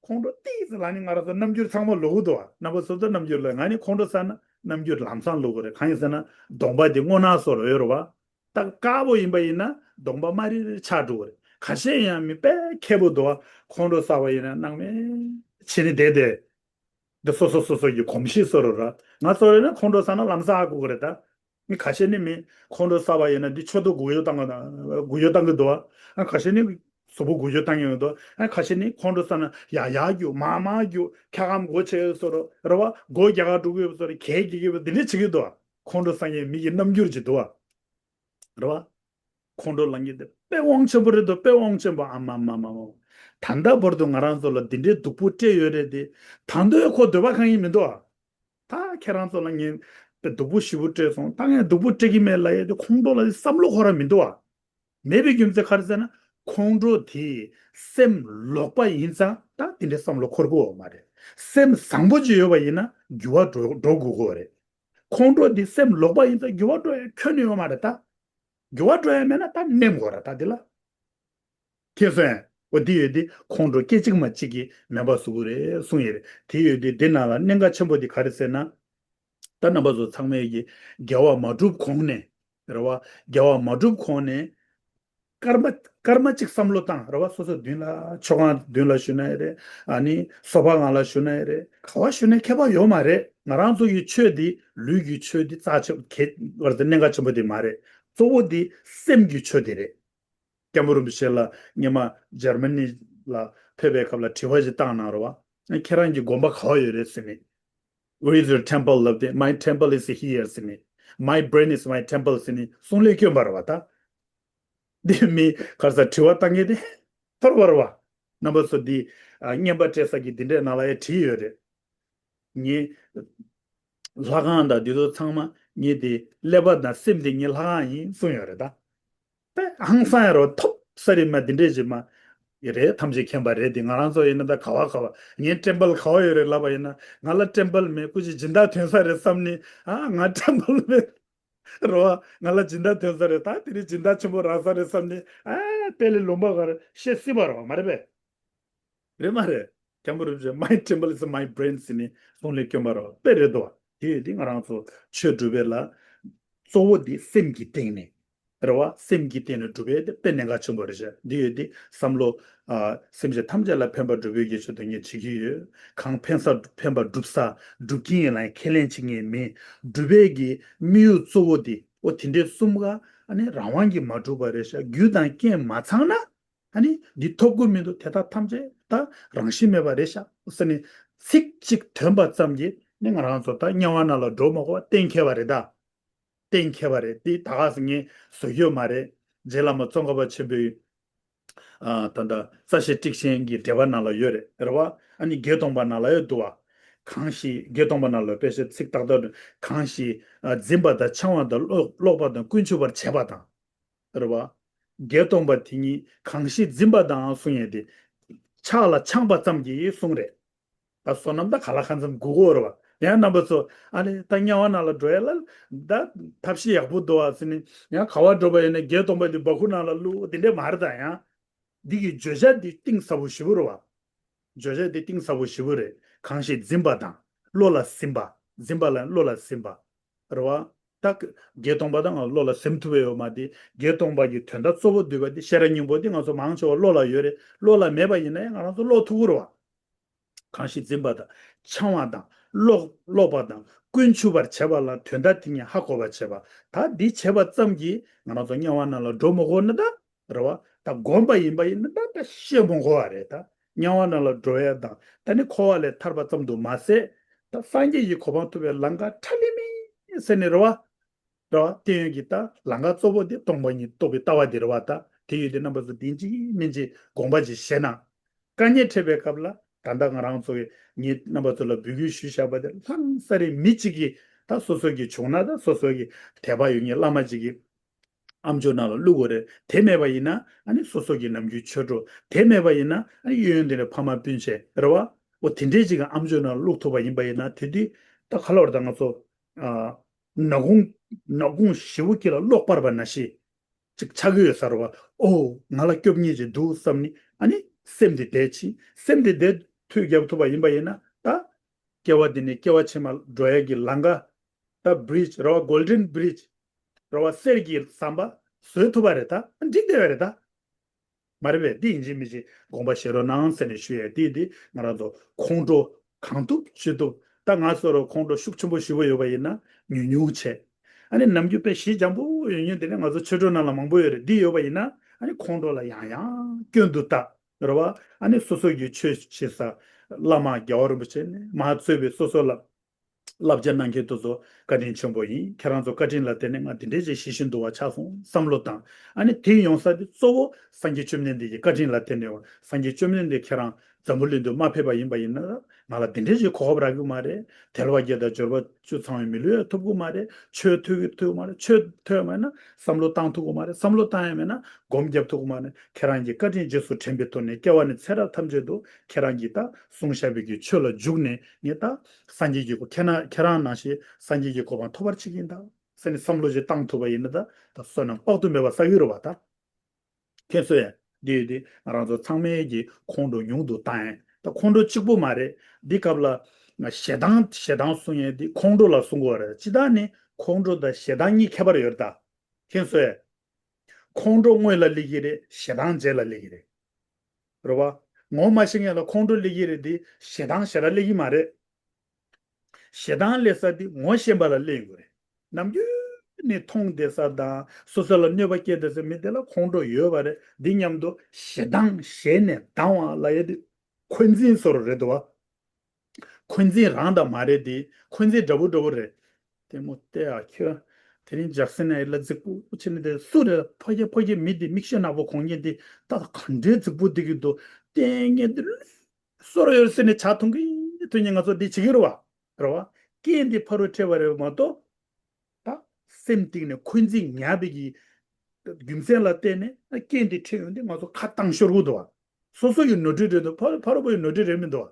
ཁོང་ཁྲོ་ཏིག་ཙམ་ལངས་ནས་ང་རང་ཚོ་རྣམ་འགྱུར་ཚང་མ་ལོག་གི་འདུག་ཨ། རྣམ་པ་སོ་སོ་རྣམ་འགྱུར་ལ། ང་ནི་ཁོང་ཁྲོ་ཟ་ན་རྣམ་འགྱུར་ལམ་སང་ལོག་གི་རེད། གང་ཡིན་ཟེར་ན་གདོང་པ་དེ་སྔོ་ནག་བཟོ་འདྲ་ཡོད་རེད་བ། ད་དཀར་པོ་ཡིན་པ་ཡིན་ན་གདོང་པ་དམར་རིལ་རིལ་ཆགས་འགྲོ་གི་རེད། ཁ་ཤས་ཡང་མི་དཔེ་མཁས་པོ་འདུག་ཨ། ཁོང་ཁྲོ་ཟ་བ་ཡིན་ན་སྣང་མེད་བྱས་ནས་བསྡད་དེ། འདི་སོ་སོ་སོ་སོ་གི་གོམས་གཤིས་བཟོ་འདྲ་ར། ང་ཚོ་ཡིན་ན་ཁོང་ཁྲོ་ཟ་ན་ལམ་སང་ཨ་ཁུག་གི་རེད་ད། མི་ཁ་ཤས་ནི་མི་ཁོང་ཁྲོ་ཟ་བ་ཡིན་ན་འདི་མཆུ་ཏོ་སྒུག་ཡོད་བཏང་གི་ན་སྒུག་ཡོད་བཏང་གི་འདུག་ཨ། ཁ་ཤས་ནི་གཟུགས་པོ་སྒུག་ཡོད་བཏང་གི་ཡོད་འདུག་ཨ། ཁ་ཤས་ནི་ཁོང་ཁྲོ་ཟ་ན་ཡག་ཡག་རྒྱུག་མང་མང་རྒྱུག་འཁྱག་སྒམ་སྒོ་ཕྱེ་ཡོད་བཟོ་འདྲ་ར་བ། སྒོ་རྒྱག་ག་འགྲོ་གི་ཡོད་བཟོ་འདྲ། གད་རྒྱག་གི་ཡོད་འདི་འདྲ་བྱེད་ཀྱི་འདུག་ཨ། ཁོང་ཁྲོ་ཟ་མཁན་མི་གི་རྣམ་འགྱུར་ཅིག་འདུག་ཨ། རེད་བ། ཁོང་ཁྲོ་ལངས་མཁན་དེ་དཔེ་དབང་ཆེན་པོ་རེད་འདུག་དཔེ་དབང་ཆེན་པོ། ཨ་མ་མ་མ་མ། ད་ལྟ་བར་དུ་ང་རང་ཚོ་ལ་འདི་འདྲའི་སྡུག་པོ་སྤྲད་ཡོད་རེད་དེ། ད་དུང་ཁོ་འདོད་པ་ཁེངས་ཡིན་མི་འདུག་ཨ། ད་ཁྱེད་རང་ཚོ་ལ་ངས་དཔེ་སྡུག་པོ་ཞེ་པོ་སྤྲད་སོང་། ད་ངས་སྡུག་པོ་སྤྲད་ཀྱི་མེད་ལབ་ཡས་དེ་ཁོང་ཁྲོ་ལ་བསམ་བློ་འཁོར་ར་མི་འདུག་ཨ། མེད་པའི་རྒྱུ་མཚན་ག་རེ་ཟེར་ན། ཁོང་ཁྲོ་དེ་སེམས་ལོག་པ་ཡིན་ཙང་ད་དེ་འདྲའི་བསམ་བློ་འཁོར་དགོས་པ་མ་རེད། སེམས་བཟང་པོ་ཅིག་ཡོད་པ་ཡིན་ན་འགྱུར་བ་འགྲོ་འགྲོ་དགོས་ཀྱི་རེད། ཁོང་ཁྲོ་འདི་སེམས་ལོག་པ་ཡིན་ཙང་འགྱུར་བ་འགྲོ་ཡ་ཁྱོན་ནས་ཡོད་མ་རེད་ད། འགྱུར་བ་འགྲོ་ཡ་མེད་ན་ད་ནེམ་དགོས་ར་ད་འདི་ལ། ཁྱེད་སོང་ཡ། འོ་འདི་ཡོད་འདི་ཁོང་ཁྲོ་སྐད་ཅིག་མ་གཅིག་གིས་མེད་པ་བཟོ་གི་རེད་གསུངས་ཡོད་རེད། དེ་ཡོད་འདི་འདི་ནང་ལ་གནད་འགག་ཆེན་པོ་འདི་ག་རེ་ཟེར་ན། ད་རྣམ་པ་ཚོ་ཚང་མས་ཀྱི་དགེ་བ་མ་བསྒྲུབ་གོང་ནས། རེད་བ། དགེ་བ་མ་བསྒྲུབ་གོང་ནས། སྐར་མ་སྐར་མ་གཅིག་བསམ་བློ་བཏང་། རེད་བ། སོ་སོ་མདུན་ལ་མཆོད་ཁང་མདུན་ལ་བཞུགས་ན་ཡང་རེད། ཨ་ནི་སོ་ཕ་ཁང་ལ་བཞུགས་ན་ཡང་རེད། ག་བ་བཞུགས་ན་ཁྱད་པར་ཡོད་མ་རེད། ང་རང་ཚོ་གི་ཆོས་འདི་ལུས་ཀྱི་ཆོས་འདི་རྩ་ཆེ་གལ་བར་དུ་གནད་འགག་ཆེན་པོ་དེ་མ་རེད། གཙོ་བོ་འདི་སེམས་ཀྱི་ཆོས་དེ་རེད། སྐྱབས་མགོན་རིན་པོ་ཆེ་ལ་སྔོན་མ་འཇར་མ་ནི་ལ་ཕེབས་པའི་སྐབས་ལ་དྲི་བ་ཞིག་བཏང་གནང་རེད་བ། ཁྱེད་རང་གི་དགོན་པ་ག་བ་ཡོད་རེད་ཟེར་ནས། Where is your temple? ལབ་དེ། My temple is here ཟེར་ནས། My brain is my temple ཟེར་ནས་གསུང་ལས་སྐྱོན་པ་རེད་བ་ད། འདི་མི་ག་རེ་ཟ་དྲི་བ་བཏང་མཁན་དེ་ཐོར་བ་རེད་བ། རྣམ་པ་ཚོ་འདི་ཨ་རྔན་པ་སྤྲད་ས་གི་འདི་འདྲའི་ནང་ལ་ཡང་བྲིས་ཡོད་རེད། ངའི་ལྷ་ཁང་དང་འདི་ཚོ་ཚང་མ་ངའི་དེ་ཀླད་པ་དང་སེམས་དེ་ངའི་ལྷ་ཁང་ཡིན་གསུངས་ཡོད་རེད་ད། དཔེ་ཧང་སང་ཡ་རོ་ཐོབ་ས་རེད་མ། འདི་འདྲས་ཅིག་མ་རེད། ཐམས་ཅད་མཁྱེན་པ་རེད་དེ། ང་རང་ཚོ་ཡིན་ན་ད་ག་བ་ག་བ་ངའི་ཊེམ་པལ་ག་བ་ཡོད་རེད་ལབ་པ་ཡིན་ན། ང་ལ་ཊེམ་པལ་མེད། སྐུ་མཁྱེན་སྦྱིན་བདག་ཐོན་ས་རེད་བསམ་ནས། ཨ་ང་ཊེམ་པལ་མེད་རོ། ང་ལ་སྦྱིན་བདག་ཐོན་ས་རེད། ད་དེ་རིང་སྦྱིན་བདག་ཆེན་པོ་རག་ས་རེད་བསམ་ནས། ཨ་དཔེ་ལས་ལུང་པ་ག་རེ་བཤད་སྲིད་པ་རོ། མ་རེད་པས། རེད་མ་རེད། སྐྱབས་མགོན་རིན་པོ་ཆེ། My temple is my brain ཟེར་ནས་གསུང་ལས་སྐྱོན་པ་རེད་བ། དཔེ་རེད་དོ། དེ་ཡོད་དེ་ང་རང་ཚོ་ཆོས་སྒྲུབ་པའི་ལ་གཙོ་བོ་དེ་སེམས་ཀྱི་སྟེང་ནས་རེད་བ། སེམས་ཀྱི་སྟེང་ནས་སྒྲུབ་པའི་དེ་དཔེ་གནད་འགག་ཆེན་པོ་རེད་ཤག་དེ་ཡོད་དེ་བསམ་བློ་ཨ་སེམས་ཅན་ཐམས་ཅད་ལ་ཕན་པ་སྒྲུབ་པའི་གི་ཆེད་དུ་ངས་བྱེད་ཀྱི་ཡོད། གང་ཕན་ས་ཕན་པ་སྒྲུབ་ས་སྒྲུབ་ཀྱི་ཡིན་ལ་ཁས་ལེན་བྱེད་མཁན་མེད། སྒྲུབ་པའི་གི་དམིགས་ཡུལ་གཙོ་བོ་དེ་འོ་དེ་འདྲའི་གསུམ་ཀ་ཨ་ནི་རང་དབང་གིས་མ་གྲུབ་པ་རེད་ཤག་རྒྱུ་དང་རྐྱེན་མ་ཚང་ན། ཨ་ནི་འདི་ཐོབ་ཀྱི་མི་འདུག་དེ་དག་ཐམས་ཅད་ད་རང་བཞིན་མེད་པ་རེད་ཤག་ཟེར་ནས་ཚིག་གཅིག་ཐོན་པ་ཙམ་གྱིས་ནི་ང་རང་ཚོ་ད་དམྱལ་བ་ནང་ལ་འགྲོ་མ་དགོས་པ་གཏན་འཁེལ་བ་རེད་ད། གཏན་འཁེལ་བ་རེད། འདི་ད་ག་ཟེ་ངས་བཟོ་རྒྱུ་མ་རེད། རྗེ་བླ་མ་ཙོང་ཁ་པ་ཆེན་པོའི་ཨ་ད་ལྟ་རྩ་ཤེ་ཊཱིཀ་ཆེན་གྱི་འགྲེལ་པ་ནང་ལ་ཡོད་རེད། རེད་བ། ཨ་ནི་བརྒྱད་སྟོང་པ་ནང་ལ་ཡོད་འདུག་བ། གང་ཞིག་བརྒྱད་སྟོང་པ་ནང་ལ་དཔེ་ཆ་ཚིག་ཏག་ཏག་འདུག་གང་ཞིག་ཨ་འཛིན་པ་དང་འཆང་བ་དང་ཀློག་ཀློག་པ་དང་ཀུན་ཆུབ་པར་བྱེད་པ་དང་། རེད་བ། བརྒྱད་སྟོང་པ་དེ་ཉིད་གང་ཞིག་འཛིན་པ་དང་གསུང་ཡས་དེ། ཕྱག་ལ་འཆང་བ་ཙམ་གྱིས་གསུངས་རེད། ད་བསོད་ནམས་ད་ག་ལ་གང་འཚམ་དགོས་ཀྱི་ཡོད་རེད་བ། ཡང་རྣམ་པ་ཚོ་ཨ་ནི་ད་དམྱལ་བ་ནང་ལ་འགྲོ་ཡ་ལ་ད་ཐབས་ཤེས་ཡག་པོ་འདུག་ཨ་ཟེར་ནས། ཡང་ག་བ་འགྲོ་བ་ཡིན་ན་བརྒྱད་སྟོང་པ་འདི་སྦ་ཁུག་ནང་ལ་བླུགས་དེ་འདྲས་མ་རེད་ད། ཡང་འདི་གི་བརྗོད་བྱ་འདི་གཏིང་ཟབ་པོ་ཞེ་པོ་རེད་བ། བརྗོད་བྱ་འདི་གཏིང་ཟབ་པོ་ཞེ་པོ་རེད། གང་ཞིག་འཛིན་པ་དང་བློ་ལ་ཟིན་པ། འཛིན་པ་ལ་བློ་ལ་ཟིན་པ། རེད་བ། ད་བརྒྱད་སྟོང་པ་དང་ང་བློ་ལ་ཟིན་ཐུབ་པ་ཡོད་མ་རེད། བརྒྱད་སྟོང་པ་གི་དོན་དག་གཙོ་བོ་འདུས་པ་འདི་ཤེས་རབ་སྙིང་པོ་འདི་ང་ཚོ་མང་ཆེ་བ་བློ་ལ་ཡོད་རེད། བློ་ལ་མེད་པ་ཡིན་ན་ཡང་ང་རང་ཚོ་ཀློག་ཐུབ་ཀྱི་རེད་བ། གང་ཞིག་འཛིན་པ་དང་འཆང་བ་དང་ཀློག་ཀློག་པ་དང་ཀུན་ཆུབ་པར་བྱེད་པ་ལ་དོན་དག་དེ་ཉིད་ཧ་གོ་བར་བྱེད་པ། ད་འདི་བྱེད་པ་ཙམ་གྱིས་ང་རང་ཚོ་དམྱལ་བ་རྣམས་ལ་འགྲོ་མི་དགོས་ན་ད། རེད་བ། ད་སྒོམ་པ་ཡིན་པ་ཡིན་ན་ད་ད་ཤེས་མི་དགོས་པ་རེད་ད། དམྱལ་བ་རྣམས་ལ་འགྲོ་ཡ་དང་ད་ནི་འཁོར་བ་ལས་ཐར་པ་ཙམ་དུ་མ་ཟད། ད་སངས་རྒྱས་ཀྱི་གོ་འཕང་ཐོབ་པའི་ལམ་ཁ་ཁྲ་ལམ་མེ་ཟེར་ནས་རེད་བ། རེད་བ། བསྟན་ཡོད་ཀྱི་ད་ལམ་ཁ་གཙོ་བོ་དེ་སྟོང་པ་ཉིད་རྟོགས་པའི་ལྟ་བ་དེ་རེད་བ། ད་དེ་ཡོད་དེ་རྣམ་པ་ཚོ་བདེན་གཅིག་མིན་གཅིག་དགོངས་པ་ཅིག་བཞེས་ན། དཀའ་ངལ་འཕྲད་པའི་སྐབས་ལ་ད་ལྟ་ང་རང་ཚོ་གིས་ངས་རྣམ་པ་ཚོ་ལ་འབོད་སྐུལ་ཞུས་བཞག་པ་དེ་ལྷང་ས་རེད། མི་གཅིག་གིས་ད་སོ་སོ་གི་བྱུང་ན་ད་སོ་སོ་གི་དད་པ་ཡོད་མཁན་བླ་མ་གཅིག་གི་ཨམ་ཅོག་ནང་ལ་བླུག་དགོས་རེད། དེ་མེད་པ་ཡིན་ན་ཨ་ནི་སོ་སོ་གི་ནམ་རྒྱུན་ཆོས་གྲོགས། དེ་མེད་པ་ཡིན་ན་ཨ་ནི་གཡས་གཡོན་དེ་ནས་ཕ་མ་སྤུན་མཆེད་རེད་བ། འོ་དེ་འདྲས་ཅིག་གི་ཨམ་ཅོག་ནང་ལ་བླུག་ཐུབ་པ་ཡིན་པ་ཡིན་ན་དེ་དུས་ད་ག་ལ་བར་ད་ང་ཚོ་ཨ་ནག་ཁུང་ནག་ཁུང་ཞེ་པོ་ཅིག་ལ་གློག་སྤར་བ་ནང་བཞིན་ཅིག་ཆགས་ཀྱི་ཡོད་ས་རེད་བ། ཨོ་ང་ལ་སྐྱོབ་མཁན་ཅིག་འདུག་བསམ་ནས་ཨ་ནི་སེམས་དེ་བདེ་ཕྱིན། སེམས་དེ་བདེ་མཐུ་རྒྱབ་ཐུབ་པ་ཡིན་པ་ཡིན་ན་ད་སྐྱེ་བ་འདི་ནས་སྐྱེ་བ་ཕྱི་མ་འགྲོ་ཡ་གི་ལམ་ཁ། ད་བྷི་རིཇ་རེད་བ། གོལ་ཌན་བྷི་རིཇ་རེད་བ། གསེར་གྱི་ཟམ་པ་བཟོས་ཐུབ་པ་རེད། ད་འགྲིག་བསྡད་པ་རེད་ད། མ་རེད་པས། འདི་ཡིན་གཅིག་མིན་གཅིག་དགོངས་པ་བཞེས་རོགས་གནང་ཟེར་ནས་ཞུ་ཡས། འདི་འདི་ང་རང་ཚོ་ཁོང་ཁྲོ་གང་ཐུབ་ཅི་ཐུབ། ད་ང་ཚོ་རུ་ཁོང་ཁྲོ་ཤུགས་ཆེན་པོ་ཞེ་པོ་ཡོད་པ་ཡིན་ན་ཉུང་ཉུང་བྱས། ཨ་ནི་ནམ་རྒྱུན་དཔེ་ཞི་འཇམ་པོ་ཡོད་མཁན་དེ་ནི་ང་ཚོ་ཆོས་གྲོགས་ནང་ལ་མང་པོ་ཡོད་རེད། འདི་ཡོད་པ་ཡིན་ན་ཨ་ནི་ཁོང་ཁྲོ་ལ་ཡང་ཡང་སྐྱོན་དུ་བལྟ་རེད་བ། ཨ་ནི་སོ་སོ་གི་ཆོས་བྱེད་ས་བླ་མ་རྒྱལ་བ་རིན་པོ་ཆེ་ནས་མར་གཙོས་པའི་སོ་སོ་ལ་བསླབ་བྱ་གནང་མཁན་དེ་ཚོ་བཀའ་དྲིན་ཆེན་པོ་ཡིན། ཁྱེད་རང་ཚོ་བཀའ་དྲིན་ལ་བརྟེན་ནས་ང་འདི་འདྲའི་ཅིག་ཞི་ཞིང་དུལ་བ་ཆགས་སོང་བསམ་བློ་བཏང་། ཨ་ནི་དེ་ཡོང་ས་དེ་གཙོ་བོ་སངས་རྒྱས་བཅོམ་ལྡན་འདས་ཀྱི་བཀའ་དྲིན་ལ་བརྟེན་ནས་ཡོང་། སངས་རྒྱས་བཅོམ་ལྡན་འདས་ཁྱེད་རང་འཛམ་བུ་གླིང་དུ་མ་ཕེབས་པ་ཡིན་པ་ཡིན་ན་ང་ལ་འདི་འདྲའི་ཅིག་གོ་སྐབས་རག་གི་མ་རེད། དལ་བ་བརྒྱད་དང་འབྱོར་པ་བཅུ་ཚང་བའི་མི་ལུས་ཡང་ཐོབ་གི་མ་རེད། ཆོས་ཐོས་གི་ཐོས་མ་རེད། ཆོས་ཐོས་མ་ན་བསམ་བློ་བཏང་ཐུབ་གི་མ་རེད། བསམ་བློ་བཏང་ཡ་མེད་ན་སྒོམ་རྒྱབ་ཐུབ་གི་མ་རེད། ཁྱེད་རང་གི་བཀའ་དྲིན་རྗེས་སུ་དྲན་པའི་ཐོག་ནས་སྐྱེ་བ་ནས་ཚེ་རབས་ཐམས་ཅད་དུ་ཁྱེད་རང་གིས་ད་གསུངས་བཞག་པའི་གི་ཆོས་ལ་འཇུག་ནས་ངས་ད་སངས་རྒྱས་ཀྱི་གོ་ཁྱེད་རང་ཁྱེད་རང་ནང་བཞིན་སངས་རྒྱས་ཀྱི་གོ་འཕང་ཐོབ་པར་བྱེད་ཀྱི་ཡིན་ད་ཟེར་ནས་བསམ་བློ་ཞིག་བཏང་ཐུབ་པ་ཡིན་ན་ད་ད་བསོད་ནམས་དཔག་ཏུ་མེད་པ་བསགས་ཀྱི་རེད་བ། ད་ཁྱེད་ཚོས་འདི་ཡོད་དེ་ང་རང་ཚོ་ཚང་མའི་གི་ཁོང་ཁྲོ་ཉུང་དུ་བཏང་ཡས། ད་ཁོང་ཁྲོ་གཅིག་པོ་མ་རེད། འདི་སྐབས་ལ་ཞེ་སྡང་ཞེ་སྡང་གསུང་ཡས་འདི་ཁོང་ཁྲོ་ལ་གསུང་གི་ཡོད་རེད། སྤྱིར་བཏང་ནི་ཁོང་ཁྲོ་དང་ཞེ་སྡང་གཉིས་ཁྱད་པར་ཡོད་རེད་ད། ཁྱེད་ཚོས། ཁོང་ཁྲོ་སྔོན་ལ་སླེབས་ཀྱི་རེད། ཞེ་སྡང་རྗེས་ལ་སླེབས་ཀྱི་རེད། རེད་བ། ངོ་མ་ཤེས་མཁན་ལ་ཁོང་ཁྲོ་སླེབས་ཀྱི་རེད་དེ་ཞེ་སྡང་ཞེ་དྲག་སླེབས་ཀྱི་མ་རེད། ཞེ་སྡང་སླེབས་ས་དེ་ངོ་ཤེས་པ་ལ་སླེབས་ཡོང་གི་རེད། ནམ་རྒྱུན་ནས་མཐོང་བསྡད་ས་དང་སོ་སོ་ལ་གནོད་པ་སྐྱེལ་བསྡད་ས་མི་དེ་ལ་ཁོང་ཁྲོ་ཡོད་པ་རེད། འདི་མཉམ་དུ་ཞེ་སྡང་ཞེ་ནས་སྡང་བ་ལབ་ཡས་དེ་འཁོན་འཛིན་བཟོ་འདྲ་རེད་འདུག་བ། འཁོན་འཛིན་རང་དང་མ་རེད་དེ། འཁོན་འཛིན་འདྲ་པོ་འདྲ་པོ་རེད། ལྟད་མོ་བལྟས་ཨ་ཁྱོད། དེ་རིང་ཇག་སི་ན་ཡི་ལ་རྫིག་པོ་བྱས་ནས་དེ་སུ་རེད། ཕ་གི་ཕ་གི་མི་དེ་མིག་ཤེལ་ནག་པོ་གོན་མཁན་དེ་ད་ག་འདྲའི་རྫིག་པོ་བསྡད་ཀྱི་འདུག་བལྟས་མཁན་དེ་ལུས་སྲོག་ཡོད་ཟེར་ནས་ཇ་འཐུང་གི་འཐུང་མཁན་ང་ཚོ་འདི་བྱེད་ཀྱི་རེད་བ། རེད་བ། རྐྱེན་དེ་ཕ་རོལ་འཕྲད་པ་རེད་མ་གཏོགས། ད་སེམས་གཏིང་ནས་འཁོན་འཛིན་ཉར་བའི་གི་རྒྱུ་མཚན་ལ་བརྟེན་ནས་རྐྱེན་དེ་འཕྲད་ཡོང་དུས་ང་ཚོ་ཁ་བཏང་ཤོར་གྱི་འདུག་བ། སོ་སོ་ཡི་ནོར་འཁྲུལ་རེད་འདུག་ཕ་ཕ་རོལ་པོ་ཡི་ནོར་འཁྲུལ་རེད་མི་འདུག་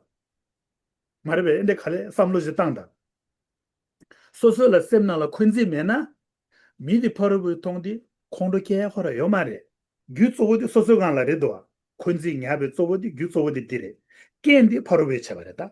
བ། མ་རེད་པས། ཨེ་འདྲ་ག་ལེ་བསམ་བློ་ཞིག་བཏང་དང་། སོ་སོ་ལ་སེམས་ནང་ལ་འཁོན་འཛིན་མེད་ན། མི་དེ་ཕ་རོལ་པོས་མཐོང་དུས་ཁོང་ཁྲོ་སྐྱེ་ཡ་ཁོ་ར་ཡོད་མ་རེད། རྒྱུ་གཙོ་བོ་དེ་སོ་སོའི་སྒང་ལ་རེད་འདུག་བ། འཁོན་འཛིན་ཉར་བའི་གཙོ་བོ་དེ་རྒྱུ་གཙོ་བོ་དེ་འདི་རེད། རྐྱེན་དེ་ཕ་རོལ་པོས་བྱས་པ་རེད་ད།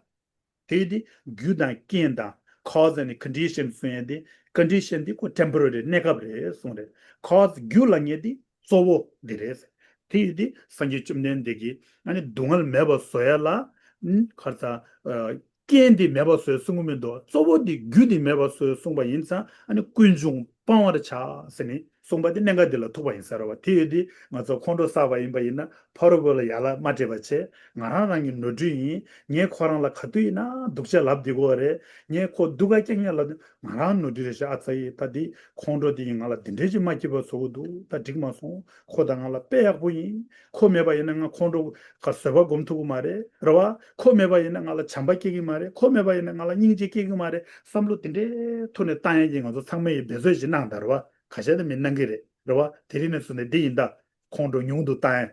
དེ་དེ་རྒྱུ་དང་རྐྱེན་དང་cause and condition གསུང་ཡས་དེ། condition དེ་ཁོ་temporary གནས་སྐབས་རེད་གསུངས་རེད། cause རྒྱུ་ལ་ངེས་དེ་གཙོ་བོ་འདི་རེད། དེ་ཡིན་དེ་སངས་རྒྱས་བཅོམ་ལྡན་འདས་ཀྱིས་ཨ་ནི་སྡུག་བསྔལ་མེད་པ་བཟོ་ཡ་ལ་ཨ་ནི་ག་རེ་ཟ། རྐྱེན་དེ་མེད་པ་བཟོ་ཡ་གསུང་གི་མི་འདུག་གཙོ་བོ་དེ་རྒྱུ་དེ་མེད་པ་བཟོ་ཡ་གསུངས་པ་ཡིན་ཙང་ཨ་ནི་ཀུན་འབྱུང་སྤང་བར་བྱ་ཟེར་ནས་གསུངས་པ་དེ་གནད་འགག་འདི་ལ་ཐུག་པ་ཡིན་ས་རེད་བ། དེ་ཡོད་དེ་ང་ཚོ་ཁོང་ཁྲོ་བསགས་པ་ཡིན་པ་ཡིན་ན་ཕ་རོལ་པོ་ལ་ཡ་ལ་མ་སྤྲད་པ་བྱས། ང་རང་རང་གི་ནོར་འཁྲུལ་ཡིན། ངས་ཁོ་རང་ལ་ག་དུས་ཡིན་ན་སྡུག་ཅག་ལབ་བསྡད་ཀྱི་ཡོད་རེད། ངས་ཁོ་སྡུག་ག་རྐྱང་རྐྱང་ལབ་དུས་ང་རང་ནོར་འཁྲུལ་རེད་ཤག་ཨ་ཙ་ཡེ། ད་འདི་ཁོང་ཁྲོ་དེ་ཡིས་ང་ལ་འདི་འདྲས་ཅིག་མ་སྐྱིད་པ་བཟོ་གི་འདུག་ད་འགྲིག་མ་སོང་། ཁོ་ད་ང་ལ་དཔེ་ཡག་པོ་ཡིན། ཁོ་མེད་པ་ཡིན་ན་ང་ཁོང་ཁྲོ་ག་བཟོད་པ་སྒོམ་ཐུབ་ཀྱི་མ་རེད། རེད་བ། ཁོ་མེད་པ་ཡིན་ན་ང་ལ་བྱམས་པ་སྐྱེ་གི་མ་རེད། ཁོ་མེད་པ་ཡིན་ན་ང་ལ་སྙིང་རྗེ་སྐྱེ་གི་མ་རེད། བསམ་བློ་དེ་འདྲའི་ཐོག་ནས་བཏང་ཡས་ཀྱི་ང་ཚོ་ཚང་མས་ཡི་འབད་རྩོལ་ཞིག་གནང་དང་། རེད་བ། ཁ་ཤས་ནི་མི་གནང་གི་རེད། རེད་བ། དེ་རིང་ནས་བཟུང་ནས་འདི་ཡིན་ད། ཁོང་ཁྲོ་ཉུང་དུ་བཏང་ཡས།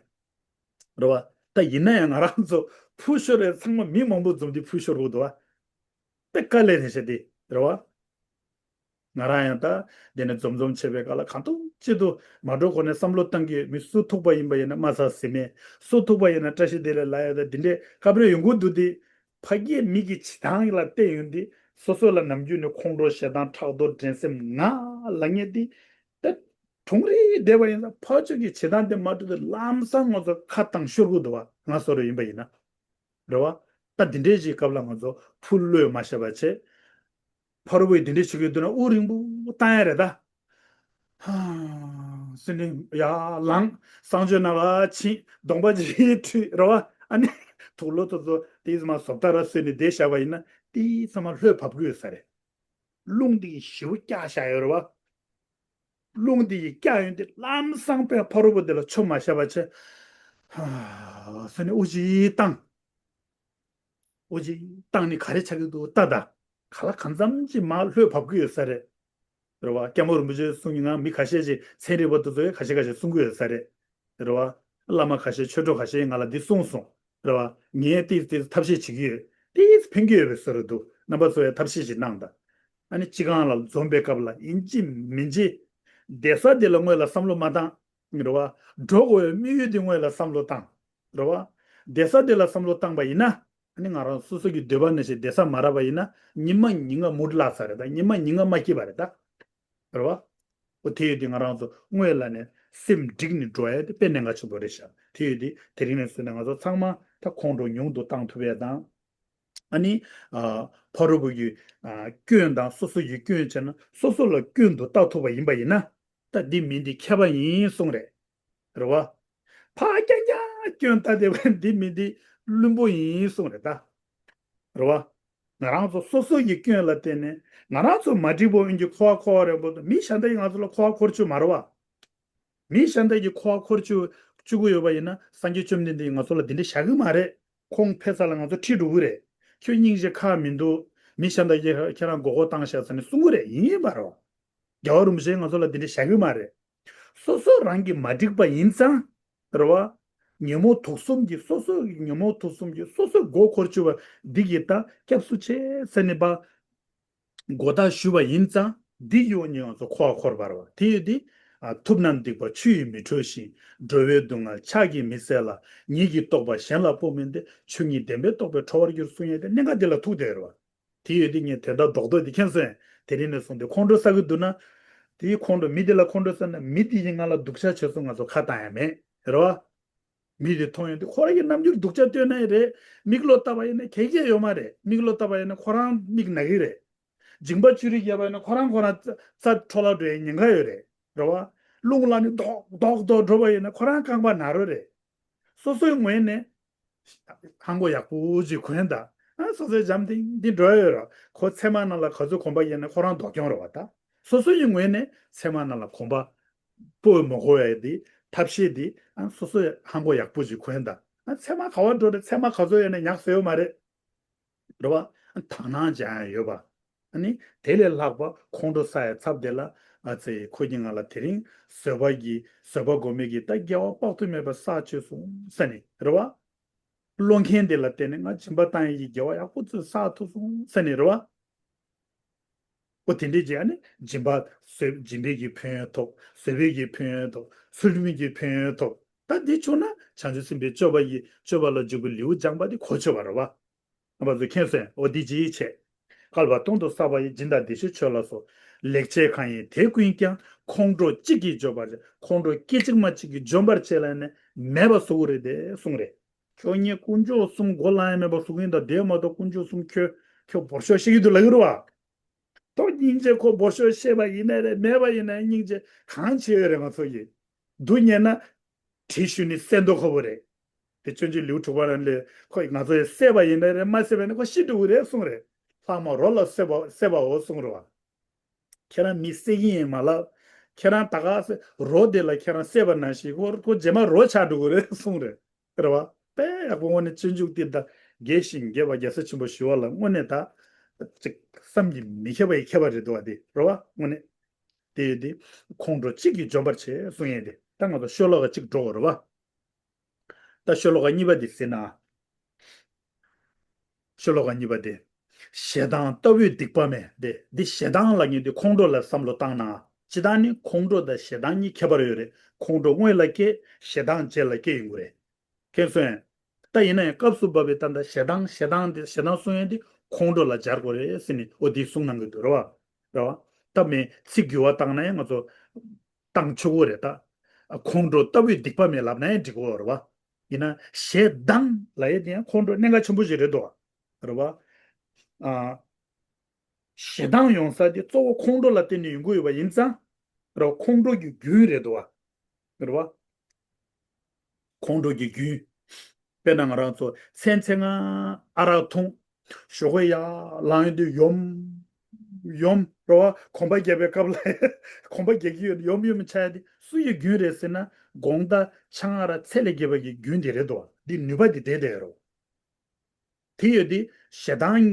རེད་བ། ད་ཡིན་ན་ཡང་ང་རང་ཚོ་ཕུ་ཤོར་རེད། ཚང་མ་མི་མང་པོ་འཛོམས་དུས་ཕུ་ཤོར་དགོས་འདུག་བ། དཀའ་ལས་རེད་ཤག་དེ་རེད་བ། ང་རང་ཡང་ད་དེ་ནས་འཛོམས་འཛོམས་བྱེད་པའི་སྐབས་ལ་གང་ཐུབ་ཅི་ཐུབ་མ་འགྲོ་གོང་ནས་བསམ་བློ་བཏང་གི་ཡོད། མི་སུ་ཐུག་པ་ཡིན་པ་ཡིན་ན་མ་ཚ་ཟེར་མེད། སུ་ཐུག་པ་ཡིན་ན་བཀྲ་ཤིས་བདེ་ལེགས་ལབ་ཡ་ད་དེ་འདྲའི་སྐབས་རེ་ཡོང་གི་འདུག་དེ། ཕ་གིའི་མི་གི་བྱེད་སྟངས་ལ་བལྟས་ཡོང་དུས་སོ་སོ་ལ་ནམ་རྒྱུན་ནས་ཁོང་ཁྲོ་ཞེ་སྡང་ཕྲག་དོག་འགྲན་སེམས་ང་ལ་ངེས་དེ། ད་གྲོང་རེ་བསྡད་པ་ཡིན་ཙང་ཕར་ཕྱོགས་ཀྱི་བྱེད་སྟངས་དེ་མ་གྲུབ་དུས་ལམ་སང་ང་ཚོ་ཁ་བཏང་ཤོར་གི་འདུག་བ། ང་སོ་རུ་ཡིན་པ་ཡིན་ན། རེད་བ། ད་འདི་འདྲའི་ཞིག་སྐབས་ལ་ང་ཚོ་ཕུ་བློས་མ་བཞག་པ་བྱས། ཕ་རོལ་པོས་འདི་འདྲའི་བྱེད་ཀྱི་འདུག་ན་དབུགས་རིང་པོ་བཏང་ཡ་རེད་ད། ཧ། སེམས་ནི་ཡ་ལངས་གསང་སྤྱོད་ནང་ལ་ཕྱིན་གདོང་པ་ཅིག་ཁྲུས་རེད་བ། ཨ་ནི་དུག་ལོག་ཚོ་ཚོ་དེའི་ཚང་མ་བཟོ་ལྟ་ར་བཟོས་ནས་བསྡད་བཞག་པ་ཡིན་ན་དེའི་ཚང་མ་ལྷོད་བབས་ཀྱི་ཡོད་ས་རེད། རླུང་དེ་ཞེ་པོ་བཀྱགས་བཞག་ཡོད་རེད་བ། རླུང་འདི་ཡིས་བཀྱག་ཡོང་དུས་ལམ་སང་པའི་ཕ་རོལ་པོ་འདི་ལ་ཆོ་མ་བཞག་པ་བྱས། ཧ། ཟེར་ནས་དབུགས་ཅིག་བཏང་། དབུགས་ཅིག་བཏང་ནས་ག་རེ་ཆགས་ཀྱི་འདུག་ལྟ་ད། ག་ལ་གང་འཚམ་ཅིག་མར་ལྷོད་བབས་ཀྱི་ཡོད་ས་རེད། རེད་བ། སྐྱབས་མགོན་རིན་པོ་ཆེས་གསུང་གི། ང་མི་ཁ་ཤས་ཅིག་ཚན་རིག་པ་དེ་ཚོས་ཁ་ཤས་ཁ་ཤས་གསུང་གི་ཡོད་ས་རེད། རེད་བ། བླ་མ་ཁ་ཤས་ཆོས་གྲོགས་ཁ་ཤས་ང་ལ་འདི་གསུངས་སོང་། རེད་བ། ངས་ཏིས་ཏིས་ཐབས་ཤེས་བྱེད་ཀྱི་ཡོད། ཏིས་ཕན་གྱི་ཡོད་པའི་བཟོ་འདྲ་འདུག་རྣམ་པ་ཚོ་ཡང་ཐབས་ཤེས་ཤིག་གནང་དང་། ཨ་ནི་སྤྱི་ཁང་ལ་འཛོམས་པའི་སྐབས་ལ་ཡིན་གཅིག་མིན་གཅིག་བསྡད་ས་དེ་ལ་དངོས་ལ་བསམ་བློ་མ་བཏང་། རེད་བ། འགྲོ་དགོས་པའི་དམིགས་ཡུལ་དེ་དངོས་ལ་བསམ་བློ་བཏང་། རེད་བ། བསྡད་ས་དེ་ལ་བསམ་བློ་བཏང་པ་ཡིན་ན། ཨ་ནི་ང་རང་སོ་སོ་གི་འདོད་པ་ནང་བཞིན་བསྡད་ས་མ་རག་པ་ཡིན་ན་ཉི་མ་ཉིན་གང་མུར་བརླག་ས་རེད་ད། ཉི་མ་ཉིན་གང་མ་སྐྱིད་པ་རེད་ད། རེད་བ། འོ་དེ་ཡོད་དུས་ང་རང་ཚོ་དངོས་ལ་ནས་སེམས་འགྲིག་ནས་འགྲོ་ཡ་དེ་དཔེ་གནད་འགག་ཆེན་པོ་རེད་ཤག་དེ་ཡོད་དུས་དེ་རིང་ནས་བཟུང་ནས་ང་ཚོ་ཚང་མ་ད་ཁོང་ཁྲོ་ཉུང་དུ་བཏང་ཐུབ་ཡ་དང་། ཨ་ནི། ཨ། ཕ་རོལ་པོ་གི། ཨ། སྐྱོན་དང་སོ་སོ་ཡི་སྐྱོན་བྱས་ན་སོ་སོ་ལ་སྐྱོན་དུ་བལྟ་ཐུབ་པ་ཡིན་པ་ཡིན་ན། ད་འདི་མི་འདི་མཁས་པ་ཡིན་གསུངས་རེད། རེད་བ། ཕར་རྐྱང་རྐྱང་སྐྱོན་བལྟ་བསྡད་པ་འདི་མི་འདི་བླུན་པོ་ཡིན་གསུངས་རེད་ད། རེད་བ། ང་རང་ཚོ་སོ་སོ་ཡི་སྐྱོན་ལ་བརྟེན་ནས་ང་རང་ཚོ་མ་འགྲིག་པོ་ཡིན་གྱི་ཁོ་བ་ཁོ་བ་རེད་པོ། མི་གཞན་དག་གིས་ང་ཚོ་ལ་ཁོ་བ་འཁོར་བཅུག་མ་རེད་བ། མི་གཞན་དག་གིས་ཁོ་བ་འཁོར་བཅུག་བཅུག་གི་ཡོད་པ་ཡིན་ན་སངས་རྒྱས་བཅོམ་ལྡན་འདས་ཀྱིས་ང་ཚོ་ལ་འདི་འདྲ་བཞག་གི་མ་རེད། ཁོང་ཕེབས་ས་ལ་ང་ཚོ་ཁྲིད་འགྲོ་གི་རེད། ཁྱོད་སྙིང་རྗེ་ཁག་མི་འདུག་མི་གཞན་དག་གིས་ཁྱེད་རང་མགོ་སྐོར་བཏང་བཞག་ཟེར་ནས་གསུང་གི་རེད། ཡིན་ཡིན་པ་རེད་བ། རྒྱལ་བ་རིན་པོ་ཆེས་ང་ཚོ་ལ་འདི་འདྲ་བཞག་གི་མ་རེད། སོ་སོ་རང་གི་མ་འགྲིག་པ་ཡིན་ཙང་། རེད་བ། ཉོན་མོངས་དུག་གསུམ་གྱིས་སོ་སོ་གི་ཉོན་མོངས་དུག་གསུམ་གྱིས་སོ་སོའི་མགོ་འཁོར་བཅུག་པ་འདི་གིས་ད་སྐྱབས་སུ་མཆི་ཟེར་ནས་པ། མགོ་བཏགས་ཞུས་པ་ཡིན་ཙང་འདི་གཡོག་ཉེས་ང་ཚོ་འཁོར་བ་འཁོར་བ་རེད་བ། དེ་ཡོད་དེ། ཨ། ཐུབ་རྣམས་སྡིག་པ་ཆུ་ཡིས་མི་འཕྲོད་བཞིན། འགྲོ་བའི་སྡུག་བསྔལ་ཕྱག་གིས་མི་སེལ་ལ། ཉིད་ཀྱིས་རྟོགས་པ་གཞན་ལ་སྤོ་མིན་ཏེ། ཆོས་ཉིད་བདེན་པས་རྟོགས་པས་གྲོལ་བར་འགྱུར་གསུང་ཡས་དེ་གནད་འགག་འདི་ལ་ཐུག་བསྡད་རེད་བ། དེ་ཡོད་དེ་ངས་དོན་དག་རྡོག་རྡོག་འདི་མཁྱེན་སོང་། དེ་རིང་ནས་བཟུང་སྟེ་ཁོང་ཁྲོ་ཟ་གི་འདུག་ན། དེའི་ཁོང་ཁྲོ་མི་དེ་ལ་ཁོང་ཁྲོ་ཟ་ན་མི་དེ་ཡིས་ང་ལ་སྡུག་ཅག་བྱས་སོང་ང་ཚོ་ཁ་བཏང་ཡ་མེད། རེད་བ། མི་དེ་མཐོང་ཡོང་དུས་ཁོ་རང་གི་རྣམ་འགྱུར་སྡུག་ཅག་སྟོན་ན་ཡང་རེད། མིག་ལོག་བལྟ་བ་ཡིན་ན་གལ་གལ་ཡོད་མ་རེད། མིག་ལོག་བལྟ་བ་ཡིན་ན་ཁོ་རང་མིག་ན་གི་རེད། མཇིང་པ་ཅུ་རི་བརྒྱབ་པ་ཡིན་ན་ཁོ་རང་ཁོ་རང་རྩ་རྩ་འཕྲོ་བརླག་འགྲོ་ཡའི་ཉེན་ཁ་ཡོད་རེད། རེད་བ། རླུང་ལངས་ནས་རྡོག་རྡོག་རྡོག་འགྲོ་བ་ཡིན་ན་ཁོ་རང་རྐང་པ་ན་རོ་རེད། སོ་སོའི་ངོས་ནས་ཧང་གོ་ཡག་པོ་ཅིག་གོན་དང་། ཨ། སོ་སོའི་འཇམ་ཐིང་ཐིང་འགྲོ་ཡ་ཡོད་ར། ཁོ་ཚེར་མ་ནང་ལ་ག་ཚོད་གོམ་པ་ཡིན་ན་ཁོ་རང་རྡོག་གྱོང་རེད་བ་ད། སོ་སོ་ཡི་ངོས་ནས་ཚེར་མ་ནང་ལ་གོམ་པ་སྤོས་མ་དགོས་ཡ་དེ་ཐབས་ཤེས་དེ། ཨ། སོ་སོས་ཧང་གོ་ཡག་པོ་ཅིག་གོན་དང་། ཨ། ཚེར་མ་ག་བ་འགྲོ་རེད། ཚེར་མ་ག་ཚོད་ཡོད་ན་ཉག་ཟེར་ཡོད་མ་རེད། རེད་བ། དག་སྣང་སྦྱང་ཡ་ཡོད་པ། ཨ་ནི་དེ་ལས་ལྷག་པ་ཁོང་ཁྲོ་ཟ་ཡའི་ཚབ་དེ་ལ། ཨ་ཙི། ཁོ་གིས་ང་ལ་དེ་རིང་བཟོད་པ་གིས་བཟོད་པ་སྒོམ་མེད་ཀྱིས་ད་དགེ་བ་དཔག་ཏུ་མེད་པ་བསགས་བཅུག་སོང་ཟེར་ནས། རེད་བ། བློ་མཁན་དེ་ལ་བརྟེན་ནས་ང་སྦྱིན་པ་བཏང་ཡས་ཀྱི་དགེ་བ་ཡག་པོ་ཚོ་བསགས་ཐུབ་སོང་ཟེར་ནས། རེད་བ། ཨོ་དེ་འདྲས་ཀྱི། ཨ་ནི་སྦྱིན་པ་བཟོད། སྦྱིན་པའི་གི་ཕན་ཡོན་ཐོབ། བཟོད་པའི་གི་ཕན་ཡོན་ཐོབ། ཚུལ་ཁྲིམས་ཀྱི་ཕན་ཡོན་ཐོབ། ད་འདི་བྱུང་ན་བྱང་ཆུབ་སེམས་དཔའི་སྤྱོད་པ་ཡི། སྤྱོད་པ་ལ་འཇུག་པའི་ལེའུ་སྦྱངས་པ་དེ་གོ་ཆོད་པ་རེད་བ། རྣམ་པ་ཚོས་མཁྱེན་སོང་། འོ་འདི་ཅིག་བྱས། བསྐལ་པ་སྟོང་དུ་བསགས་པ་ཡི། སྦྱིན་དང་བདེ་གཤེགས་མཆོད་ལ་སོགས། ལེགས་བྱས་གང་ཡིན་དེ་ཀུན་ཀྱང་། ཁོང་ཁྲོ་གཅིག་གིས་འཇོམས་པར་བྱེད། ཁོང་ཁྲོ་སྐད་ཅིག་མ་གཅིག་གིས་འཇོམས་པར་བྱེད་ལ་ནི་མེད་པ་བཟོ་གི་རེད་དེ་གསུངས་རེད། ཁྱོད་ངས་དཀོན་མཆོག་གསུམ་མགོ་ལངས་ཡ་མེད་པ་བཟོ་གི་ཡིན་ད། དེ་མ་གཏོགས་དཀོན་མཆོག་གསུམ་ཁྱོད་ཁྱོད་འབོར་ཤོག་བཤད་ཀྱི་འདུག་ལབ་ཀྱི་རེད་བ། ཐོག་སྙིང་རྗེ་ཁོ་འབོར་ཤོག་བཤད་པ་ཡིན་ནའི་རེད། མེད་པ་ཡིན་ནའི་སྙིང་རྗེ་གང་བྱེད་ཡོད་རེད་ང་ཚོ་ཡིས། སྡུག་བསྔལ་ན། དྲི་ཞུ་ནི་གསལ་མདོག་ཁ་པོ་རེད། དེ་སྤྱོད་འཇུག་ལེའུ་དྲུག་པ་ནང་ལས་ཁོ་ང་ཚོ་ཡི་བསད་པ་ཡིན་ན་རེད། མ་བསད་པ་ཡིན་ན་ཁོ་ཤི་འགྲོ་གི་རེད་གསུངས་རེད། ལྷག་མ་རོ་ལ་བསད་པ་བསད་པའོ་གསུངས་རེད་བ། ཁྱེད་རང་མི་བསད་ཀྱི་ཡིན་མ་ལབ། ཁྱེད་རང་ད་ག་ཟེ་རོ་དེ་ལ་ཁྱེད་རང་བསད་པ་ནང་བཞིན་ཁོ་ཁོ་རྗེས་མ་རོ་ཆགས་འགྲོ་གི་རེད་གསུངས་རེད། རེད་བ། དཔེ་ཡག་པོ་དངོས་གནས་སྤྱོད་འཇུག་འདི་ད་རྒྱས་ཤིང་རྒྱས་པ་རྒྱལ་སྲས་ཆེན་པོ་ཞི་བ་ལྷ་དངོས་གནས་ད་ཅིག་བསམ་གྱིས་མི་ཁྱབ་པ་ཡི་མཁས་པ་རེད་འདུག་བ་དེ་རེད་བ་དངོས་གནས། དེ་ཡོད་དེ། ཁོང་ཁྲོ་གཅིག་གིས་འཇོམས་པར་བྱེད་གསུང་ཡས་དེ། ད་ང་ཚོ་ཤོ་ལོ་ཀ་གཅིག་འགྲོ་དགོས་རེད་བ། ད་ཤོ་ལོ་ཀ་གཉིས་པ་དེ་ཟེར་ན། ཤོ་ལོ་ཀ་གཉིས་པ་དེ། ཞེ་སྡང་ལྟ་བུའི་སྡིག་པ་མེད་དེ། འདི་ཞེ་སྡང་ལབ་མཁན་དེ་ཁོང་ཁྲོ་ལ་བསམ་བློ་བཏང་ན། སྤྱིར་བཏང་ནི་ཁོང་ཁྲོ་དང་ཞེ་སྡང་གཉིས་ཁྱད་པར་ཡོད་རེད། ཁོང་ཁྲོ་སྔོན་ལ་སྐྱེ། ཞེ་སྡང་རྗེས་ལ་སྐྱེ་ཡོང་གི་རེད། མཁྱེན་སོང་ངས། ད་ཡིན་ན་ཡང་སྐབས་སུ་བབས་པའི་ད་ལྟ་ཞེ་སྡང་ཞེ་སྡང་དེ་ཞེ་སྡང་གསུང་ཡས་དེ་ཁོང་ཁྲོ་ལ་སྦྱར་དགོས་རེད་ཟེར་ནས་འོ་དེ་གསུང་གནང་གི་འདུག་རེད་བ། རེད་བ། ད་མི་ཚིག་འགྱུར་བ་བཏང་ན་ཡང་ང་ཚོ་བཏང་ཆོག་གི་རེད་ད། ཁོང་ཁྲོ་ལྟ་བུའི་སྡིག་པ་མེད་ལབ་ན་ཡང་འགྲིག་གི་རེད་བ། ཡིན་ན་ཞེ་སྡང་ལབ་ཡས་དེ་ཡང་ཁོང་ཁྲོ་གནད་འགག་ཆེན་པོ་ཞིག་རེད་འདུག་རེད་བ། ཨ། ཞེ་སྡང་ཡོང་ས་དེ་གཙོ་བོ་ཁོང་ཁྲོ་ལ་བརྟེན་ནས་ཡོང་གི་ཡོད་པ་ཡིན་ཙང་། རེད་བ། ཁོང་ཁྲོ་གི་རྒྱུན་རེད་འདུག་བ། རེད་བ། ཁོང་ཁྲོ་གི་རྒྱུན། དཔེར་ན་ང་རང་ཚོ་མཚན་མཚན་སྔ་ཨ་རག་འཐུང་། ཞོགས་ཀས་ཡར་ལངས་ཡོང་དུས་ཡོམ། ཡོམ་རེད་བ། གོམ་པ་རྒྱག་པའི་སྐབས་ལ། གོམ་པ་རྒྱག་གི་ཡོད་ཡོམ་ཡོམ་ཆགས་ཡ་དེ་སུ་ཡི་རྒྱུན་རེད་ཟེར་ན། དགོང་དག་ཆང་ཨ་རག་ཚད་ལས་བརྒལ་བ་གི་རྒྱུན་དེ་རེད་འདུག་བ། འདི་ནུས་པ་འདི་དེ་དེ་རེད། དེ་ཡོད་དེ་ཞེ་སྡང་།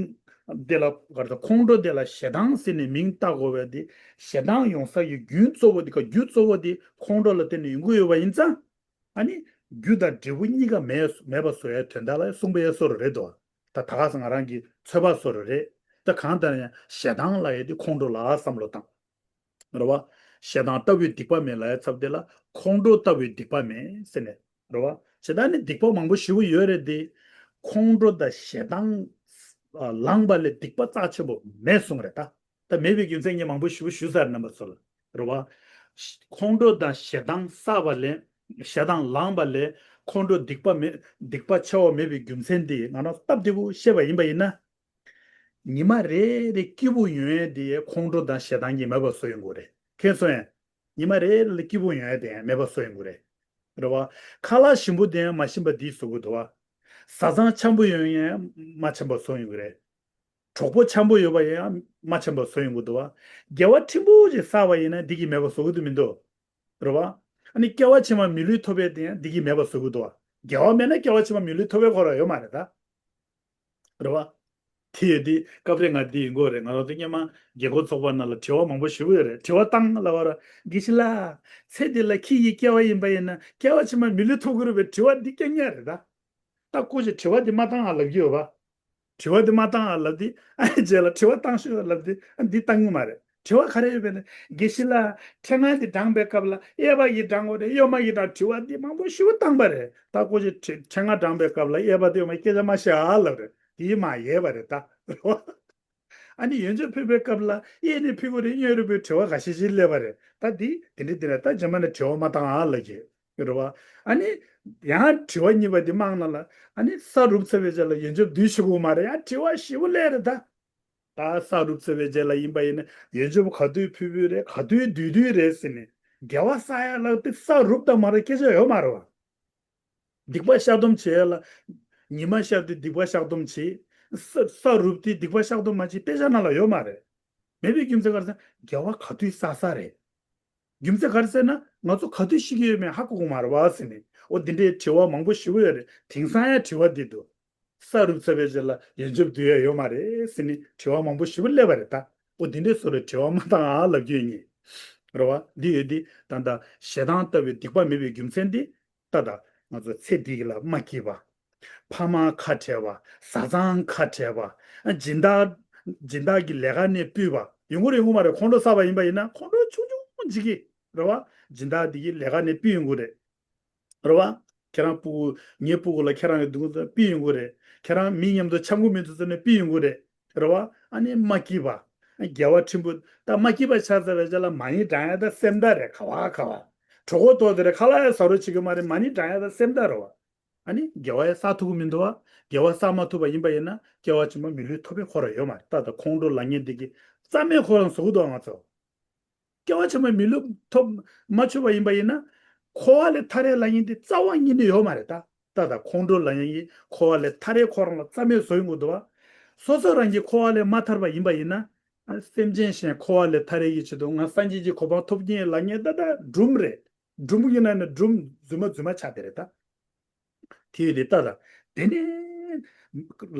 དེ་ལ་ག་རེ་ཟེར། ཁོང་ཁྲོ་དེ་ལ་ཞེ་སྡང་ཟེར་ནས་མིང་བཏགས་དགོས་པ་དེ། ཞེ་སྡང་ཡོང་ས་ཀྱི་རྒྱུན་གཙོ་བོ་དེ་ག་རྒྱུ་གཙོ་བོ་དེ་ཁོང་ཁྲོ་ལ་བརྟེན་ནས་ཡོང་གི་ཡོད་པ་ཡིན་ཙང་། ཨ་ནི་རྒྱུ་དང་འབྲས་བུ་གཉིས་ཀ་མེད་མེད་པ་བཟོ་ཡའི་དོན་དག་ལ་གསུངས་པའི་བཟོ་འདྲ་རེད་དོ། ད་ད་ག་ས་ང་རང་གི་ཚོད་དཔག་བཟོ་འདྲ་རེད། ད་གང་ལྟར་ཡང་ཞེ་སྡང་ལབ་ཡས་དེ་ཁོང་ཁྲོ་ལ་བསམ་བློ་བཏང་། རེད་བ། ཞེ་སྡང་ལྟ་བུའི་སྡིག་པ་མེད་ལབ་ཡ་ཚབ་དེ་ལ་ཁོང་ཁྲོ་ལྟ་བུའི་སྡིག་པ་མེད་ཟེར་ནས། རེད་བ། ཞེ་སྡང་ནི་སྡིག་པ་མང་པོ་ཞེ་པོ་ཡོད་རེད་དེ། ཁོང་ཁྲོ་དང་ཞེ་སྡང་ལངས་པ་ལས་སྡིག་པ་རྩ་ཆེན་པོ་མེད་གསུངས་རེད་ད། ད་མེད་པའི་རྒྱུ་མཚན་ངས་མང་པོ་ཞེ་པོ་ཞུས་ཚར་རྣམ་པ་ཚོ་ལ། རེད་བ། ཁོང་ཁྲོ་དང་ཞེ་སྡང་བསགས་པ་ལས། ཞེ་སྡང་ལངས་པ་ལས་ཁོང་ཁྲོ་སྡིག་པ་མེད་སྡིག་པ་ཆེ་བ་མེད་པའི་རྒྱུ་མཚན་དེ་ང་རང་སྟབས་བདེ་པོ་བཤད་པ་ཡིན་པ་ཡིན་ན། ཉི་མ་རེ་རེ་སྐྱིད་པོ་ཡོང་ཡས་དེ་ཁོང་ཁྲོ་དང་ཞེ་སྡང་གིས་མེད་པ་བཟོ་ཡོང་གི་རེད། མཁྱེན་སོང་ངས། ཉི་མ་རེ་རེ་ལ་སྐྱིད་པོ་ཡོང་ཡས་དེ་ཡང་མེད་པ་བཟོ་ཡོང་གི་རེད། རེད་བ། ཁ་ལག་ཞིམ་པོ་དེ་ཡང་མ་ཞིམ་པ་དེ་བཟོ་གི་འདུག་བ། བཟའ་ཚང་འཆམ་པོ་ཡོང་ཡས་མ་འཆམ་པ་བཟོ་ཡོང་གི་རེད། གྲོགས་པོ་འཆམ་པོ་ཡོད་པ་ཡང་མ་འཆམ་པ་བཟོ་ཡོང་གི་འདུག་བ། དགེ་བ་ཕྲན་བུ་ཅིག་བསགས་པ་ཡིན་ན་འདི་གིས་མེད་པ་བཟོ་གི་འདུག་མི་འདུག་རེད་བ། ཨ་ནི་སྐྱེ་བ་ཕྱི་མ་མི་ལུས་ཐོབ་པའི་དེ་ཡང་འདི་གིས་མེད་པ་བཟོ་གི་འདུག་བ། དགེ་བ་མེད་ན་སྐྱེ་བ་ཕྱི་མ་མི་ལུས་ཐོབ་པའི་ཁོ་རང་ཡོད་མ་རེད་ད། རེད་བ། དེ་ཡོད་དེ་སྐབས་རེ་ང་འདི་ཡིན་དགོས་རེད། ང་རང་ཚོ་སྔོན་མ་རྒྱལ་སྒོ་ཚོགས་པ་ནང་ལ་དྲི་བ་མང་པོ་ཞུ་གི་ཡོད་རེད། དྲི་བ་བཏང་ལབ་པ་ར། དགེ་བཤེས་ལགས། ཚེ་འདི་ལ་ཁྱི་ཡི་སྐྱེ་བ་ཡིན་པ་ཡིན་ན་སྐྱེ་བ་ཕྱི་མ་མི་ལུས་ཐོབ་ཀྱི་རེད་པས་དྲི་བ་འདི་རྐྱང་རྐྱང་རེད་ད། ད་ཀོ་ཅིག་དྲི་བ་འདི་མ་བཏང་ཨ་ལབ་ཀྱི་ཡོད་པ། དྲི་བ་འདི་མ་བཏང་ཨ་ལབ་དེ་ཨ་ནི་རྗེས་ལ་དྲི་བ་བཏང་ཤོག་ལབ་དེ་ཨ་འདི་བཏང་གི་མ་རེད། དྲི་བ་ག་རེ་ཡོད་པས་ན། དགེ་བཤེས་ལགས། འཕྲེད་ལྔ་འདི་བགྲངས་པའི་སྐབས་ལ་གཡས་པ་གིས་བགྲང་དགོས་རེད། གཡོན་མ་གིས་བགྲང་། དྲི་བ་འདི་མང་པོ་ཞེ་པོ་བཏང་པ་རེད། ད་ཀོ་ཅིག་འཕྲེད་འཕྲེད་ལྔ་བགྲངས་པའི་སྐབས་ལ་གཡས་པ་དང་གཡོན་མ་སྐད་ཆ་མ་བཤད་ཨ་ལབ་རེད། དེ་མ་ཡལ་བ་རེད་ད། རེད་བ། ཨ་ནི་ཡོན་ཆབ་ཕུལ་བའི་སྐབས་ལ་གཡས་ནས་ཕུལ་དགོས་རེད། གཡོན་རུ་ཕུལ། དྲི་བ་འགའ་ཤས་ཤིག་སླེབས་པ་རེད། ད་འདི་དེ་འདྲ་དེ་འདྲ་ད་རྗེས་མ་ནས་དྲི་བ་མ་བཏང་ཨ་ལབ་ཀྱི་རེད་བ། ཨ་ནི་ཡང་དྲི་བ་གཉིས་པ་འདི་མང་ན་ལ། ཨ་ནི་ས་རུབ་ཚར་བའི་རྗེས་ལ་ཡོན་ཆབ་བསྡུས་ཤེས་ཀྱི་མ་རེད། ཡང་དྲི་བ་ཞེ་པོ་སླེབས་རེད་ད། ད་ས་རུབ་ཚར་བའི་རྗེས་ལ་ཡིན་པ་ཡིན་ན་ཡོན་ཆབ་ག་དུས་ཕུལ་ཕུལ་རེད། ག་དུས་བསྡུས་བསྡུས་རེད་ཟེར་ནས་དགེ་བ་བསགས་ཡ་ལ་དེ་ས་རུབ་དང་མ་རུབ་སྐད་ཆ་ཡོད་མ་རེད་བ། སྡིག་པ་བཤགས་སྡོམ་བྱེད་ཡ་ལ། ཉི་མ་ཤར་དུས་སྡིག་པ་བཤགས་སྡོམ་བྱེད། ས་ས་རུབ་དུས་སྡིག་པ་བཤགས་སྡོམ་མ་བྱེད་དཔེ་ཆ་ནང་ལ་ཡོད་མ་རེད། མེད་པའི་རྒྱུ་མཚན་ག་རེ་ཟེར་ན་དགེ་བ་ག་དུས་བསགས་བསགས་རེད། རྒྱུ་མཚན་ག་རེ་ཟེར་ན་ང་ཚོ་ག་དུས་ཤི་གི་ཡོད་མེད་ཧ་གོ་གི་མ་རེད་བ་ཟེར་ནས། འོ་འདི་འདྲའི་དྲི་བ་མང་པོ་ཞེ་པོ་ཡོད་རེད། དེང་སང་ཡང་དྲི་བ་འདི་འདུག་ས་རུབ་ཚར་བའི་རྗེས་ལ་ཡོན་ཆབ་བསྡུ་ཡ་ཡོད་མ་རེད་ཟེར་ནས་དྲི་བ་མང་པོ་ཞེ་པོ་སླེབས་པ་རེད་ད། འོ་འདི་འདྲའི་བཟོ་འདྲའི་དྲི་བ་མ་བཏང་ཨ་ལབ་རྒྱུ་ཡིན། རེད་བ། འདི་ཡོད་འདི་ད་ལྟ་ཞེ་སྡང་ལྟ་བུའི་སྡིག་པ་མེད་པའི་རྒྱུ་མཚན་འདི། ད་ལྟ་ང་ཚོ་ཚེ་འདི་ལ་མ་སྐྱིད་པ། ཕ་མ་ཁ་བྲལ་བ། བཟའ་ཚང་ཁ་བྲལ་བ། སྦྱིན་བདག་སྦྱིན་བདག་གི་ལས་ཀ་ནས་ཕུད་པ་ཡོང་གི་རེད། ཡོང་གི་མ་རེད། ཁོང་ཁྲོ་བསགས་པ་ཡིན་པ་ཡིན་ན་ཁོང་ཁྲོ་ཆུང་ཆུང་འཇིག་གི་རེད་བ། སྦྱིན་བདག་འདི་གི་ལས་ཀ་ནས་ཕུད་ཡོང་གི་རེད། རེད་བ། ཁྱེད་རང་སྤུ་གུ་ངའི་སྤུ་གུ་ལ་ཁྱེད་རང་གི་སྡུག་བསྔལ་ཕུད་ཡོང་གི་རེད། ཁྱེད་རང་མི་མཉམ་དུ་འཆམ་གི་མི་འདུག་ཟེར་ནས་ཕུད་ཡོང་གི་རེད། རེད་བ། ཨ་ནི་མ་སྐྱིད་པ། དགེ་བ་ཕྲན་བུ། ད་མ་སྐྱིད་པ་ཆགས་ཚར་བའི་རྗེས་ལ་མ་ཎི་བགྲང་ཡ་ད་སེམས་ཐག་རེད། ག་བ་ག་བ། གྲོད་ཁོག་ལྟོགས་དེ་རེད། ཁ་ལག་ཡ་ཟ་རོགས་བྱེད་གི་མ་རེད། མ་ཎི་བགྲང་ཡ་ད་སེམས་ཐག་རེད་བ། ཨ་ནི་དགེ་བ་ཡ་བསགས་ཐུབ་གི་མི་འདུག་བ། དགེ་བ་བསགས་མ་ཐུབ་པ་ཡིན་པ་ཡིན་ན་སྐྱེ་བ་ཕྱི་མ་མི་ལུས་ཐོབ་པའི་ཁོ་རང་ཡོད་མ་རེད། ད་ད་ཁོང་ཁྲོ་ལངས་མཁན་དེ་གི་རྩ་མེད་ཁོ་རང་བཟོ་གི་འདུག་ང་ཚོ། སྐྱེ་བ་ཕྱི་མ་མི་ལུས་ཐོབ་མ་ཆོག་པ་ཡིན་པ་ཡིན་ན། འཁོར་བ་ལས་ཐར་ཡས་ལབ་མཁན་དེ་རྩ་བ་ཉིད་ནས་ཡོད་མ་རེད་ད། ད་ད་ཁོང་ཁྲོ་ལབ་མཁན་གྱི་འཁོར་བ་ལས་ཐར་ཡས་ཁོ་རང་ལ་རྩ་མེད་བཟོ་ཡོང་གི་འདུག་བ། སོ་སོ་རང་གི་འཁོར་བ་ལས་མ་ཐར་བ་ཡིན་པ་ཡིན་ན། ཨ། སེམས་ཅན་གཞན་འཁོར་བ་ལས་ཐར་ཡས་ཀྱི་ཆེད་དུ་ང་སངས་རྒྱས་ཀྱི་གོ་འཕང་ཐོབ་ཀྱི་ཡིན་ལབ་མཁན་ད་ད་སྒྲུང་རེད། སྒྲུང་ཡིན་ན་ནི་སྒྲུང་རྫུན་མ་རྫུན་མ་ཆགས་བསྡད་རེད་ད། དེ་ཡོད་དེ་ལྟ་དང་། དེ་ནས་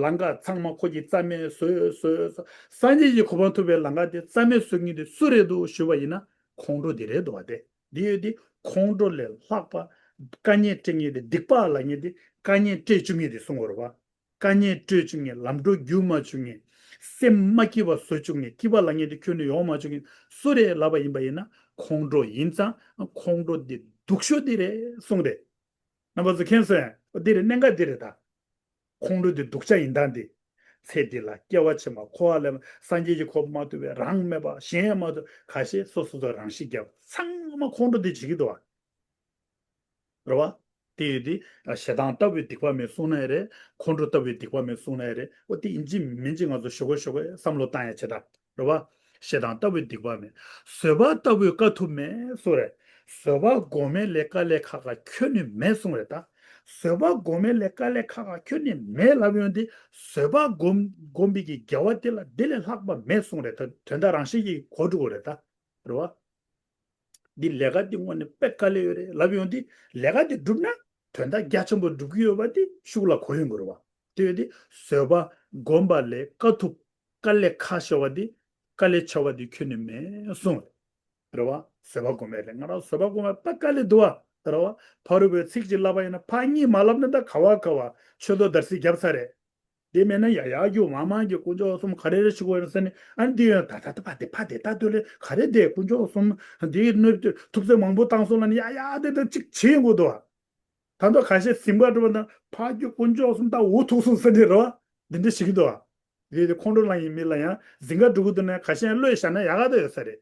ལམ་ཁ་ཚང་མ་ཁོ་གིས་རྩ་མེད་བཟོས་བཟོས་བཟོས། སངས་རྒྱས་ཀྱི་གོ་འཕང་ཐོབ་པའི་ལམ་ཁ་དེ་རྩ་མེད་བཟོ་མཁན་དེ་སུ་རེད་འདུག་ཞུས་པ་ཡིན་ན། ཁོང་ཁྲོ་དེ་རེད་འདུག་བ། དེ་དེ་ཡོད་དེ་ཁོང་ཁྲོ་ལས་ལྷག་པ་དཀའ་ངལ་སྤྲད་མཁན་དེ། སྡིག་པ་ལབ་མཁན་དེ་དཀའ་ངལ་སྤྲད་བཅུག་མཁན་དེ་གསུང་དགོས་རེད་བ། དཀའ་ངལ་སྤྲོད་བཅུག་མཁན། ལམ་འགྲོ་བསྒྱུར་མ་བཅུག་མཁན། སེམས་མ་སྐྱིད་པ་བཟོ་བཅུག་མཁན། སྐྱིད་པ་ལབ་མཁན་དེ་ཁྱོན་ནས་ཡོང་མ་བཅུག་མཁན་སུ་རེད་ལབ་པ་ཡིན་པ་ཡིན་ན། ཁོང་ཁྲོ་ཡིན་ཙང་། ཁོང་ཁྲོ་འདི་སྡུག་ཤོས་འདི་རེད་གསུངས་རེད། རྣམ་པ་ཚོ་མཁྱེན་སོང་ངས། འོ་འདི་རེད། གནད་འགག་འདི་རེད་ད། ཁོང་ཁྲོ་འདི་སྡུག་ཅག་ཡིན་སྟངས་འདི། ཚེ་འདི་ལ་སྐྱེ་བ་ཕྱི་མ་འཁོར་བ་ལས་མ་སངས་རྒྱས་ཀྱི་གོ་འཕང་མ་ཐོབ་པའི། རང་མེད་པ་གཞན་མ་ཐོབ། ཁ་ཤས་སོ་སོ་སོ་རང་ཤི་རྒྱབ། ཚང་མ་ཁོང་ཁྲོ་འདི་བྱེད་ཀྱི་འདུག་བ། རེད་བ། དེ་ཡོད་དེ། ཞེ་སྡང་ལྟ་བུའི་སྡིག་པ་མེད་གསུངས་ནའི་རེད། ཁོང་ཁྲོ་ལྟ་བུའི་སྡིག་པ་མེད་གསུངས་ནའི་རེད། འོ་དེ་ཡིན་གཅིག་མིན་གཅིག་ང་ཚོ་ཞོགས་པ་ཞོགས་པ་བསམ་བློ་བཏང་ཡ་བྱེད་ད། རེད་བ། ཞེ་སྡང་ལྟ་བུའི་སྡིག་པ་མེད། བཟོད་པ་ལྟ་བུའི་དཀའ་ཐུབ་མེད་གསུངས་རེད། བཟོད་པ་སྒོམ་མེད་ལས་དཀའ་ལས་ཁག་ཁ་ཁྱོན་ནས་མེད་གསུངས་རེད་ད། བཟོད་པ་སྒོམ་མེད་ལས་དཀའ་ལས་ཁག་ཁ་ཁྱོན་ནས་མེད་ལབ་ཡོང་དུས། བཟོད་པ་སྒོམ་སྒོམ་པའི་གི་དགེ་བ་དེ་ལ་དེ་ལས་ལྷག་པ་མེད་གསུངས་རེད། དོན་དོན་དག་རང་བཞིན་གྱིས་གོ་འགྲོ་གི་རེད་ད། རེད་བ། འདི་ལས་ཀ་འདི་དངོས་གནས་དཔེ་དཀའ་ལས་ཡོད་རེད་ལབ་ཡོང་དུས། ལས་ཀ་འདི་བསྒྲུབ་ན་དོན་དག་རྒྱ་ཆེན་པོ་འགྲུབ་ཀྱི་ཡོད་པ་འདི་ཤུགས་ལ་གོ་ཡོང་གི་རེད་བ། དེ་ཡོད་དུས་བཟོད་པ་སྒོམ་པ་ལས་དཀའ་ཐུབ། དཀའ་ལས་ཁག་ཤོས་པ་འདི། དཀའ་ལས་ཆེ་བ་འདི་ཁྱོན་ནས་མེད་གསུངས་རེད། རེད་བ། བཟོད་པ་སྒོམ་པ་ལས། ང་རང་བཟོད་པ་སྒོམ་པ་དཔེ་དཀའ་ལས་འདུག་བ། རེད་བ། ཕ་རོལ་པོའི་ཚིག་གཅིག་བསླབ་པ་ཡིན་ན་ཕར་གཉིས་མ་བསླབ་ན་ད་ག་བ་ག་བ་ཆོས་ཐོག་བརྡར་ཤ་བརྒྱབ་ཚར་རེད། དེ་མེད་ན་ཡ་ཡ་རྒྱུག་མ་མ་རྒྱུག་དཀོན་མཆོག་གསུམ་ག་རེ་རེ་ཞུ་དགོས་ཡོད་ཟེར་ནས། ཨ་ནི་འདི་ཡོད་ད་ད་ད་ཕ་དེ་ཕ་དེ་ད་དུ་ལེ་ག་རེ་དེ་དཀོན་མཆོག་གསུམ་འདི་གནོད་ཐུབ་ཚོད་མང་པོ་བཏང་སོང་ལབ་ནས་ཡ་ཡ་དེ་ད་ཅིག་བྱེད་དགོས་འདུག་བ། ད་མདོ་ཁ་ཤས་གཟིམ་ཁ་འགྲོ་བ་དང་ཕ་རྒྱུག་དཀོན་མཆོག་གསུམ་ད་འུ་ཐུག་སོང་ཟེར་ནས་རེད་བ། འདི་འདྲ་ཞིག་འདུག་བ། དེ་དེ་ཁོང་ཁྲོ་ལངས་ཡིན་མིན་ལ་ཡང་གཟིམ་ཁ་འགྲོ་གི་འདུག་ན་ཁ་ཤས་བློས་བཞག་ན་ཡག་ག་ད་ཡོད་ས་རེད།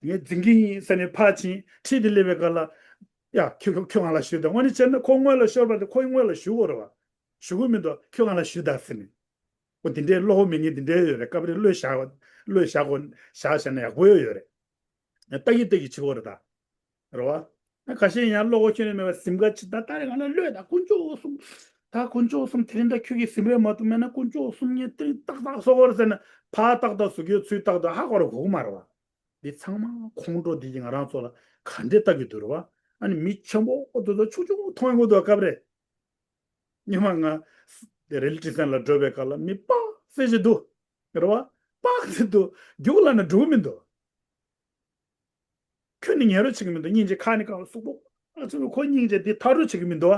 ངས་འཛིང་གི་ཡིན་ཟེར་ནས་ཕར་ཕྱིན་ཁྲིད་དེ་སླེབས་པའི་སྐབས་ལ། ཡ་ཁྱོད་ཁྱོད་ཁྱོད་ང་ལ་ཞུ་དང་། དངོས་གནས་བྱས་ན་ཁོ་སྔོན་ལ་ཤོར་བ་དེ་ཁོ་སྔོན་ལ་ཞུ་དགོས་རེད་བ། ཞུ་གི་མི་འདུག་ཁྱོད་ང་ལ་ཞུ་དང་ཟེར་ནས། འོ་དེ་འདྲའི་བློ་ཁོག་མེད་མཁན་དེ་འདྲའི་ཡོད་རེད། སྐབས་རེ་བློས་བཞག་བློས་བཞག་དགོས་བཞག་བཞག་ན་ཡག་པོ་ཡོད་ཡོད་རེད། ལྟ་གི་ལྟ་གི་བྱེད་དགོས་རེད་ད། རེད་བ། ཁ་ཤས་ཡང་བློ་ཁོག་ཁྱོན་ནས་མེད་པ་གཟིམ་ཁ་ཕྱི་ད་ལྟ་རེ་ང་ལ་བློས་ད་དཀོན་མཆོག་གསུམ། ད་དཀོན་མཆོག་གསུམ་དེ་རིང་ད་ཁྱོད་ཀྱིས་གཟིམ་རེ་མ་ཐུབ་མེད་ན་དཀོན་མཆོག་གསུམ་ངས་དེ་རིང་ཏག་ཏག་བཟོ་དགོས་རེད་ཟེར་ན་ཕར་ཏག་ཏག་བཟོ་རྒྱུའི་ཚུལ་ཏག་ཏག་ཧ་གོ་ར་གོ་གི་མ་རེད་བ། འདི་ཚང་མ་ཁོང་ཁྲོ་འདི་ཡིས་ང་རང་ཚོ་ལ་ག་འདྲས་ལྟ་གི་འདུག་རེད་བ། ཨ་ནི་མི་ཆེན་པོ་འོ་དོ་དོ་ཆུང་ཆུང་མཐོང་ཡོང་གི་འདུག་སྐབས་རེ། སྔོན་མ་ང་རེལ་ཊི་སན་ལ་འགྲོ་བའི་སྐབས་ལ་མི་དཔག་ཚད་ཅིག་འདུག་རེད་བ། དཔག་ཚད་འདུག་རྒྱུགས་ལ་ན་འགྲོ་གི་མི་འདུག་ཁྱོད་ནི་ངན་རོགས་བྱེད་ཀྱི་མི་འདུག་སྙིང་རྗེ་ཁ་ནི་ཁ་བ་སུག་པོ། ཨ་ཚོ་ཁོ་སྙིང་རྗེ་འདི་ཐག་རོགས་བྱེད་ཀྱི་མི་འདུག་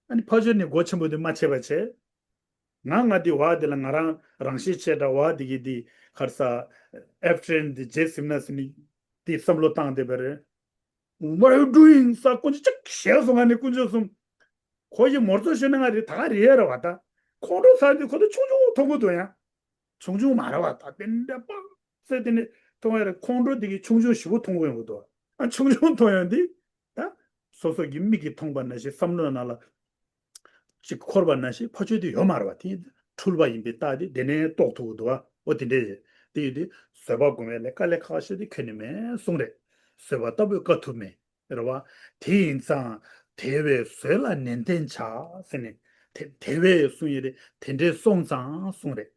ཨ་ནི་ཕ་ཆོས་ནི་སྒོ་ཆེན་པོ་འདི་མ་ཕྱེ་བ་བྱས། ང་ང་འདི་བ་འདི་ལ་ང་རང་རང་ཤེད་ཆེ་དྲགས་བ་འདི་གི་འདི་གར་ས་ཨེབ་ཊེན་འདི་རྗེས་ཟིན་ན་ཟིན་ནི་འདི་བསམ་བློ་བཏང་བསྡད་པ་རེད། What are you doing? ས་དཀོན་མཆོག་ཅིག་ཞེས་སོང་། ང་ནི་དཀོན་མཆོག་གསུམ། ཁོ་ཡི་མོར་ཚོ་ཤོད་ན་ང་རེད་ད་ག་རེད་ར་བ་ད། ཁོང་ཁྲོ་ཟ་འདི་ཁོ་ད་ཆུང་ཆུང་མཐོང་གི་འདུག་ཡང་། ཆུང་ཆུང་མ་རེད་བ་ད། དེ་འདྲ་དཔག་ཚད་དེ་ནི་མཐོང་ཡ་རེད། ཁོང་ཁྲོ་འདི་གི་ཆུང་ཆུང་ཞེ་པོ་མཐོང་གི་ཡོང་གི་འདུག་ཨ་ཆུང་ཆུང་མཐོང་ཡོང་འདི། ད་སོ་སོ་གི་མིག་གིས་མཐོང་པ་ནང་བཞིན་བསམ་བློ་ནང་ལ་ཅིག་འཁོར་བ་ནང་བཞིན་ཕ་ཆོས་དེ་ཡོད་མ་རེད་བ། དེ་འཁྲུལ་པ་ཡིན་པའི་རྟགས་དེ་དེ་ནས་རྟོགས་ཐུབ་ཀྱི་འདུག་བ། འོ་དེ་འདྲས་རེད། དེ་ཡོད་དེ་བཟོད་པ་སྒོམ་པའི་ལས་དཀའ་ལས་ཁག་ཤོས་དེ་ཁྱོན་ནས་མེད་གསུངས་རེད། བཟོད་པ་ལྟ་བུའི་དཀའ་ཐུབ་མེད། རེད་བ། དེ་ཡིན་ཙང་དེ་བས་བཟོད་ལ་ནན་ཏན་བྱ་ཟེར་ནས། དེ་དེ་བས་གསུངས་ཡོད་རེད། དེ་འདྲས་སོང་ཙང་གསུངས་རེད།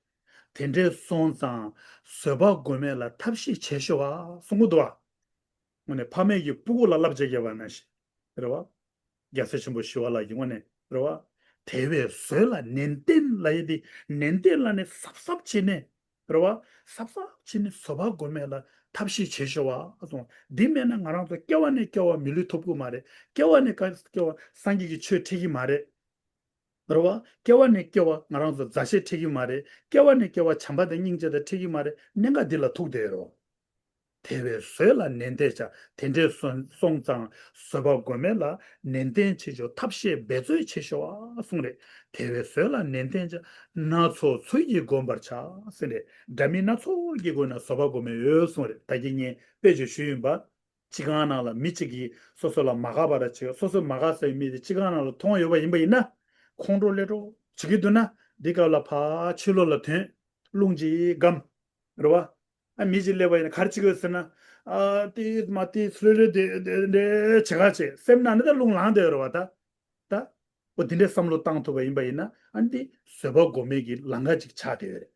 དེ་འདྲས་སོང་ཙང་བཟོད་པ་སྒོམ་པ་ལ་ཐབས་ཤེས་བྱེད་ཤོག་ཨ་གསུང་གི་འདུག་བ། དངོས་གནས་ཕ་མེས་ཀྱི་སྤུ་གུ་ལ་བསླབ་བྱ་བརྒྱབ་པ་ནང་བཞིན། རེད་བ། རྒྱལ་སྲས་ཆེན་པོ་ཞི་བ་ལྷ་ཡི་དངོས་གནས་རེད་བ། དེ་བས་བཟོད་ལ་ནན་ཏན་ལབ་ཡས་དེ་ནན་ཏན་ལབ་ནས་གཟབ་གཟབ་བྱས་ནས་རེད་བ། གཟབ་གཟབ་བྱས་ནས་བཟོད་པ་སྒོམ་པ་ལ་ཐབས་ཤེས་བྱེད་ཤོག་ཨ་གསུངས། འདི་མེད་ན་ང་རང་ཚོ་སྐྱེ་བ་ནས་སྐྱེ་བ་མི་ལུས་ཐོབ་ཀྱི་མ་རེད། སྐྱེ་བ་ནས་སྐྱེ་བ་སངས་རྒྱས་ཀྱི་ཆོས་འཁྲིད་ཀྱི་མ་རེད། རེད་བ། སྐྱེ་བ་ནས་སྐྱེ་བ་ང་རང་ཚོ་མཛའ་བཤེས་འཁྲིད་ཀྱི་མ་རེད། སྐྱེ་བ་ནས་སྐྱེ་བ་བྱམས་པ་དང་སྙིང་རྗེ་དང་འཁྲིད་ཀྱི་མ་རེད། གནད་འགག་འདི་ལ་ཐུག་བསྡད་ཡོད་རེད་བ། དེ་བས་བཟོད་ལ་ནན་ཏན་བྱ། དེ་འདྲས་སོང་སོང་ཙང་བཟོད་པ་སྒོམ་པ་ལ་ནན་ཏན་བྱེད་ཆོག་ཐབས་ཤེས་འབད་རྩོལ་བྱེད་ཤོག་ཨ་གསུངས་རེད། དེ་བས་བཟོད་ལ་ནན་ཏན་བྱ། སྣ་ཚོགས་ཚུལ་གྱིས་བསྒོམ་པར་བྱ་ཟེར་རེད། འདྲ་མིན་སྣ་ཚོགས་ཀྱིས་བསྒོམས་ན་བཟོད་པ་སྒོམ་པ་ཡོད་གསུངས་རེད། ད་གིན་ངས་དཔེ་ཅིག་ཞུས་ཡིན་པ། སྤྱི་ཁང་ནང་ལ་མི་གཅིག་གིས་སོ་སོ་ལ་མ་དགའ་བ་ར་བྱེད། སོ་སོ་མ་དགའ་ས་ཡི་མི་དེ་སྤྱི་ཁང་ནང་ལ་མཐོང་ཡོད་པ་ཡིན་པ་ཡིན་ན། ཁོང་ཁྲོ་སླེབས་འགྲོ་བྱེད་ཀྱི་འདུག་ན། འདི་སྐབས་ལ་ཕར་ཕྱི་ལོགས་ལ་ཐོན། རླུང་གཅིག་སྒམ། རེད་བ། ཨ་མི་གཅིག་སླེབས་པ་ཡིན་ན་ག་རེ་བྱེད་དགོས་ཟེར་ན། ཨ་ཏི་མ་ཏི་སུ་རེ་རེ་དེ་དེ་འདྲའི་བྱེད་ག་བྱེད་སེམས་ནང་ནས་ད་རླུང་ལངས་བསྡད་ཡོད་རེད་བ་ད། ད། འོ་དེ་འདྲའི་བསམ་བློ་བཏང་ཐུབ་པ་ཡིན་པ་ཡིན་ན་ཨ་འདི་བཟོད་པ་སྒོམ་པའི་གི་ལམ་ཁ་ཅིག་ཆགས་བསྡད་ཡོད་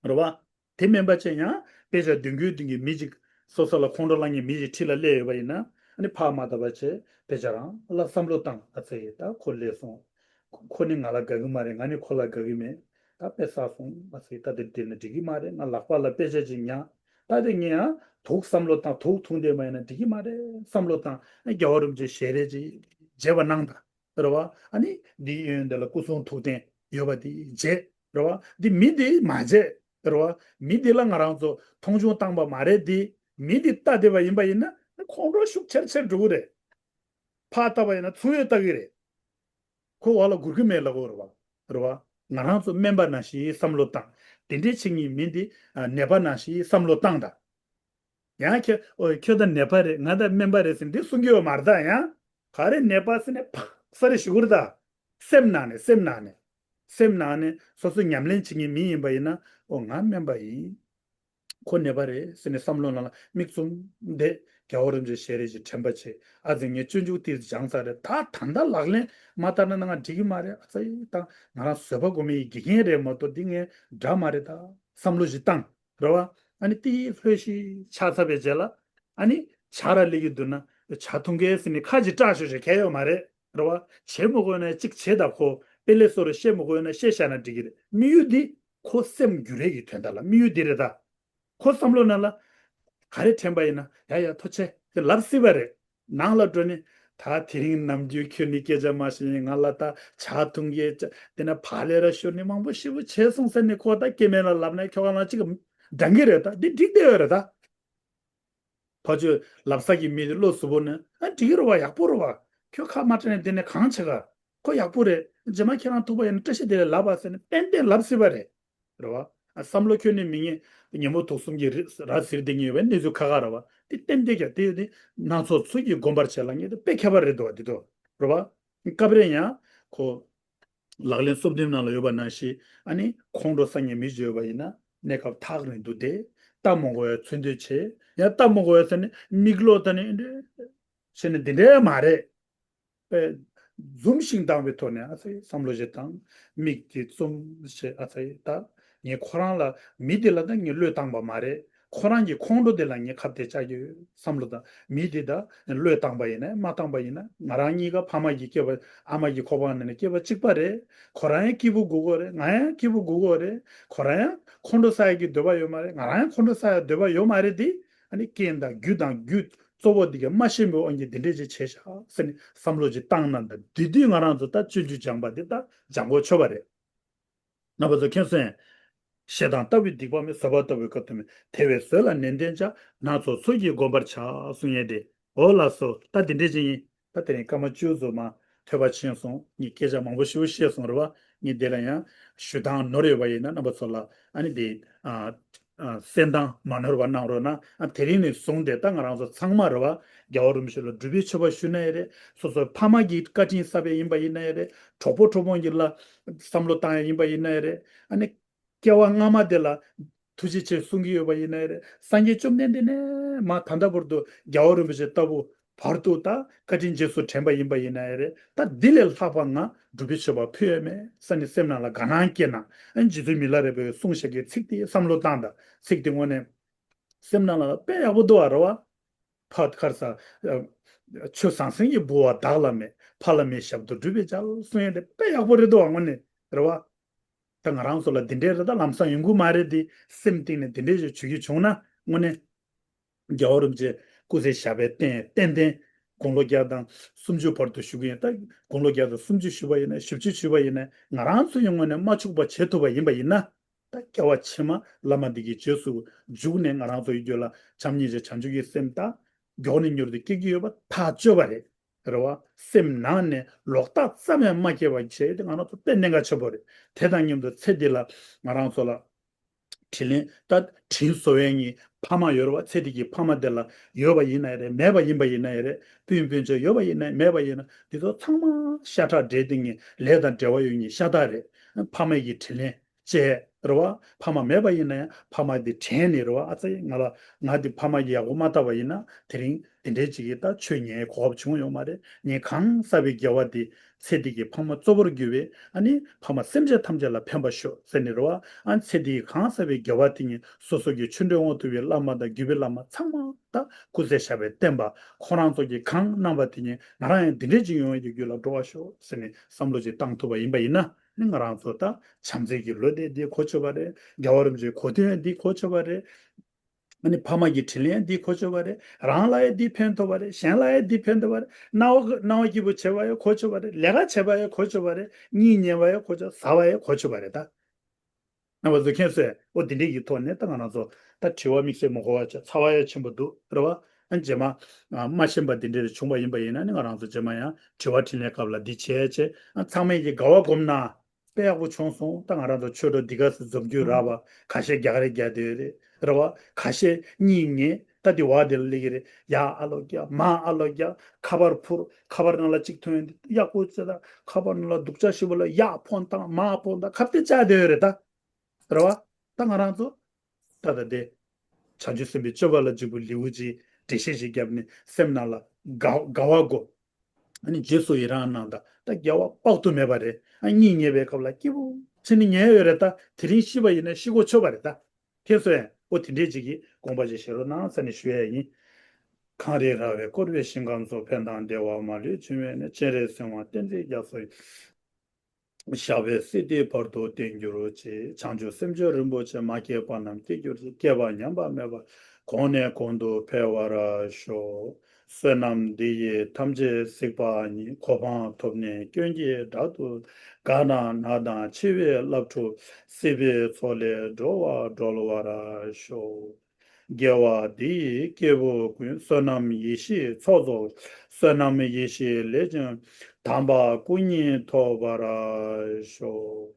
རེད། རེད་བ། དེ་མིན་པ་བྱས་ཡང་དཔེ་ཆ་མདུན་སྐྱོད་མདུན་གྱི་མི་གཅིག་སོ་སོ་ལ་ཁོང་ཁྲོ་ལངས་མཁན་མི་གཅིག་འཁྲིས་ལ་སླེབས་ཡོད་པ་ཡིན་ན་ཨ་ནི་ཕར་མ་ལྟ་བ་བྱས་དཔེ་ཆ་རང་ལ་བསམ་བློ་བཏང་ཨ་ཙི་ཡེ་ད་ཁོ་སླེབས་སོང་། ཁོ་ཁོ་ནི་ང་ལ་དགའ་གི་མ་རེད། ང་ནི་ཁོ་ལ་དགའ་གི་མེད། ད་དཔེ་བསགས་སོང་ཨ་ཙི་ད་དེ་དེ་ནི་འགྲིག་གི་མ་རེད། ང་ལག་པ་ལ་དཔེ་ཆ་ཅིག་ཉར། ད་དེ་ངས་ཡང་དུག་བསམ་བློ་བཏང་དུག་འཐུང་བསྡད་པ་ཡིན་ན་འགྲིག་གི་མ་རེད་བསམ་བློ་བཏང་ཨ་རྒྱལ་བ་རིན་པོ་ཆེ་ཞལ་རས་ཅིག་མཇལ་བ་གནང་དང་། རེད་བ། ཨ་ནི་འདིའི་གཡོན་དེ་ལ་སྐུ་གསུང་ཐུགས་རྟེན། ཡོད་པ་དེ་བརྗེད་རེད་བ། འདི་མི་འདི་མ་བརྗེད་རེད་བ། མི་འདི་ལ་ང་རང་ཚོ་མཐོང་ཆུང་བཏང་པ་མ་རེད། འདི་མི་འདི་ལྟ་བསྡད་པ་ཡིན་པ་ཡིན་ན་ཁོང་ཁྲོ་ཤུགས་ཆེར་ཆེར་འགྲོ་གི་རེད། ཕར་ལྟ་བ་ཡིན་ན་ཚུར་ཡོད་ལྟ་གི་རེད། ཁོ་འོག་ལ་སྒུར་གི་མེད་ལབ་དགོས་རེད་བ། རེད་བ། ང་རང་ཚོ་སྨན་པ་ནང་བཞིན་བསམ་བློ་བཏང་། དེ་འདྲའི་བྱེད་མཁན་མི་འདི་ནད་པ་ནང་བཞིན་བསམ་བློ་བཏང་དང་། ཡང་ཁྱོད་ཨོ་ཁྱོད་ད་ནད་པ་རེད། ང་ད་སྨན་པ་རེད་ཟེར་འདི་གསུང་གི་ཡོད་མ་རེད་ད། ཡང་ག་རེ་ནད་པ་ཟེར་ནས་ཕག་ས་རེ་ཞུ་གི་རེད་ད། སེམས་ནང་ནས་སེམས་ནང་ནས་སེམས་ནང་ནས་སོ་སོ་ཉམས་ལེན་བྱེད་མཁན་མི་ཡིན་པ་ཡིན་ན། ཨོ་ང་སྨན་པ་ཡིན། ཁོ་ནད་པ་རེད་ཟེར་ནས་བསམ་བློ་ནང་ལ་མིག་བཙུམ་བསྡད། རྒྱལ་བ་རིན་པོ་ཆེ་ཞལ་རས་ཀྱི་དྲན་པ་བྱེད། ཨ་ཙི་ངས་སྤྱོད་འཇུག་ཏིལ་སྦྱངས་ཚར་རེད། ད་ད་ལྟ་ལག་ལེན་མ་བསྟར་ན་ང་འགྲིག་གི་མ་རེད། ཨ་ཙི་ད་ང་རང་བཟོད་པ་སྒོམ་མེད་ཀྱི་དགེ་རྒན་རེད་མ་གཏོགས་འདི་ངའི་དགྲ་མ་རེད་ད་བསམ་བློ་ཞིག་བཏང་རེད་བ། ཨ་ནི་ཏི་ལྷོད་ཤིག་ཆགས་ཚར་བའི་རྗེས་ལ་ཨ་ནི་ཇ་ར་སླེབས་ཀྱི་འདུག་ན་ཇ་འཐུང་གལ་ཟེར་ནས་ཁ་ཅིག་སྐྲག་ཤོར་ཤོར་གལ་ཡོད་མ་རེད་རེད་བ། བྱེད་མི་དགོས་ན་གཅིག་བྱེད་ད། ཁོ་དཔེ་ལེགས་སོ་རེ་བཤད་མི་དགོས་ན་བཤད་བཞག་ན་འགྲིག་གི་རེད། དམིགས་ཡུལ་འདི་ཁོ་སེམས་རྒྱུ་རེད་ཀྱི་དོན་དག་ལ་དམིགས་ཡུལ་འདི་རེད་ད། ཁོ་བསམ་བློ་ནང་ལ་ག་རེ་དྲན་པ་ཡིན་ན་ཡ་ཡ་ཐུགས་རྗེ་ཆེ་ལབ་སྲིད་པ་རེད། ནང་ལ་འགྲོ་ནས་ད་དེ་རིང་ནམ་རྒྱུན་ཁྱོད་ནི་སྐད་ཆ་མ་བཤད། ང་ལ་ད་ཇ་འཐུང་གི་དེ་ན་བག་ལེབ་ར་ཤོར་ནས་མང་པོ་ཞེ་པོ་བྱས་སོང་ཟེར་ནས་ཁོ་ད་སྐྱེ་དམན་ལ་ལབ་ན་ཁྱོད་ག་ལ་ཅིག་འགྲང་གི་རེད། ད་འདི་འགྲིག་བསྡད་ཡོད་རེད་ད། ཕ་ཆོས་ལབ་ས་གི་མི་དེ་བློ་གཟུ་བོ་ནི་ཨ་འགྲིག་གི་རེད་བ། ཡག་པོ་རེད་བ། ཁྱོད་ཁ་མ་བྲལ་ནས་དེ་ནས་གང་བྱེད་ག་ཁོ་ཡག་པོ་རེད། རྗེས་མ་ཁྱེད་རང་ཐུག་པ་ཡིན་ན་བཀྲ་ཤིས་བདེ་ལེགས་ལབ་པ་ཟེར་ནས་ཏན་ཏན་ལབ་སྲིད་པ་རེད། རེད་བ། ཨ་བསམ་བློ་ཁྱོན་ནས་མི་ངན་ཉོན་མོངས་དུག་གསུམ་གྱི་རི་ར་ཟིར་བསྡད་མཁན་ཡོད་པའི་གནས་ཚུལ་ཁག་ཁག་རེད་བ། དེ་ཏན་ཏན་ཀྱང་དེ་ཡོད་དེ་སྣ་ཚོགས་ཚུལ་གྱིས་བསྒོམ་པར་བྱེད་ལབ་མཁན་དེ་དཔེ་ཁྱད་པར་རེད་འདུག་བ། འདི་འདུག་རེད་བ། སྐབས་རེ་ཡང་ཁོ་ལག་ལེན་གསུམ་ལྡན་ནང་ལ་ཡོད་པ་ནང་བཞིན་ཨ་ནི་ཁོང་ཁྲོ་ཟ་མཁན་མི་ཅིག་ཡོད་པ་ཡིན་ན་གནས་སྐབས་ཐག་རིང་དུ་བསྡད། ལྟ་མི་དགོས་པའི་ཚུལ་འདོད་བྱེད། ཡང་ལྟ་མི་དགོས་པའི་ཚུལ་ནི་མིག་ལོག་ད་ནི་འདྲ་བྱས་ནས་འདི་འདྲའི་མ་རེད། པས་འཛུམ་ཞིང་དྭངས་པའི་ཐོག་ནས་ཨ་ཙི་བསམ་བློ་ཞིག་བཏང་། མིག་དེ་བཙུམ་བྱས། ཨ་ཙི་ད་ངས་ཁོ་རང་ལ་མི་དེ་ལ་ད་ངས་བློས་བཏང་པ་མ་རེད། ཁོ་རང་གི་ཁོང་ཁྲོ་དེ་ལ་ངས་ཁ་གཏད་བཅག་གི་ཡོད་བསམ་བློ་དང་། མི་དེ་ད་བློས་བཏང་པ་ཡིན་ན་མ་བཏང་པ་ཡིན་ན་ང་རང་གཉིས་ཀ་ཕ་མ་གི་སྐྱེ་བ་ཨ་མ་གི་ཁོག་པ་ནང་ནས་སྐྱེ་བ་གཅིག་པ་རེད། ཁོ་རང་ཡང་སྐྱིད་པོ་དགོས་ཀྱི་རེད། ང་ཡང་སྐྱིད་པོ་དགོས་ཀྱི་རེད། ཁོ་རང་ཡང་ཁོང་ཁྲོ་ཟ་ཡག་གི་འདོད་པ་ཡོད་མ་རེད། ང་རང་ཡང་ཁོང་ཁྲོ་ཟ་ཡག་འདོད་པ་ཡོད་མ་རེད་དེ། ཨ་ནི་རྐྱེན་དང་རྒྱུ་དང་རྒྱུ་གཙོ་བོ་འདི་ག་མ་ཤེས་པའི་དབང་གིས་འདི་འདྲས་ཅིག་བྱས་ཤག་ཟེར་ནས་བསམ་བློ་ཅིག་བཏང་ན། ད་འདི་དུས་ང་རང་ཚོ་ད་སྤྱོད་འཇུག་སྦྱངས་པ་འདི་ད་སྦྱང་དགོས་ཆོག་པ་རེད། རྣམ་པ་ཚོ་མཁྱེན་སོང་ངས། ཞེ་སྡང་ལྟ་བུའི་སྡིག་པ་མེད། བཟོད་པ་ལྟ་བུའི་དཀའ་ཐུབ་མེད། དེ་བས་བཟོད་ལ་ནན་ཏན་བྱ། སྣ་ཚོགས་ཚུལ་གྱིས་བསྒོམ་པར་བྱ། གསུང་ཡས་དེ། འོ་ལགས་སོ། ད་འདི་འདྲས་ཅིག་ཡིན། ད་དེ་རིང་སྐར་མ་བཅུ་ཙམ་མ་ཐོས་པ་ཕྱིན་སོང་། ངས་སྐད་ཆ་མང་པོ་ཞིག་བཤད་སོང་རེད་བ། ངས་འདི་ལ་ཡང་ཞུ་སྟངས་ནོར་ཡོད་པ་ཡིན་ན་རྣམ་པ་ཚོ་ལ་ཨ་ནི་འདི་ཨ་ཨ་གསན་སྟངས་མ་ནོར་བ་གནང་རོགས་གནང་། ཨ་དེ་རིང་ནས་བཟུང་སྟེ་ད་ང་རང་ཚོ་ཚང་མ་རེད་བ། རྒྱལ་བ་རིན་པོ་ཆེ་ལ་སྒྲུབ་པའི་མཆོད་པ་ཞུ་ན་ཡང་རེད། སོ་སོའི་ཕ་མ་གི་བཀའ་དྲིན་བསགས་པ་ཡིན་པ་ཡིན་ན་ཡང་རེད། གྲོགས་པོ་གྲོགས་མོ་གི་ལ་བསམ་བློ་བཏང་ཡ་ཡིན་པ་ཡིན་ན་ཡང་རེད། ཨ་ནི་སྐྱེ་བ་སྔ་མ་དེ་ལ་ཐུགས་རྗེ་ཆེ་གསུང་གི་ཡོད་པ་ཡིན་ན་ཡང་རེད། སངས་རྒྱས་བཅོམ་ལྡན་འདས་ནས་མ་ད་ལྟ་བར་དུ་རྒྱལ་བ་རིན་པོ་ཆེ་ལྟ་བུ་བར་དུ་ད་བཀའ་དྲིན་རྗེས་སུ་དྲན་པ་ཡིན་པ་ཡིན་ན་ཡང་རེད། ད་འདི་ལས་ལྷག་པ་ང་སྒྲུབ་པའི་མཆོད་པ་ཕུལ་ཡ་མེད་ཟེར་ནས་སེམས་ནང་ལ་དགའ་སྣང་སྐྱེས་ན། ཨ་ནི་རྗེ་བཙུན་མི་ལ་རས་པས་གསུངས་བཞག་གི་ཚིག་དེ་བསམ་བློ་བཏང་དང་། ཚིག་དེ་དངོས་གནས་སེམས་ནང་ལ་དཔེ་ཡག་པོ་འདུག་བ་རེད་བ། ཕ་ཁར་ས་ཨ་ཆོས་ཟང་ཟིང་གི་ལྦུ་བ་བདག་ལ་མེད། ཕ་ལ་མེད་ཞབས་ཏོག་སྒྲུབ་པའི་ཅལ་གསུང་ཡས་དེ་དཔེ་ཡག་པོ་རེད་འདུག་བ། དངོས་གནས་རེད་བ། ད་ང་རང་ཚོ་ལ་འདི་འདྲའི་རེད། ད་ལམ་སང་ཡོང་གི་མ་རེད་དེ། སེམས་གཏིང་ནས་འདི་འདྲའི་ཞིག་བྱེད་རྒྱུ་བྱུང་ན་དངོས་གནས་རྒྱལ་བ་རིན་པོ་ཆེ་སྐུ་ཚེ་ཞབས་པད་བརྟན་ཏན་ཏན། དགུང་ལོ་བརྒྱ་དང་སུམ་ཅུ་བར་དུ་བཞུགས་ཀྱི་ཡིན། ད་དགུང་ལོ་བརྒྱ་དང་སུམ་ཅུ་བཞུགས་པ་ཡིན་ན། བཞི་བཅུ་བཞུགས་པ་ཡིན་ན། ང་རང་ཚོ་ཡང་དངོས་གནས་མ་འཆུག་པ་བྱེད་ཐུབ་པ་ཡིན་པ་ཡིན་ན། ད་སྐྱེ་བ་ཕྱི་མ་བླ་མ་འདི་གི་རྗེས་སུ་འཇུག་ནས་ང་རང་ཚོ་ཡི་རྒྱུད་ལ་བྱམས་སྙིང་རྗེ་བྱང་ཆུབ་ཀྱི་སེམས་ད་མགྱོགས་ནས་མྱུར་དུ་སྐྱེ་གི་ཡོད་པ་ཐག་ཆོད་པ་རེད། རེད་བ། སེམས་ནང་ནས་ལོག་ལྟ་ཙམ་ཡང་མ་སྐྱེ་བ་བྱས་ཏེ་ང་རང་ཚོ་དཔེ་གནད་འགག་ཆེན་པོ་རེད། དེ་དང་མཉམ་དུ་ཚེ་འདི་ལ་ང་རང་ཚོ་ལ་དྲིན་ལན་ད་དྲིན་གཟོ་བའི་ངའི་ཕ་མ་ཡོད་རེད་བ། ཚེ་འདི་གི་ཕ་མ་དེ་ལ་ཡོད་པ་ཡིན་ན་ཡང་རེད། མེད་པ་ཡིན་པ་ཡིན་ན་ཡང་རེད། སྤུན་སྤུན་མཆེད་ཡོད་པ་ཡིན་ན་མེད་པ་ཡིན་ན། འདི་ཚོ་ཚང་མ་ཤ་ཁྲག་འདྲེས་ཏེ་ངའི་ལས་དང་འབྲེལ་བ་ཡོད་ངའི་ཤ་སྟག་རེད། ཕ་མ་གི་དྲིན་ལན་བཅས་རེད་བ། ཕ་མ་མེད་པ་ཡིན་ན་ཡང་ཕ་མ་དེ་དྲན་ནས་རེད་བ། ཨ་ཙི་ང་ལ་ང་དེ་ཕ་མ་གི་ཡག་པོ་མ་ལྟ་བ་ཡིན་ན་དེ་རིང་དེ་འདྲའི་ཅིག་གི་ད་ཆོས་ཉན་གོ་སྐབས་བྱུང་ཡོད་མ་རེད། ངས་གང་བསགས་པའི་དགེ་བ་དེ་ཚེ་འདི་གི་ཕ་མ་གཙོ་བོར་གྱུར་པའི་ཨ་ནི་ཕ་མ་སེམས་ཅན་ཐམས་ཅད་ལ་ཕན་པ་ཤོག་ཟེར་ནས་རེད་བ། ཨ་ནི་ཚེ་འདི་གི་གང་བསགས་པའི་དགེ་བ་དེ་ཉིད་སོ་སོ་གི་ཆོས་འབྲེལ་དབང་ཐོབ་པའི་བླ་མ་དང་བརྒྱུད་པའི་བླ་མ་ཚང་མ་ད་སྐུ་ཚེ་ཞབས་པད་བརྟན་པ། ཁོང་རང་ཚོ་གིས་གང་གནང་པ་དེ་ཉིད་ང་རང་ཡང་འདི་འདྲའི་ཅིག་ཡོང་བའི་རྒྱུ་ལ་འགྲོ་བ་ཤོག་ཟེར་ནས་བསམ་བློ་ཅིག་བཏང་ཐུབ་པ་ཡིན་པ་ཡིན་ན། ནི་ང་རང་ཚོ་ད་བྱམས་བརྩེ་གི་ལོ་དེ་འདི་གོ་ཆོད་པ་རེད། རྒྱལ་བ་རིན་པོ་ཆེའི་གོ་སྟོན་འདི་གོ་ཆོད་པ་རེད། ཨ་ནི་ཕ་མ་གི་དྲིན་ལན་འདིས་གོ་ཆོད་པ་རེད། རང་ལ་ཡང་འདིས་ཕན་ཐོགས་པ་རེད། གཞན་ལ་ཡང་འདིས་ཕན་ཐོགས་པ་རེད། སྣང་བ་སྣང་བ་སྐྱིད་པོ་བྱེད་པ་ཡང་གོ་ཆོད་པ་རེད། ལས་ཀ་བྱེད་པ་ཡང་གོ་ཆོད་པ་རེད། གཉིད་ཉལ་བ་ཡང་གོ་ཆོད། ཟ་བ་ཡང་གོ་ཆོད་པ་རེད་ད། རྣམ་པ་ཚོ་མཁྱེན་སོང་། འོ་འདི་འདྲའི་གི་ཐོག་ནས་ད་ང་རང་ཚོ་ད་དྲི་བ་དམིགས་བསལ་མ་གོ་བ་བྱས་ཚ་བ་ཡང་ཆེན་པོ་འདུག་རེད་བ། ཨ་རྗེས་མ་ཨ་མ་ཤེས་པ་འདི་འདྲ་རེ་བྱུང་བ་ཡིན་པ་ཡིན་ན་ནི་ང་རང་ཚོ་རྗེས་མ་ཡང་དྲི་བ་དྲིས་ལན་སྐབས་ལ་འདི་བྱས་བྱས་ཨ་ཚང་མས་ཀྱི་དགའ་བ་སྒོམ་ན་དཔེ་ཡག་པོ་བྱུང་སོང་། ད་ང་རང་ཚོ་ཆོས་གྲོགས་འདི་ག་སེ་འཛོམས་རྒྱུ་རག་པ་ཁ་ཤས་རྒྱག་རེས་རྒྱག་བསྡད་ཡོད་རེད་རེད་བ། ཁ་ཤས་གཉིད་ངས་ད་འདི་བ་འདི་ལ་སླེབས་ཀྱི་རེད། ཡར་ཨ་ལོ་རྒྱག་མར་ཨ་ལོ་རྒྱག་ཁ་པར་འཕུར། ཁ་པར་ནང་ལ་གཅིག་ཐོན་ཡོང་དུས་ཡག་པོ་བྱས། ད་ཁ་པར་ནང་ལ་སྡུག་ཅག་ཞིག་པོ་ལ་ཡར་འཕོངས་བཏང་མར་འཕོངས་བཏང་ཁ་གཏད་བཅག་བསྡད་ཡོད་རེད་ད། རེད་བ། ད་ང་རང་ཚོ་ད་ལྟ་དེ་བྱང་ཆུབ་སེམས་དཔའི་སྤྱོད་པ་ལ་འཇུག་པའི་ལེའུ་གཅིག་འགྲེལ་བཤད་ཅིག་བརྒྱབ་ནས་སེམས་ནང་ལ་དགའ་དགའ་བ་དགོས། ཨ་ནི་རྗེས་སུ་ཡི་རང་གནང་དང་ད་དགེ་བ་དཔག་ཏུ་མེད་པ་རེད། ཨ་གཉིད་ཉལ་བའི་སྐབས་ལ་སྐྱིད་པོ་བྱས་ནས་ཉལ་ཡོད་རེད། ད་དེ་རིང་ཤི་བ་ཡིན་ན་ཤི་གོ་ཆོད་པ་རེད་ད། མཁྱེན་སོང་ངས། ཨོ་དེ་འདྲས་ཅིག་གི་དགོངས་པ་ཅིག་བཞེས་རོགས་གནང་ཟེར་ནས་ཞུ་ཡས་ཡིན། གངས་རི་ར་བས་བསྐོར་བའི་ཞིང་ཁམས་སུ། ཕན་དང་བདེ་བ་མ་ལུས་འབྱུང་བའི་གནས། སྤྱན་རས་གཟིགས་དབང་བསྟན་འཛིན་རྒྱ་མཚོ་ཡི། ཞབས་པད་སྲིད་མཐའི་བར་དུ་བརྟན་གྱུར་ཅིག་བྱང་ཆུབ་སེམས་མཆོག་རིན་པོ་ཆེ། མ་སྐྱེས་པ་རྣམས་སྐྱེ་གྱུར་ཅིག་སྐྱེས་པ་ཉམས་པ་མེད་པར། གོང་ནས་གོང་དུ་འཕེལ་བར་ཤོག་བསོད་ནམས་འདི་ཡིས་ཐམས་ཅད་གཟིགས་པ་ཉིད། གོ་འཕང་ཐོབ་ནས་སྐྱོན་གྱིས་བྲལ་དུ། གང་ན་ན་དང་འཆི་བའི་རླབས་འཁྲུགས། སྲིད་པའི་མཚོ་ལས་འགྲོ་བ་སྒྲོལ་བར་ཤོག་དགེ་བ་འདི་ཡིས་སྐྱེ་བོ་ཀུན། བསོད་ནམས་ཡེ་ཤེས་ཚོགས་རྫོགས། བསོད་ནམས་ཡེ་ཤེས་ལས་ཀྱང་། དམ་པ་སྐུ་གཉིས་ཐོབ་པར་ཤོག་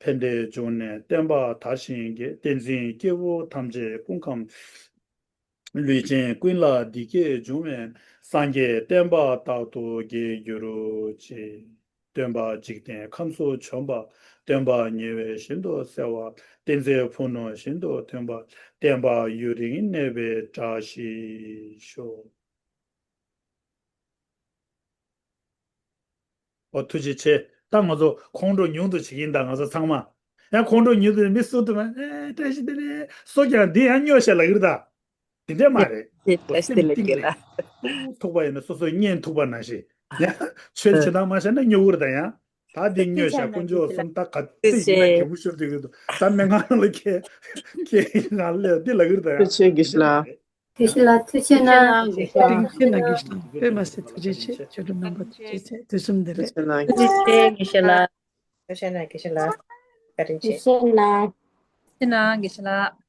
ཕན་བདེའི་འབྱུང་གནས་བསྟན་པ་དར་ཞིང་རྒྱས། བསྟན་འཛིན་སྐྱེས་བུ་ཐམས་ཅད་སྐུ་ཁམས། ལུས་ཅན་ཀུན་ལ་བདེ་སྐྱིད་འབྱུང་བའི། སངས་རྒྱས་བསྟན་པ་རྟག་ཏུ་རྒྱས་གྱུར་ཅིག་སྟོན་པ་འཇིག་རྟེན་ཁམས་སུ་བྱོན་པ། སྟོན་པ་ཉེ་བའི་ཞིང་དུ་གསལ་བ། བསྟན་འཛིན་ཕུ་ནུ་ཞིང་དུ་ཐོན་པ། བསྟན་པ་ཡུན་རིང་གནས་པའི་བཀྲ་ཤིས་ཤོག་ཨོ་ཐུགས་རྗེ་ཆེ། ད་ང་ཚོ་ཁོང་ཁྲོ་ཉུང་དུ་བྱེད་ཀྱིན་ད་ང་ཚོ་ཚང་མ། ཡང་ཁོང་ཁྲོ་ཉུང་དུ་མི་སུ་དུ་མ་ཨེ་བཀྲ་ཤིས་བདེ་ལེགས་སོ་ཀྱང་འདི་ཡང་སྨྱོ་བཤད་ལ་གིར་ད། དེ་འདྲས་མ་རེད། དེ་ལ་སེམས་གཏིང་ནས་ཐུག་པ་ཡིན་ན་སོ་སོས་བརྙན་ཐུག་པ་ནང་བཞིན། ཡང་ཆོས་བྱེད་སྟངས་མ་བཤད་ན་སྨྱོ་གིར་ད་ཡང་། ད་འདི་སྨྱོ་བཤད་དཀོན་མཆོག་གསུམ་ད་ག་ཚོད་ཡིན་ན་གད་མོ་ཤོར་དུས་གིར་ད་ད་སྨན་ཁང་ལ་ཁྱེད་ཁྱེད་ཡིན་ང་ལ་འདི་ལ་གིར་ད་ཡང་། ཐུགས་རྗེ་ཆེ་གནང་། ཐུགས་རྗེ་ཆེ་གནང་། དེ་རིང་ཁྱེད་རྣམས་ཀྱི་ཞིང་དཔེ་མ་སྲིད་ཐུགས་རྗེ་ཆེ། ཆོས་གྲོགས་རྣམ་པ་ཐུགས་རྗེ་ཆེ། དུས་གསུམ་བདེ་ལེགས། ཐུགས་རྗེ་ཆེ་གནང་། ཐུགས་རྗེ་ཆེ་གནང་། དགེ་བཤེས་ལགས། ཐུགས་རྗེ་ཆེ་གནང་། དགེ་བཤེས་ལགས། བཀའ་དྲིན་ཆེ། ཐུགས་རྗེ་ཆེ་གནང་། ཐུགས་རྗེ་གནང་། དགེ་བཤེས་ལགས།